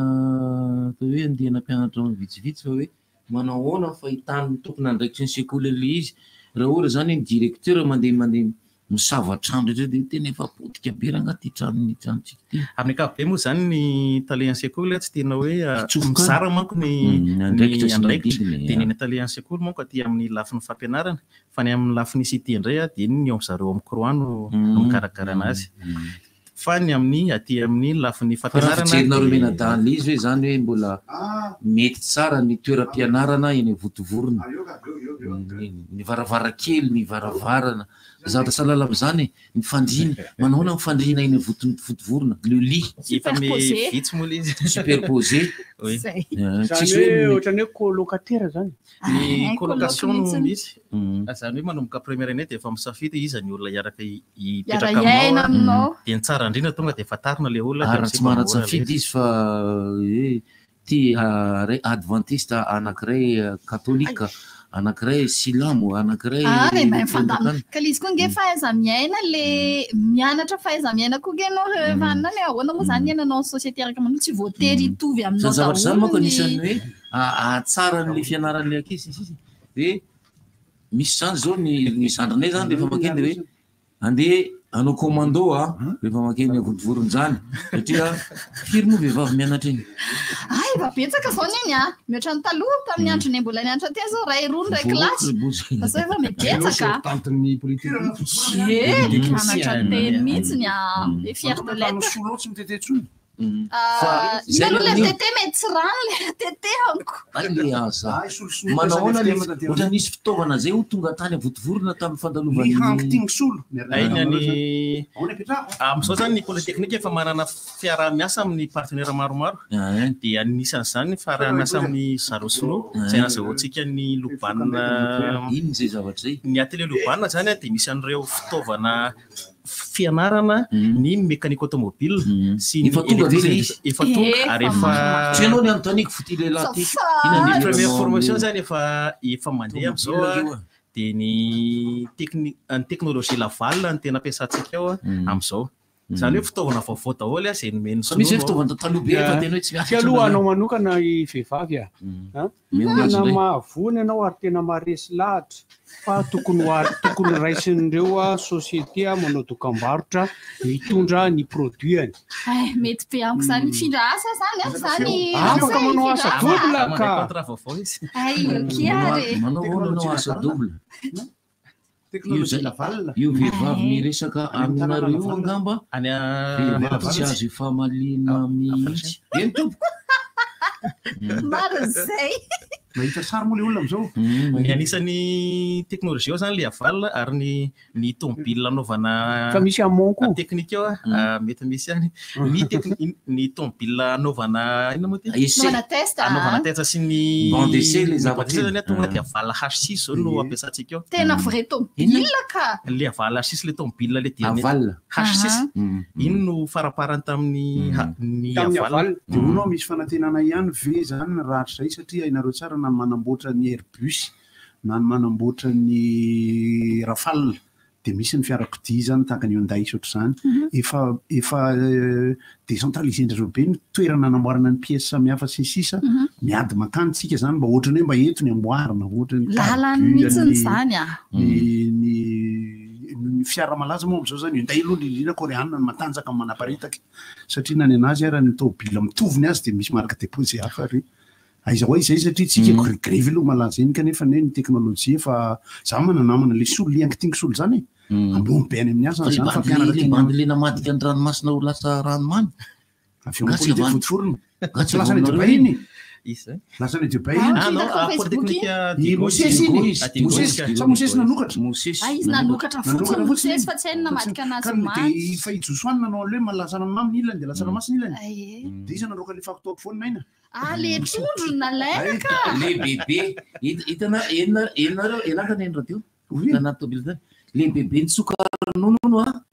atao hoe andiana mpianatra vitsivitsy fa hoe manao ahoana ny fahitan'ny tompon'andraikitry ny sekoly an'ilay izy. Raha ohatra izany ny directeur mandeha mandeha misava trano rehetra dia tena efa potika be rangahy ity tranon'ny tranontsika ity. Amin'ny ankapobeny moa izany ny talehan'ny sekoly tsy tena hoe Hitsofoka any. mizara manko ny Ny andraikitra sy ny andraikitra. adidiny, Dia ya. ny talehan'ny sekoly manko aty amin'ny lafiny fampianarana fa ny amin'ny lafiny ICT indray dia ny eo amin'ny zareo amin'ny CROA no mikarakara anazy. Fa ny amin'ny aty amin'ny lafiny Fa raha fampianarana fijerinareo dia mianadahy an'ilay izy hoe izany hoe mbola mety tsara ny toeram-pianarana eny Vontovorona, ny varavarankely, ny varavarana, zavatra sahala amin'izany e, ny fandriana, manahoana ny fandriana eny Vontovorona, le lit. Efa Superposé. vitsy moa ilay izy. Superposé. Oui. Zay. Tsisy Zany hoe hoe ohatran'ny hoe colocataire zany. Ny Ah, colocation coloc no mihitsy. misy. Izany hoe manomboka première année dia efa misafidy iza ny olona hiaraka hipetraka Hiara-hiaina aminao. aminao. Dia ny tsara indrindra tonga dia fantarina ilay olona dia Ary raha tsy miseho mora ilay manan-tsafidy izy. izy fa hoe ty ray adventiste anankiray katolika, anankiray silamo, anankiray Ah, mais mahay mifandamina. fanjakana. Ka ilay izy koa ange fahaiza-miaina le mianatra fahaiza-miaina koa ange ianao rehefa anona hoe ahoana moa izany iainanao en société araka aman'olo tsy voatery hitovy aminao Izany zavatra izany daholo manko ny anisan'ny hoe ahatsara an'ilay fianaran'ilay ankizy sy ny sisa. Hoe misy izany izao ny ny zandrinay izany rehefa mankeny dia hoe andeha hanao commando a rehefa mankeny Vontovorona izany satria firy moa vehivavy mianatra eny? Ah, efa betsaka izao neny a! Mihoatra ny taloha, tamin'ny andronay mbola nianatra teo izao, iray roa ny iray kilasy. Fa izao efa mibetsaka. Tantin'ny polytechnique. Ie, mpianatra teny mihitsy ny a! Et fier de l'être. Solo tsy mitete intsony. Ah, Fa iny aloha ilay zay mitete mety tsy rano ilay mitete amiko. Ay le aza. Manahoana le ohatra nisy fitaovana zay ho tonga tany Vontovorona tamin'ny fandalovan'ny Ny hanky solo. Ay, ny any amin'izao zany ny polytechnique efa manana fiaraha-miasa amin'ny partenaire maromaro dia anisan'izany ny fiaraha-miasa amin'ny zareo sinoa izay nazahoantsika ny Lobana Inona izay zavatra izay? Ny atelier Lobana zany a, dia misy an'ireo fitaovana fianarana ny mécanique automobile sy ny Efa tonga ve ilay izy? efa tonga Efa ary efa maromaro. Tsy ianao ny anontaniako f'ity lehilahy ity. Inona Ny ny première hevitrao formation amin'ny- zany efa efa mandeha amin'izao Tomobile a, io a. dia ny techni- ny technologie Laval no tena ampiasantsika ao a, amin'izao. Izany hoe fitaovana vaovao daholo a, izay nomen'ny Fa misy hoe sinoa. fitaovana taloha be efa tena hoe tsy miasa Tsy aloha intsony anao manokana i vehivavy a. A? Meo anazy Tena indray. mahavoana ianao ary tena maharesy lahatra fa tokony ho ary tokony raisin'ireo a société a manao dokam-barotra mitondra ny produit-any. Ay, mety be amiko izany. Mifindra asa izany a, izany. Afaka manao asa double Mandray ka. contrat vaovao izy. Ay, ok ary. Manao ahoana anao asa double? Io zay- Laval. Io vehivavy miresaka aminareo io angamba Any a- vehivavy tsy azo ifamaliana mihitsy. Eny tompoko. Marina izay. Mahita sary moa ilay olona amin'izao. Ny anisan'ny teknolojia ao zany le aval ary ny ny tomobile anaovana Fa misy amon koa. teknika ao a, mety misy ihany. Ny tekni- ny tomobile anaovana inona moa ty? Essai. Anaovana test, ah. Anaovana test sy ny Banc d'essai le ny zavatra banc d'essai zany iny. a, tonga dia aval H6 zao no ampiasantsika ao. Tena vrai tomobile ka. Le aval H6 le tomobile le dia Aval. H6. Mm. Iny no faraparany tamin'ny ha- ny Tamin'ny aval. aval. Dia hono aho misy fanantenana ihany ve zany rahatrizay satria ianareo tsara na ny manamboatra ny Airbus na ny manamboatra ny Rafale dia misy ny fiarakodia zany tahaka ny Hyundai sy ohatr'izany. Efa efa décentralisé-ndreo be ny toerana anamboarana ny pièces samihafa sy ny sisa. Miady mankany tsika zany mba ohatrany hoe mba eto ny amboarina ohatrany Lalany carbu, mihitsy ny- izany a. ny ny ny fiara malaza moa amin'izao zany Hyundai aloha indrindra koreanina no matanjaka manaparitaka satria na ny anazy ara ny tômobile mitovy ny azy dia misy marque déposée hafa ry aiza ho aiza izay satria tsika grevy aloha malaza iny kanefa ne ny teknolojia efa za mana namana le solo le ankitingy solo zany e ambony be any amin'ny Fa asany le zany bandy fampianatra le teny bandy le namadika ny ranomasina ho lasa ranomamy. avy eo Gasy amin'ny avy any- votoforona Gasy lasa avy any aminareo Dubai iny. iny Izy zay. lasa any Dubai Ah, iny Ah non, hitako ah, Facebook Polytechnique i Diego Mosesy Diego iny izy, Ah, Diego Mosesy izy. sa Mosesy nanokatra Mosesy. Ah, izy nanokatra fotsiny Nanokatra fotsiny Mosesy fa tsy hainy namadika anazy Ka omaly. dia fa i Josoa nanao an'ilay hoe lasa ranomamy ny ilany dia lasa ranomasina ilany Ay, eh. dia izy nandroaka le fakotoako foana aina Ah, le trondro no nalaina ka. Le bebe hitana enina enareo enaka ny radio nanaty tômobile tany. Le bebe nitsoka ronono hono a.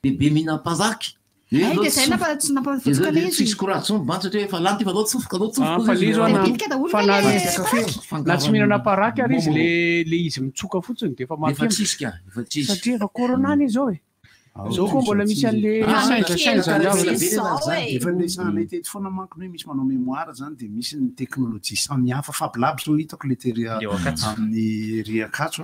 Bebe mihinam-pavaky. Ay, dia zay nampa- tsy nampavotsoka ilay izy. Tsisy courage tsony bandy satria efa lany ty fa anao tsofoka anao Ah, tsofoka. fa le izy Dia na bitika daholo fa ve na le le na tsy mihinana paraky ary izy le le izy mitsoka fotsiny dia efa Efa mampihembotra. tsisy ka, efa tsisy. Satria efa corona anie izao e. Zao koa mbola misy an'le Ah, sendra sendra Kely Tsisy izao e. Efa niresahanay teto foana manko ny hoe misy manao mémoire zany dia misy ny teknolojia samihafa Fab Lab zao hitako le tery Leo Ankatso. amin'ny ry Ankatso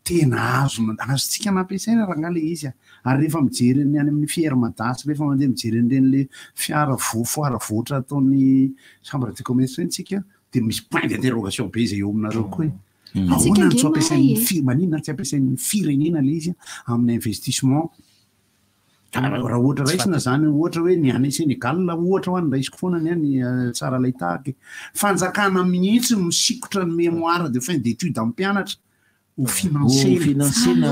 Tena azo azontsika nampiasaina raha le izy a. Ary rehefa mijery ny any amin'ny fiera madasy rehefa mandeha mijery an'ireny le fiara vo foara voatra ataon'ny chambre de commerce ireny tsika dia misy point d'interrogation be izay eo aminareo koa e. Antsika Ahoana no tsy ange ampiasain'ny mahay e. fi- maninona tsy ampiasain'ny firenena le izy a amin'ny investissement Raha ohatra raisina zany ohatra hoe ny any Sénégal ohatra hoa ny raisiko foana ny any tsara lay tahaka e. Fanjakana mihitsy no misikotra ny mémoire de fin d'études amin'ny mpianatra ho financer-na.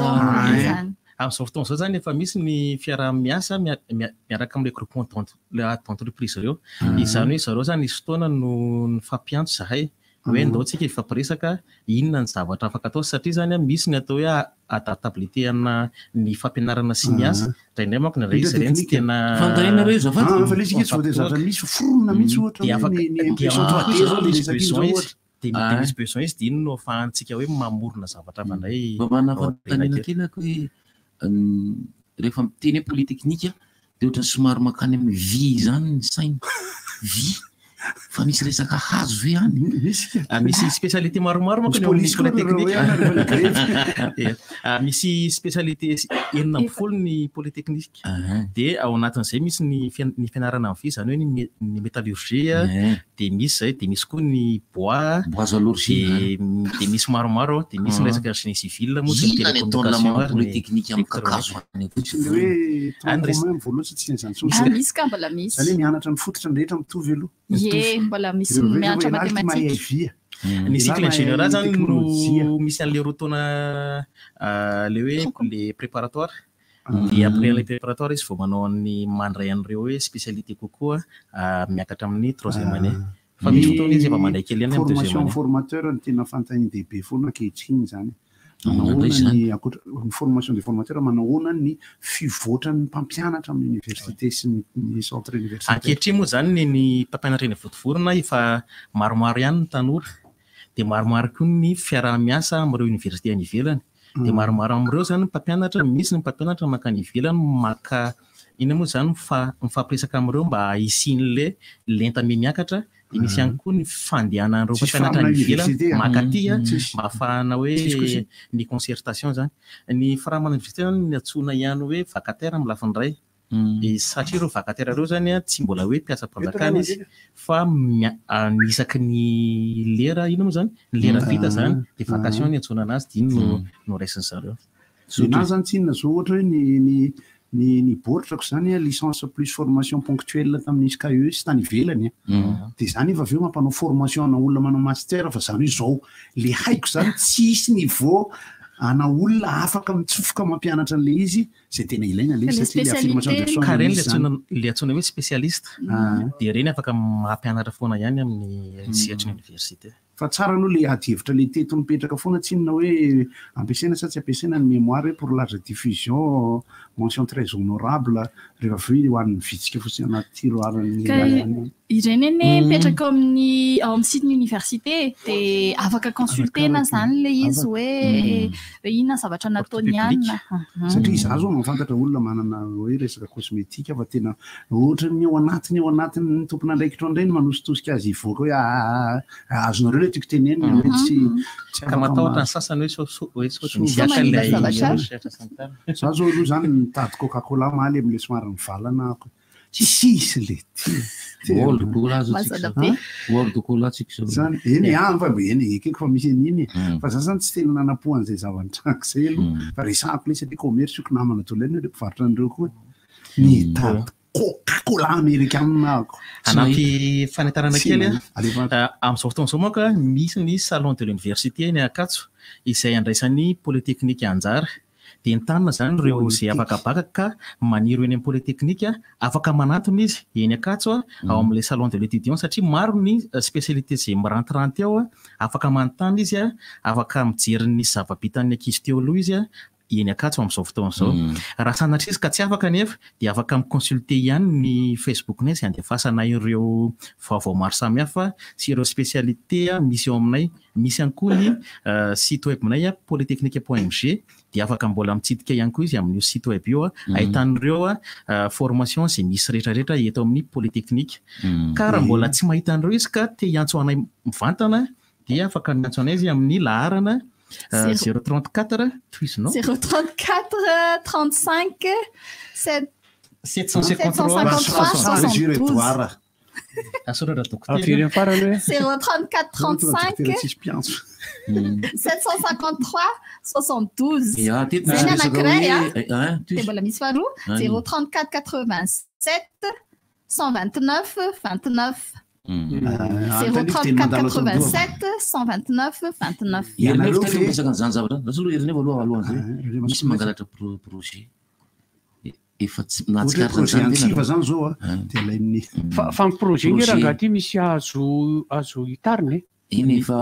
Amin'izao fotoana izao zany efa misy ny fiaraha-miasa miaraka amin'ilay groupement d'entreprise ireo. Izany hoe zareo zany nisy fotoana no nifampiantso izahay hoe ndao tsika hifampiresaka inona ny zavatra afaka atao satria zany misy ny atao hoe adaptabilité ana ny fampianarana sy ny asa indraindray manko indraindray izy ireny tsy tena Fanontaniana re azafady. Ah, fa le isika tsy voatery zavatra misy foronina mihitsy ohatra Dia hoe afaka ny ny dia impression afaka 3D koa zao zao le misy resaka iny besoin zao izy ohatra. dia dia misy besoin izy dia iny no ahafahantsika hoe mamorona zavatra hafa indray Mba manana ao aoriana fanontaniana kely. kely aho hoe rehefa miteny hoe polytechnique dia ohatran'ny somary mankany amin'ny vy izany ny saina. Vy? Fa misy resaka hazo ve any? Misy. Ah, misy spécialité maromaro manko Misy ny ao amin'ny polisy koa nareo polytechnique. hoe any rehefa ny grevy. Ia. Ah, misy spécialité 16 ny polytechnique. Dia ao anatin'izay misy ny ny fianarana amin'ny vy, izany hoe ny ny métallurgie, dia misy izay, dia misy koa ny bois, Bois zalorgie, dia dia misy maromaro ao, dia misy ny resaka génie civil moa sy ny Inona ny ataon'ny télécommunication manao ary ny polytechnique amin'ny électronique. kakazo any Misy ny hoe tronc Any res- commun voalohany sa tsy izany intsony. Ah, misy ka mbola misy. Izany hoe mianatra ny fototra ny rehetra mitovy aloha. Ie, mbola misy Ireo ve mianatra hoe ialahy ty mahay mathématique. vy a. Ny Ialahy cycle mahay ingénieur zany no teknolojia. misy an'le roa taona le hoe le préparatoire. Dia après le préparatoire izy vao manao an'ny mandray an'ireo hoe spécialité kokoa miakatra amin'ny troisième année. Fa misy fotoana izy efa mandray kely ihany amin'ny deuxième Formation année. formateur no tena fanontanian-dehibe foana ankehitriny izany. Ahoana Manahoana indray izany? ny ankoatra ny formation des formateurs, manahoana ny fivoatran'ny mpampianatra amin'ny université sy ny centre universitaire. Ankehitriny moa izany ny ny mpampianatra eny Vontovorona efa maromaro ihany ny tanora. Dia maromaro koa ny fiaraha-miasa amin'ireo université any ivelany. Dia maromaro amin'ireo izany ny mpampianatra, misy ny mpampianatra mankany ivelany maka inona moa izany mifampiresaka amin'ireo mba hisian'ilay lenta miha-miakatra. Dia misy ihany koa ny fandehanan'ireo Tsisy mpampianatra any framina ivelany université, ah. maka aty, ah, Tsisy. mba ahafahana hoe Tsisy kosa. ny concertation izany. Ny framana université izany ny antsoina ihany hoe vacataire amin'ny lafiny iray. Dia satria ireo vacataire ireo izany, ah, tsy mbola hoe mpiasam-panjakana izy fa isaky ny lera, inona moa izany? Ny lera vita izany, dia vacation ny antsoina anazy, dia iny no raisin'ny zareo. Ny anahy izany tsy inona izao ohatra hoe ny ny ny ny baoritrako izany, ah, licence plus formation ponctuelle tamin'ny ISCAE sy tany ivelany, ah. Dia izany efa avy eo mampanao formation ana olona manao master fa izany hoe izao le haiko izany tsisy niveau ana olona afaka mitsofoka mampianatra an'ilay izy izay tena ilaina ilay izy Le satria le affirmation de spécialité. soi Ka ireny misy le izany. antsoina, le antsoina hoe spécialiste. Dia ireny afaka mampianatra foana ihany amin'ny sehatry ny université. Fa tsara aloha le ady hevitra le teto mipetraka foana tsy inona hoe ampiasaina sa tsy ampiasaina ny mémoire hoe pour large diffusion mention très honorable rehefa avy eo ho an'ny vitsika fotsiny anaty tiroir-n'ny Ka lalàna. ireny anie mipetraka ao amin'ny ao amin'ny site-n'ny université dia afaka consulter-na izany ilay izy hoe hoe inona ny zavatra nataony ihany. Satria izaho zao mahafantatra olona manana hoe resaka cosmétique fa tena ohatran'ny ao anatiny ao anatin'ny tompon'andraikitra ao indray no manositosika azy hivoaka hoe ah, ah, ah, azonareo ilay tiako tenenina hoe tsy Ka afaka matahotra ny mahazo. sasany hoe sao hoe sao Sao misy misy hiaka ilay zavatra. recherche sy ny tariny. Za zao aloha zany nitady Coca-Cola omaly amin'ilay somary nivalana aho. Tsisy le ty. World Cola zao tsika Mazana zao. be. World Cola tsika zao. Zany, eny e, ah, fa eny e, ekeko fa misy an'iny e. Fa za zany tsy tena nanapo an'izay zava-nitranga izay aloha. Fa resahako ilay satria commerce io ko namana daholo ihany ireo mpivarotra an'ireo koa. Nitady Coca-Cola amerikanina aho. Hanampy fanentanana Tsy kely, ah. nahita. Alefa. Amin'izao fotoana izao manko, ah, misy ny salon de l'université eny Ankatso izay andraisan'ny polytechnique anjara. Dia entanina izany ireo izay afaka baka ka maniry ho eny amin'ny polytechnique, afaka manantona izy eny Ankatso, ah, ao amin'ilay salon de l'étudiant satria maro ny spécialité izay mirantiranty ao, ah, afaka manontany izy, ah, afaka mijery ny zava-bitan'ny ankizy teo aloha izy, ah, eny Ankatso amin'izao fotoana izao. Raha sanatria izy ka tsy afaka anefa dia afaka mi-consulter ihany ny Facebook-nay izay andefasana ireo vaovao maro samihafa sy ireo spécialité misy eo aminay. Misy ihany koa ny site web-nay polytechnique point m g dia afaka mbola mitsidika ihany koa izy amin'io site web io, ahitan'ireo formation izay misy rehetrarehetra eto amin'ny polytechnique. Ka raha mbola tsy mahita an'ireo izy ka te hiantso anay mivantana dia afaka miantso anay izy amin'ny laharana Zéro. zéro trente-quatre, tohizinao. Zéro trente-quatre, trente-cinq, sept 753, 753, Régir 72. Edouard. Asoratra dokotera. Avereno farany hoe. 034 35 Tsisy mpiantso. 753 72. Ya, teto Zay ny misy resaka anankiray hoe, a. eh, eh, Dia mbola misy faharoa. Any. 034 87 129 29. Ah, 034 87 129 29. Herinareo ve miresaka an'izany zavatra zany? Lasa aloha herinareo aloha alohan'izay. Misy mangalatra projet. Efa tsy Ohatra hoe nahatsikaritra projet an'izany ve antsiva nareo? zany zao a, dia alain'ny Fa ny projet nge Projet. rangahy ty misy azo azo hitarina e. Iny efa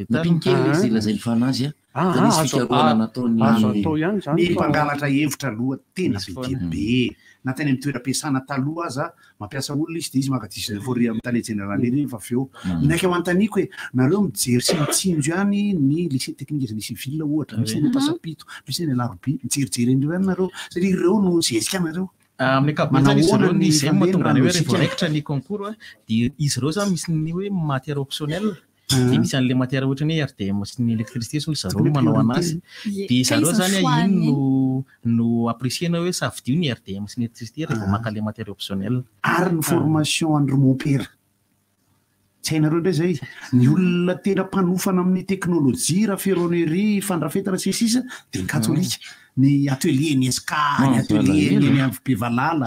nampiny kely izy lazainy fa anazy a. Ah, Ka nisy azo- fikarohana ah, nataony. azo atao ihany zany Ny fa- mpangalatra hevitra aloha tena be dia be. Na tany amin'ny toeram-piasana taloha aza mampiasa olona izy dia izy maka 19 ery amin'ny tale jeneraly ery rehefa avy eo. Ny aika manontaniako hoe nareo mijery sy mitsinjo ihany ny lycée technique génie civil ohatra, misy any Ampasampito, misy any Alarobia, mijerijery an'ireo ihany nareo satria ireo no zezika anareo. Amin'ny ankapobeny zany izy ireo ny zay no mahatonga an'ilay hoe rehefa Manao ahoana ny raikitra ny concours a, dia izy ireo zany misy ny hoe matière optionnelle dia misy an'ilay matière ohatra ny hoe RDM sy ny électricité sy ny zareo no manao anazy. Ie. Dia Ka zareo izy zany ny a, iny choix-ny. no no apprécier-na hoe safidio ny RDM sy ny électricité rehefa maka ilay matière optionnelle. Ary ny formation an'ry mompera. Tsy hainareo indray zay. Ny olona tena mpanofana amin'ny teknolojia, raha ferronnerie, fandrafetana sy ny sisa dia ny katolika. Ny atelier ny SK, ny atelier ny eny amin'ny Bevalala.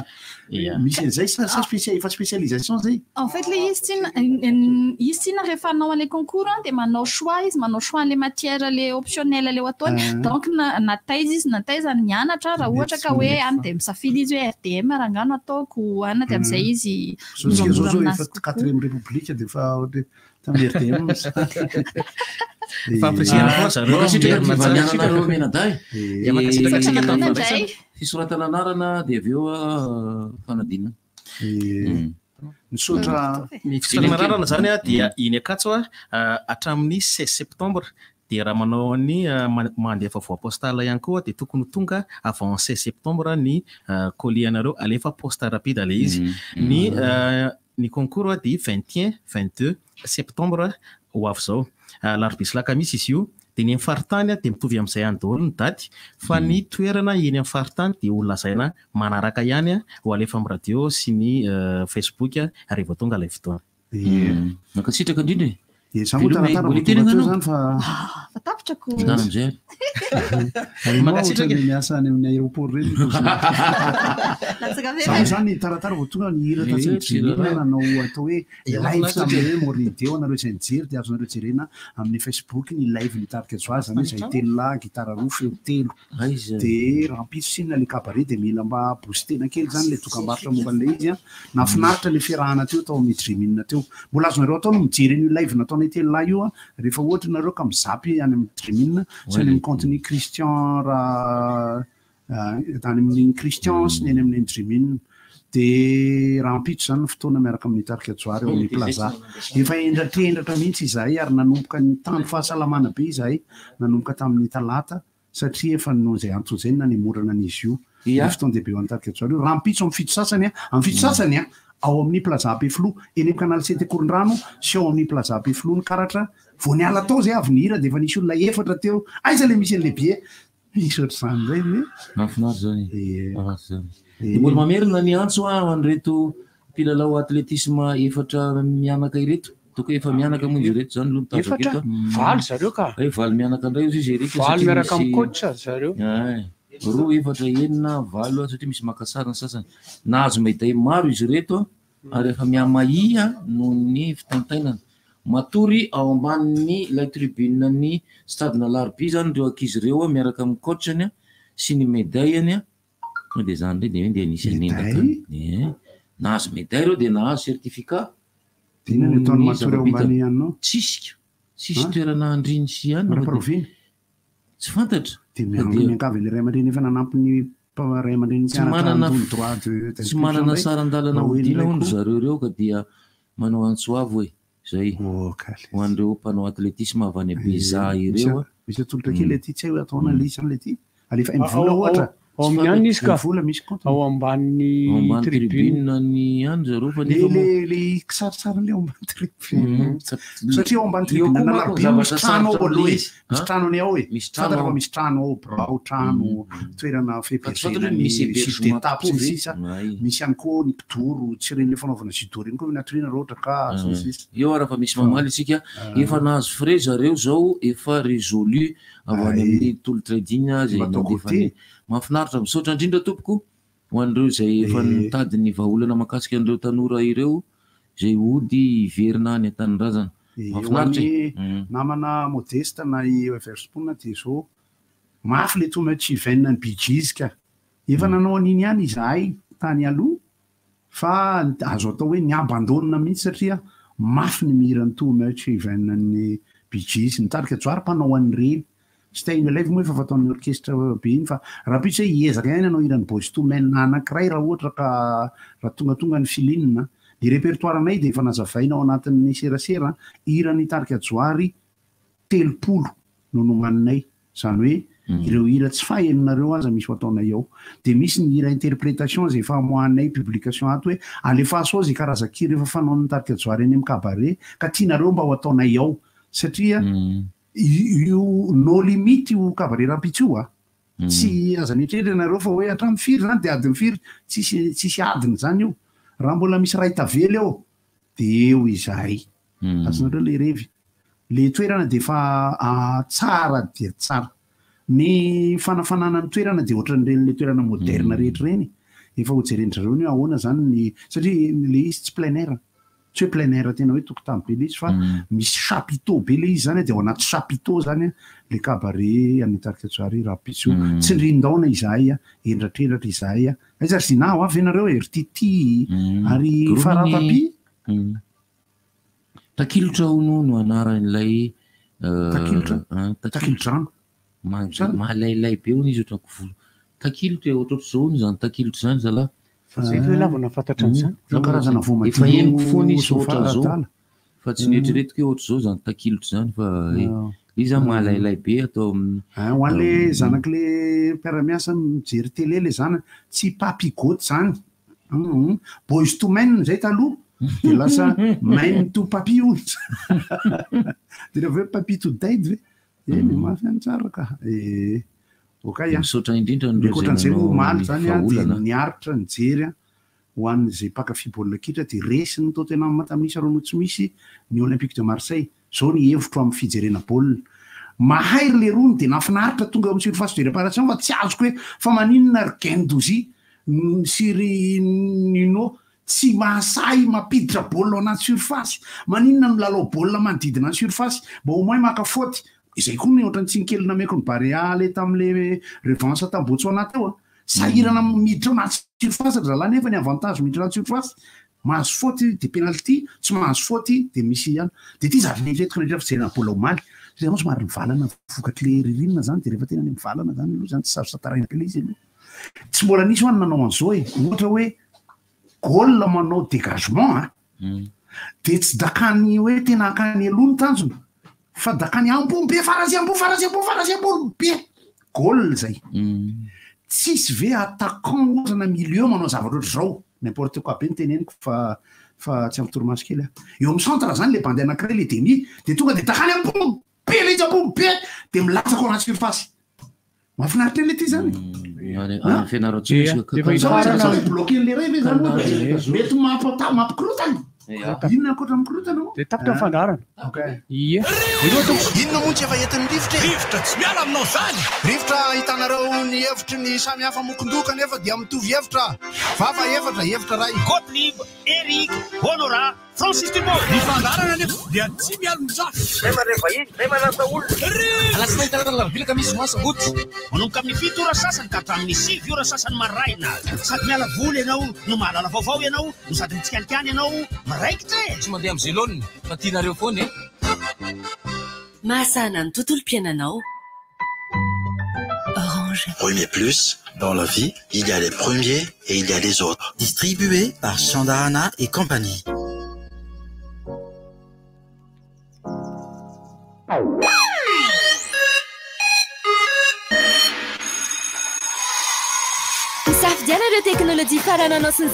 Misy an'izay sa sa spécia- efa spécialisation zay? En fait, le izy tsy izy tsy na rehefa hanao an'ilay concours a, dia manao choix izy, manao choix an'ilay matière le optionnel le ho ataony. Ah. Donc na na taiza izy na taiza ny nianatra raha ohatra ka hoe any dia misafidy izy hoe RDM raha angano ataoko, any dia amin'izay izy Zao tsika zao moramora zao aminazy efa kokoa. quatrième république dia efa tamin'ny RDM. Fa apprécier-na foana zareo Mankasitraka merina ny tsara. fivaniananareo mianadahy. Ya, mankasitraka antsika tamin'ny indray. Fisoratana anarana dia avy eo ah, fanadinana. Misaotra Ny fisoratana anarana zany a dia iny Ankatso a hatramin'ny 16 septembre dia raha manao ny mandefa voie postale ihany koa dia tokony ho tonga avant 16 septembre ny colis anareo alefa poste rapide le izy. Ny ny concours a dia 21 22 septembre ho avy izao. Alarobia sy alakamisy izy io. Dia ny amin'ny faritany a dia mitovy amin'izay any daholo ny daty fa ny toerana eny amin'ny faritany dia ho lazaina manaraka ihany a, ho alefa amin'ny radio sy ny Facebook a, rehefa tonga ilay fotoana. Mankasitraka indrindra e. Dia za moa Veloma e. taratara Mbola vao hiteny tonga teo anao? zany fa Fa tapitra ko. Zany amizay. Ary moa Mankasitraka. ohatran'ny miasa any amin'ny aéroport reny. Latsaka Za moa zany taratara vao tonga ny hira tatsy Eh, amin'ny tsy Dreamina nanao atao hoe Ya, live mahafinaritra. tamin'ny hoe Morideo anareo izay nijery dia azonareo jerena amin'ny Facebook ny live nitarika joazy zany hoe izay telo lahy gitara roa feo telo. Aiza. Dia rahampitso sinona le cabaret dia mila mba boostena kely zany le dokam-barotra momba an'ilay izy a. Nahafinaritra le fiarahana teo tao amin'ny Dreamina teo. Mbola azonareo atao no mijery an'io live nataonay telo lahy io a rehefa ohatra nareo ka mizapy any amin'ny Dreamina sy any amin'ny compte-n'i Christian raha any amin'ny Christian sy ny any amin'ny Dreamina. Dia rahampitso zany ny fotoana miaraka amin'ny tarika Johary ao amin'ny Plaza. Efa endrakendratra mihitsy izahay ary nanomboka ny tany fahasalamana be izahay nanomboka tamin'ny talata satria efa noho izay antony izay no nanemorana an'izy io. Ia. Ny fotoan-dehibe ho an'ny tarika Johary io. Rahampitso amin'ny fito sasany a, amin'ny fito sasany a, ao amin'ny Plaza Ampefiloha, eny amin'ny Canal 7 Ankorondrano sy ao amin'ny Plaza Ampefiloha ny karatra. Vao niala tao izay avy nihira dia efa nisy olona efatra teo. Aiza ilay misy an'ilay billet? Misy ohatr'izany indray ve? Mahafinaritra zany. Mahafinaritra zany. Dia mbola mamerina ny antso a ho an'ireto mpilalao atletisme efatra mianaka ireto. Toko efa mianaka moa izy ireto zany aloha mitazako Efatra? eto a. Valo zareo ka. Eh, valo mianaka indray izy izy Eric. Valo satria miaraka amin'ny misy- coach zareo. Ay, roa, efatra, enina, valo, satria misy maka sary ny sasany. Nahazo médaille maro izy ireto a, ary efa mihamahia noho ny fitaintainana. Matory ao ambanin'ny ilay tribune ny stade Alarobia zany ireo ankizy ireo a, miaraka amin'ny coach-ny a, sy ny médaille-ny a. Tonga dia zany indray dia hoe dia nisy anendaka. Eh, Nahazo médaille ireo dia nahazo certificat. Dia inona no ataony Noho ny matory ao zava-bitany. ambany ihany ao? Tsisy. Tsisy Ah? toerana andriny sy ihany. Mara-parovina? Tsy fantatra. Dia Fa miangavy dia- miangavy ilay ray aman-dreny efa nanampy ny mpa- ray aman-dreny Tsy mpianatra manana handoa ny droit de tsy d'inscription manana indray. saran-dalana Mba ho hodiana indray hono koa. zareo ireo ka dia manao antso avo e zay ho an'ireo mpanao atletisme avy any Bezaha Misy ireo a. misy atolotra kely aty tsy hay hoe atao ahoana ilay izy zany ilay ty. Alefa Ao- mvola ao- ohatra. Ao amin'ny any izy ka. Vola misy compte. Ao ambanin'ny Ao ambany tribune. tribune ny any zareo fa Le nefa le moa le kisarisarin'le ao ambany tribune. Satria ao ambany Eo tribune koa manko an'Alarobia misy zavatra trano ao sarotra aloha e. amin'ilay izy. Misy trano any ao e. Misy trano Fantatra fa ao. misy trano ao, birao, trano, toerana Fa tsy fantatra hoe fipetrehana ny misy chef hébergement d'étape tokoa sy ny ve? sisa. Ay. Misy ihany koa ny mpidoro, tsy ireny le fanaovana judo ireny koa ny atoriana raha ohatra ka sy ny sisa. Eo ary fa misy mamaly isika. Efa nahazo frais zareo zao, efa résolu avy any amin'ny Tolo Trading izay Mba atao nandefa côté. ny. Mahafinaritra, misaotra indrindra tompoko ho an'ireo izay efa nitady ny vahaolana mahakasika an'ireo tanora ireo izay hody hiverina any an-tanindrazana. Ho Mahafinaritra e. an'ny namana Modeste na i Everspoon dia zao, mafy le too much event ny Bee Gees ka. Efa nanao an'iny ihany izahay tany aloha fa azo atao hoe ni-abandonne mihitsy satria mafy ny mihira ny too much event ny Bee Gees. Ny tarika Johary mpanao an'ireny. Staying Alive moa efa fataon'ny orchestre be iny fa rahampitso hoe hiezaka ihany hanao hiran'ny Boyz II Men anankiray raha ohatra ka raha tongatonga ny feeling. Ny répertoire anay dia efa nazavaina ao anatin'ny serasera, hiran'ny tarika Johary 30 no nomaninay, izany hoe ireo hira tsy fahenonareo aza misy ho ataonay ao. Dia misy ny hira interprétation izay efa amoahanay publication ato hoe alefaso ao izay karazan-kira efa fanaon'ny tarika Johary any amin'ny cabaret ka tianareo mba ho ataonay ao satria Io no limite io cabaret rahampitso io a! Tsy aza mieritreritra ianareo fa hoe hatramin'ny firy izany dia adiny firy, tsisy tsisy adiny izany io. Raha mbola misy iray tavela eo dia eo izahay. Azonareo ilay revy. Ilay toerana dia efa tsara dia tsara. Ny fanafanana ny toerana dia ohatran'ireny ilay toerana moderne rehetra ireny. Efa hojeren-dry zareo ny hoe ahoana izany ny satria ilay izy tsy plein air. Tsy hoe plein air tena hoe tokotany be le izy fa misy chapiteau be le izy zany de ao anaty chapiteau zany le cabaret an'i Tarika Johary rahampitso io. Tsindrin-daona izahay a, hendratrendratra izahay a. Aiza ry Zina, ho avy ve nareo e, ry Titi ary Groupe Farah ny- Papi? Takilotra hono no anaran'ilay Takilotra? Takilodrano. Malailay be hono izy ohatran'ny volo. Takilotra e, ohatrohatr'izao hono izany takilotra izany zalahy. Fa zay ve lahy vao nahafantatra an'izany? Zao karazana voamadilo Efa henoko foana izy sofa ohatran'izao. adala. Fa tsy noeritreretiko hoe ohatr'izao izany takilotra izany fa izy zany malailay be atao amin'ny Ah, ho an'le zanak'le mpiara-miasa mijery télé le zanany, tsy Papi Goat zany. Hum, Boyz II Men zay taloha, de lasa Men to Papi hono. De rehefa avy eo Papi to Dead ve? Eny, mafy ihany tsara ka. Eh, ok a. Misaotra indrindra an'ireo izay Ankoatran'izay moa nanao omaly ny izany a, dia vahaolana. niaritra nijery a, ho an'izay mpankafy baolina kitra dia resin'ny Tottenham tamin'ny isa roa noho tsy misy ny Olympique de Marseille. Izao ny hevitro amin'ny fijerena baolina. Mahay ry lerony dia nahafinaritra tonga eo amin'ny surface de réparation fa tsy azoko hoe fa maninona ry Guendouzi sy ry Nuno tsy mahasahy mampiditra baolina ao anaty surface? Maninona no milalao baolina manodidina ny surface? Mba au moins maka faute. Izay koa ny ohatran'ny tsiny kely nameko ny Barea aller tamin'le revanche tamin'i Botswana teo a. Sahirana miditra ao anaty surface ry zalahy nefa ny avantage miditra anaty surface mahazo faute dia penalty, tsy mahazo faute dia misy ihany. Dia ity zavatra neritreretiko nandritra fijerena baolina omaly, satria ianao somary mivalana vokatr'ilay ririnina izany dia rehefa tena any mivalana izany aloha izany tsy sarotra tantaraina be ilay izy aloha. Tsy mbola nisy hoa ny nanao an'izao e, ohatra hoe goal manao dégagement a, dia tsy dakany hoe tena hankany aloha ny tanjona fa dakany ambony be farasy ambony farasy ambony farasy ambony be goal zay. Tsisy ve attaquant ohatra na milieu manao zavatra ohatr'izao? N'importe quoi be ny teneniko fa fa tsy ampy torimaso kely aho. Eo amin'ny centre zany le bandy anankiray le demi dia tonga dia dakany ambony be le izy ambony be dia milatsaka ao anaty surface. Mahafinaritra anie ity zany. Any any Fianarantsoa misy Dia efa hifarana hoe bloquer an'ilay iray ve zany ohatra? Mety mampata- mampikorotana. Inona ankoatra ny mikorotana moa? Dia tapitra ny fandaharana. Ok. Ie. Inona moa tsy efa entin'ny rivotra e? Rivotra tsy miala aminao izany! Rivotra ahitanareo ny hevitry ny samy hafa mokon-doha kanefa dia mitovy hevitra. Vava efatra, hevitra iray. Gottlieb, Eric, Honorat, Francis Dumont. Ny fandaharana anefa dia tsy mialon-jafy. Zay mandray vahiny, zay manasa olona. Alatsinainy, talata, alarobia, alakamisy, zoma, sabotsy. Manomboka amin'ny fito ora sasany ka hatramin'ny sivy ora sasany maraina. Sady miala voly ianao no mahalala vaovao ianao no sady mitsikalikany ianao miraikitra e! Tsy mandeha amin'ny zelone fa tianareo foana e! Mahasahana ny tontolom-piainanao. Orange. Premier Plus, dans la vie, il y a les premiers et il y a les autres. Distribué par Chandahana et compagnie. Feno ireo teknolojia farany anao sy ny.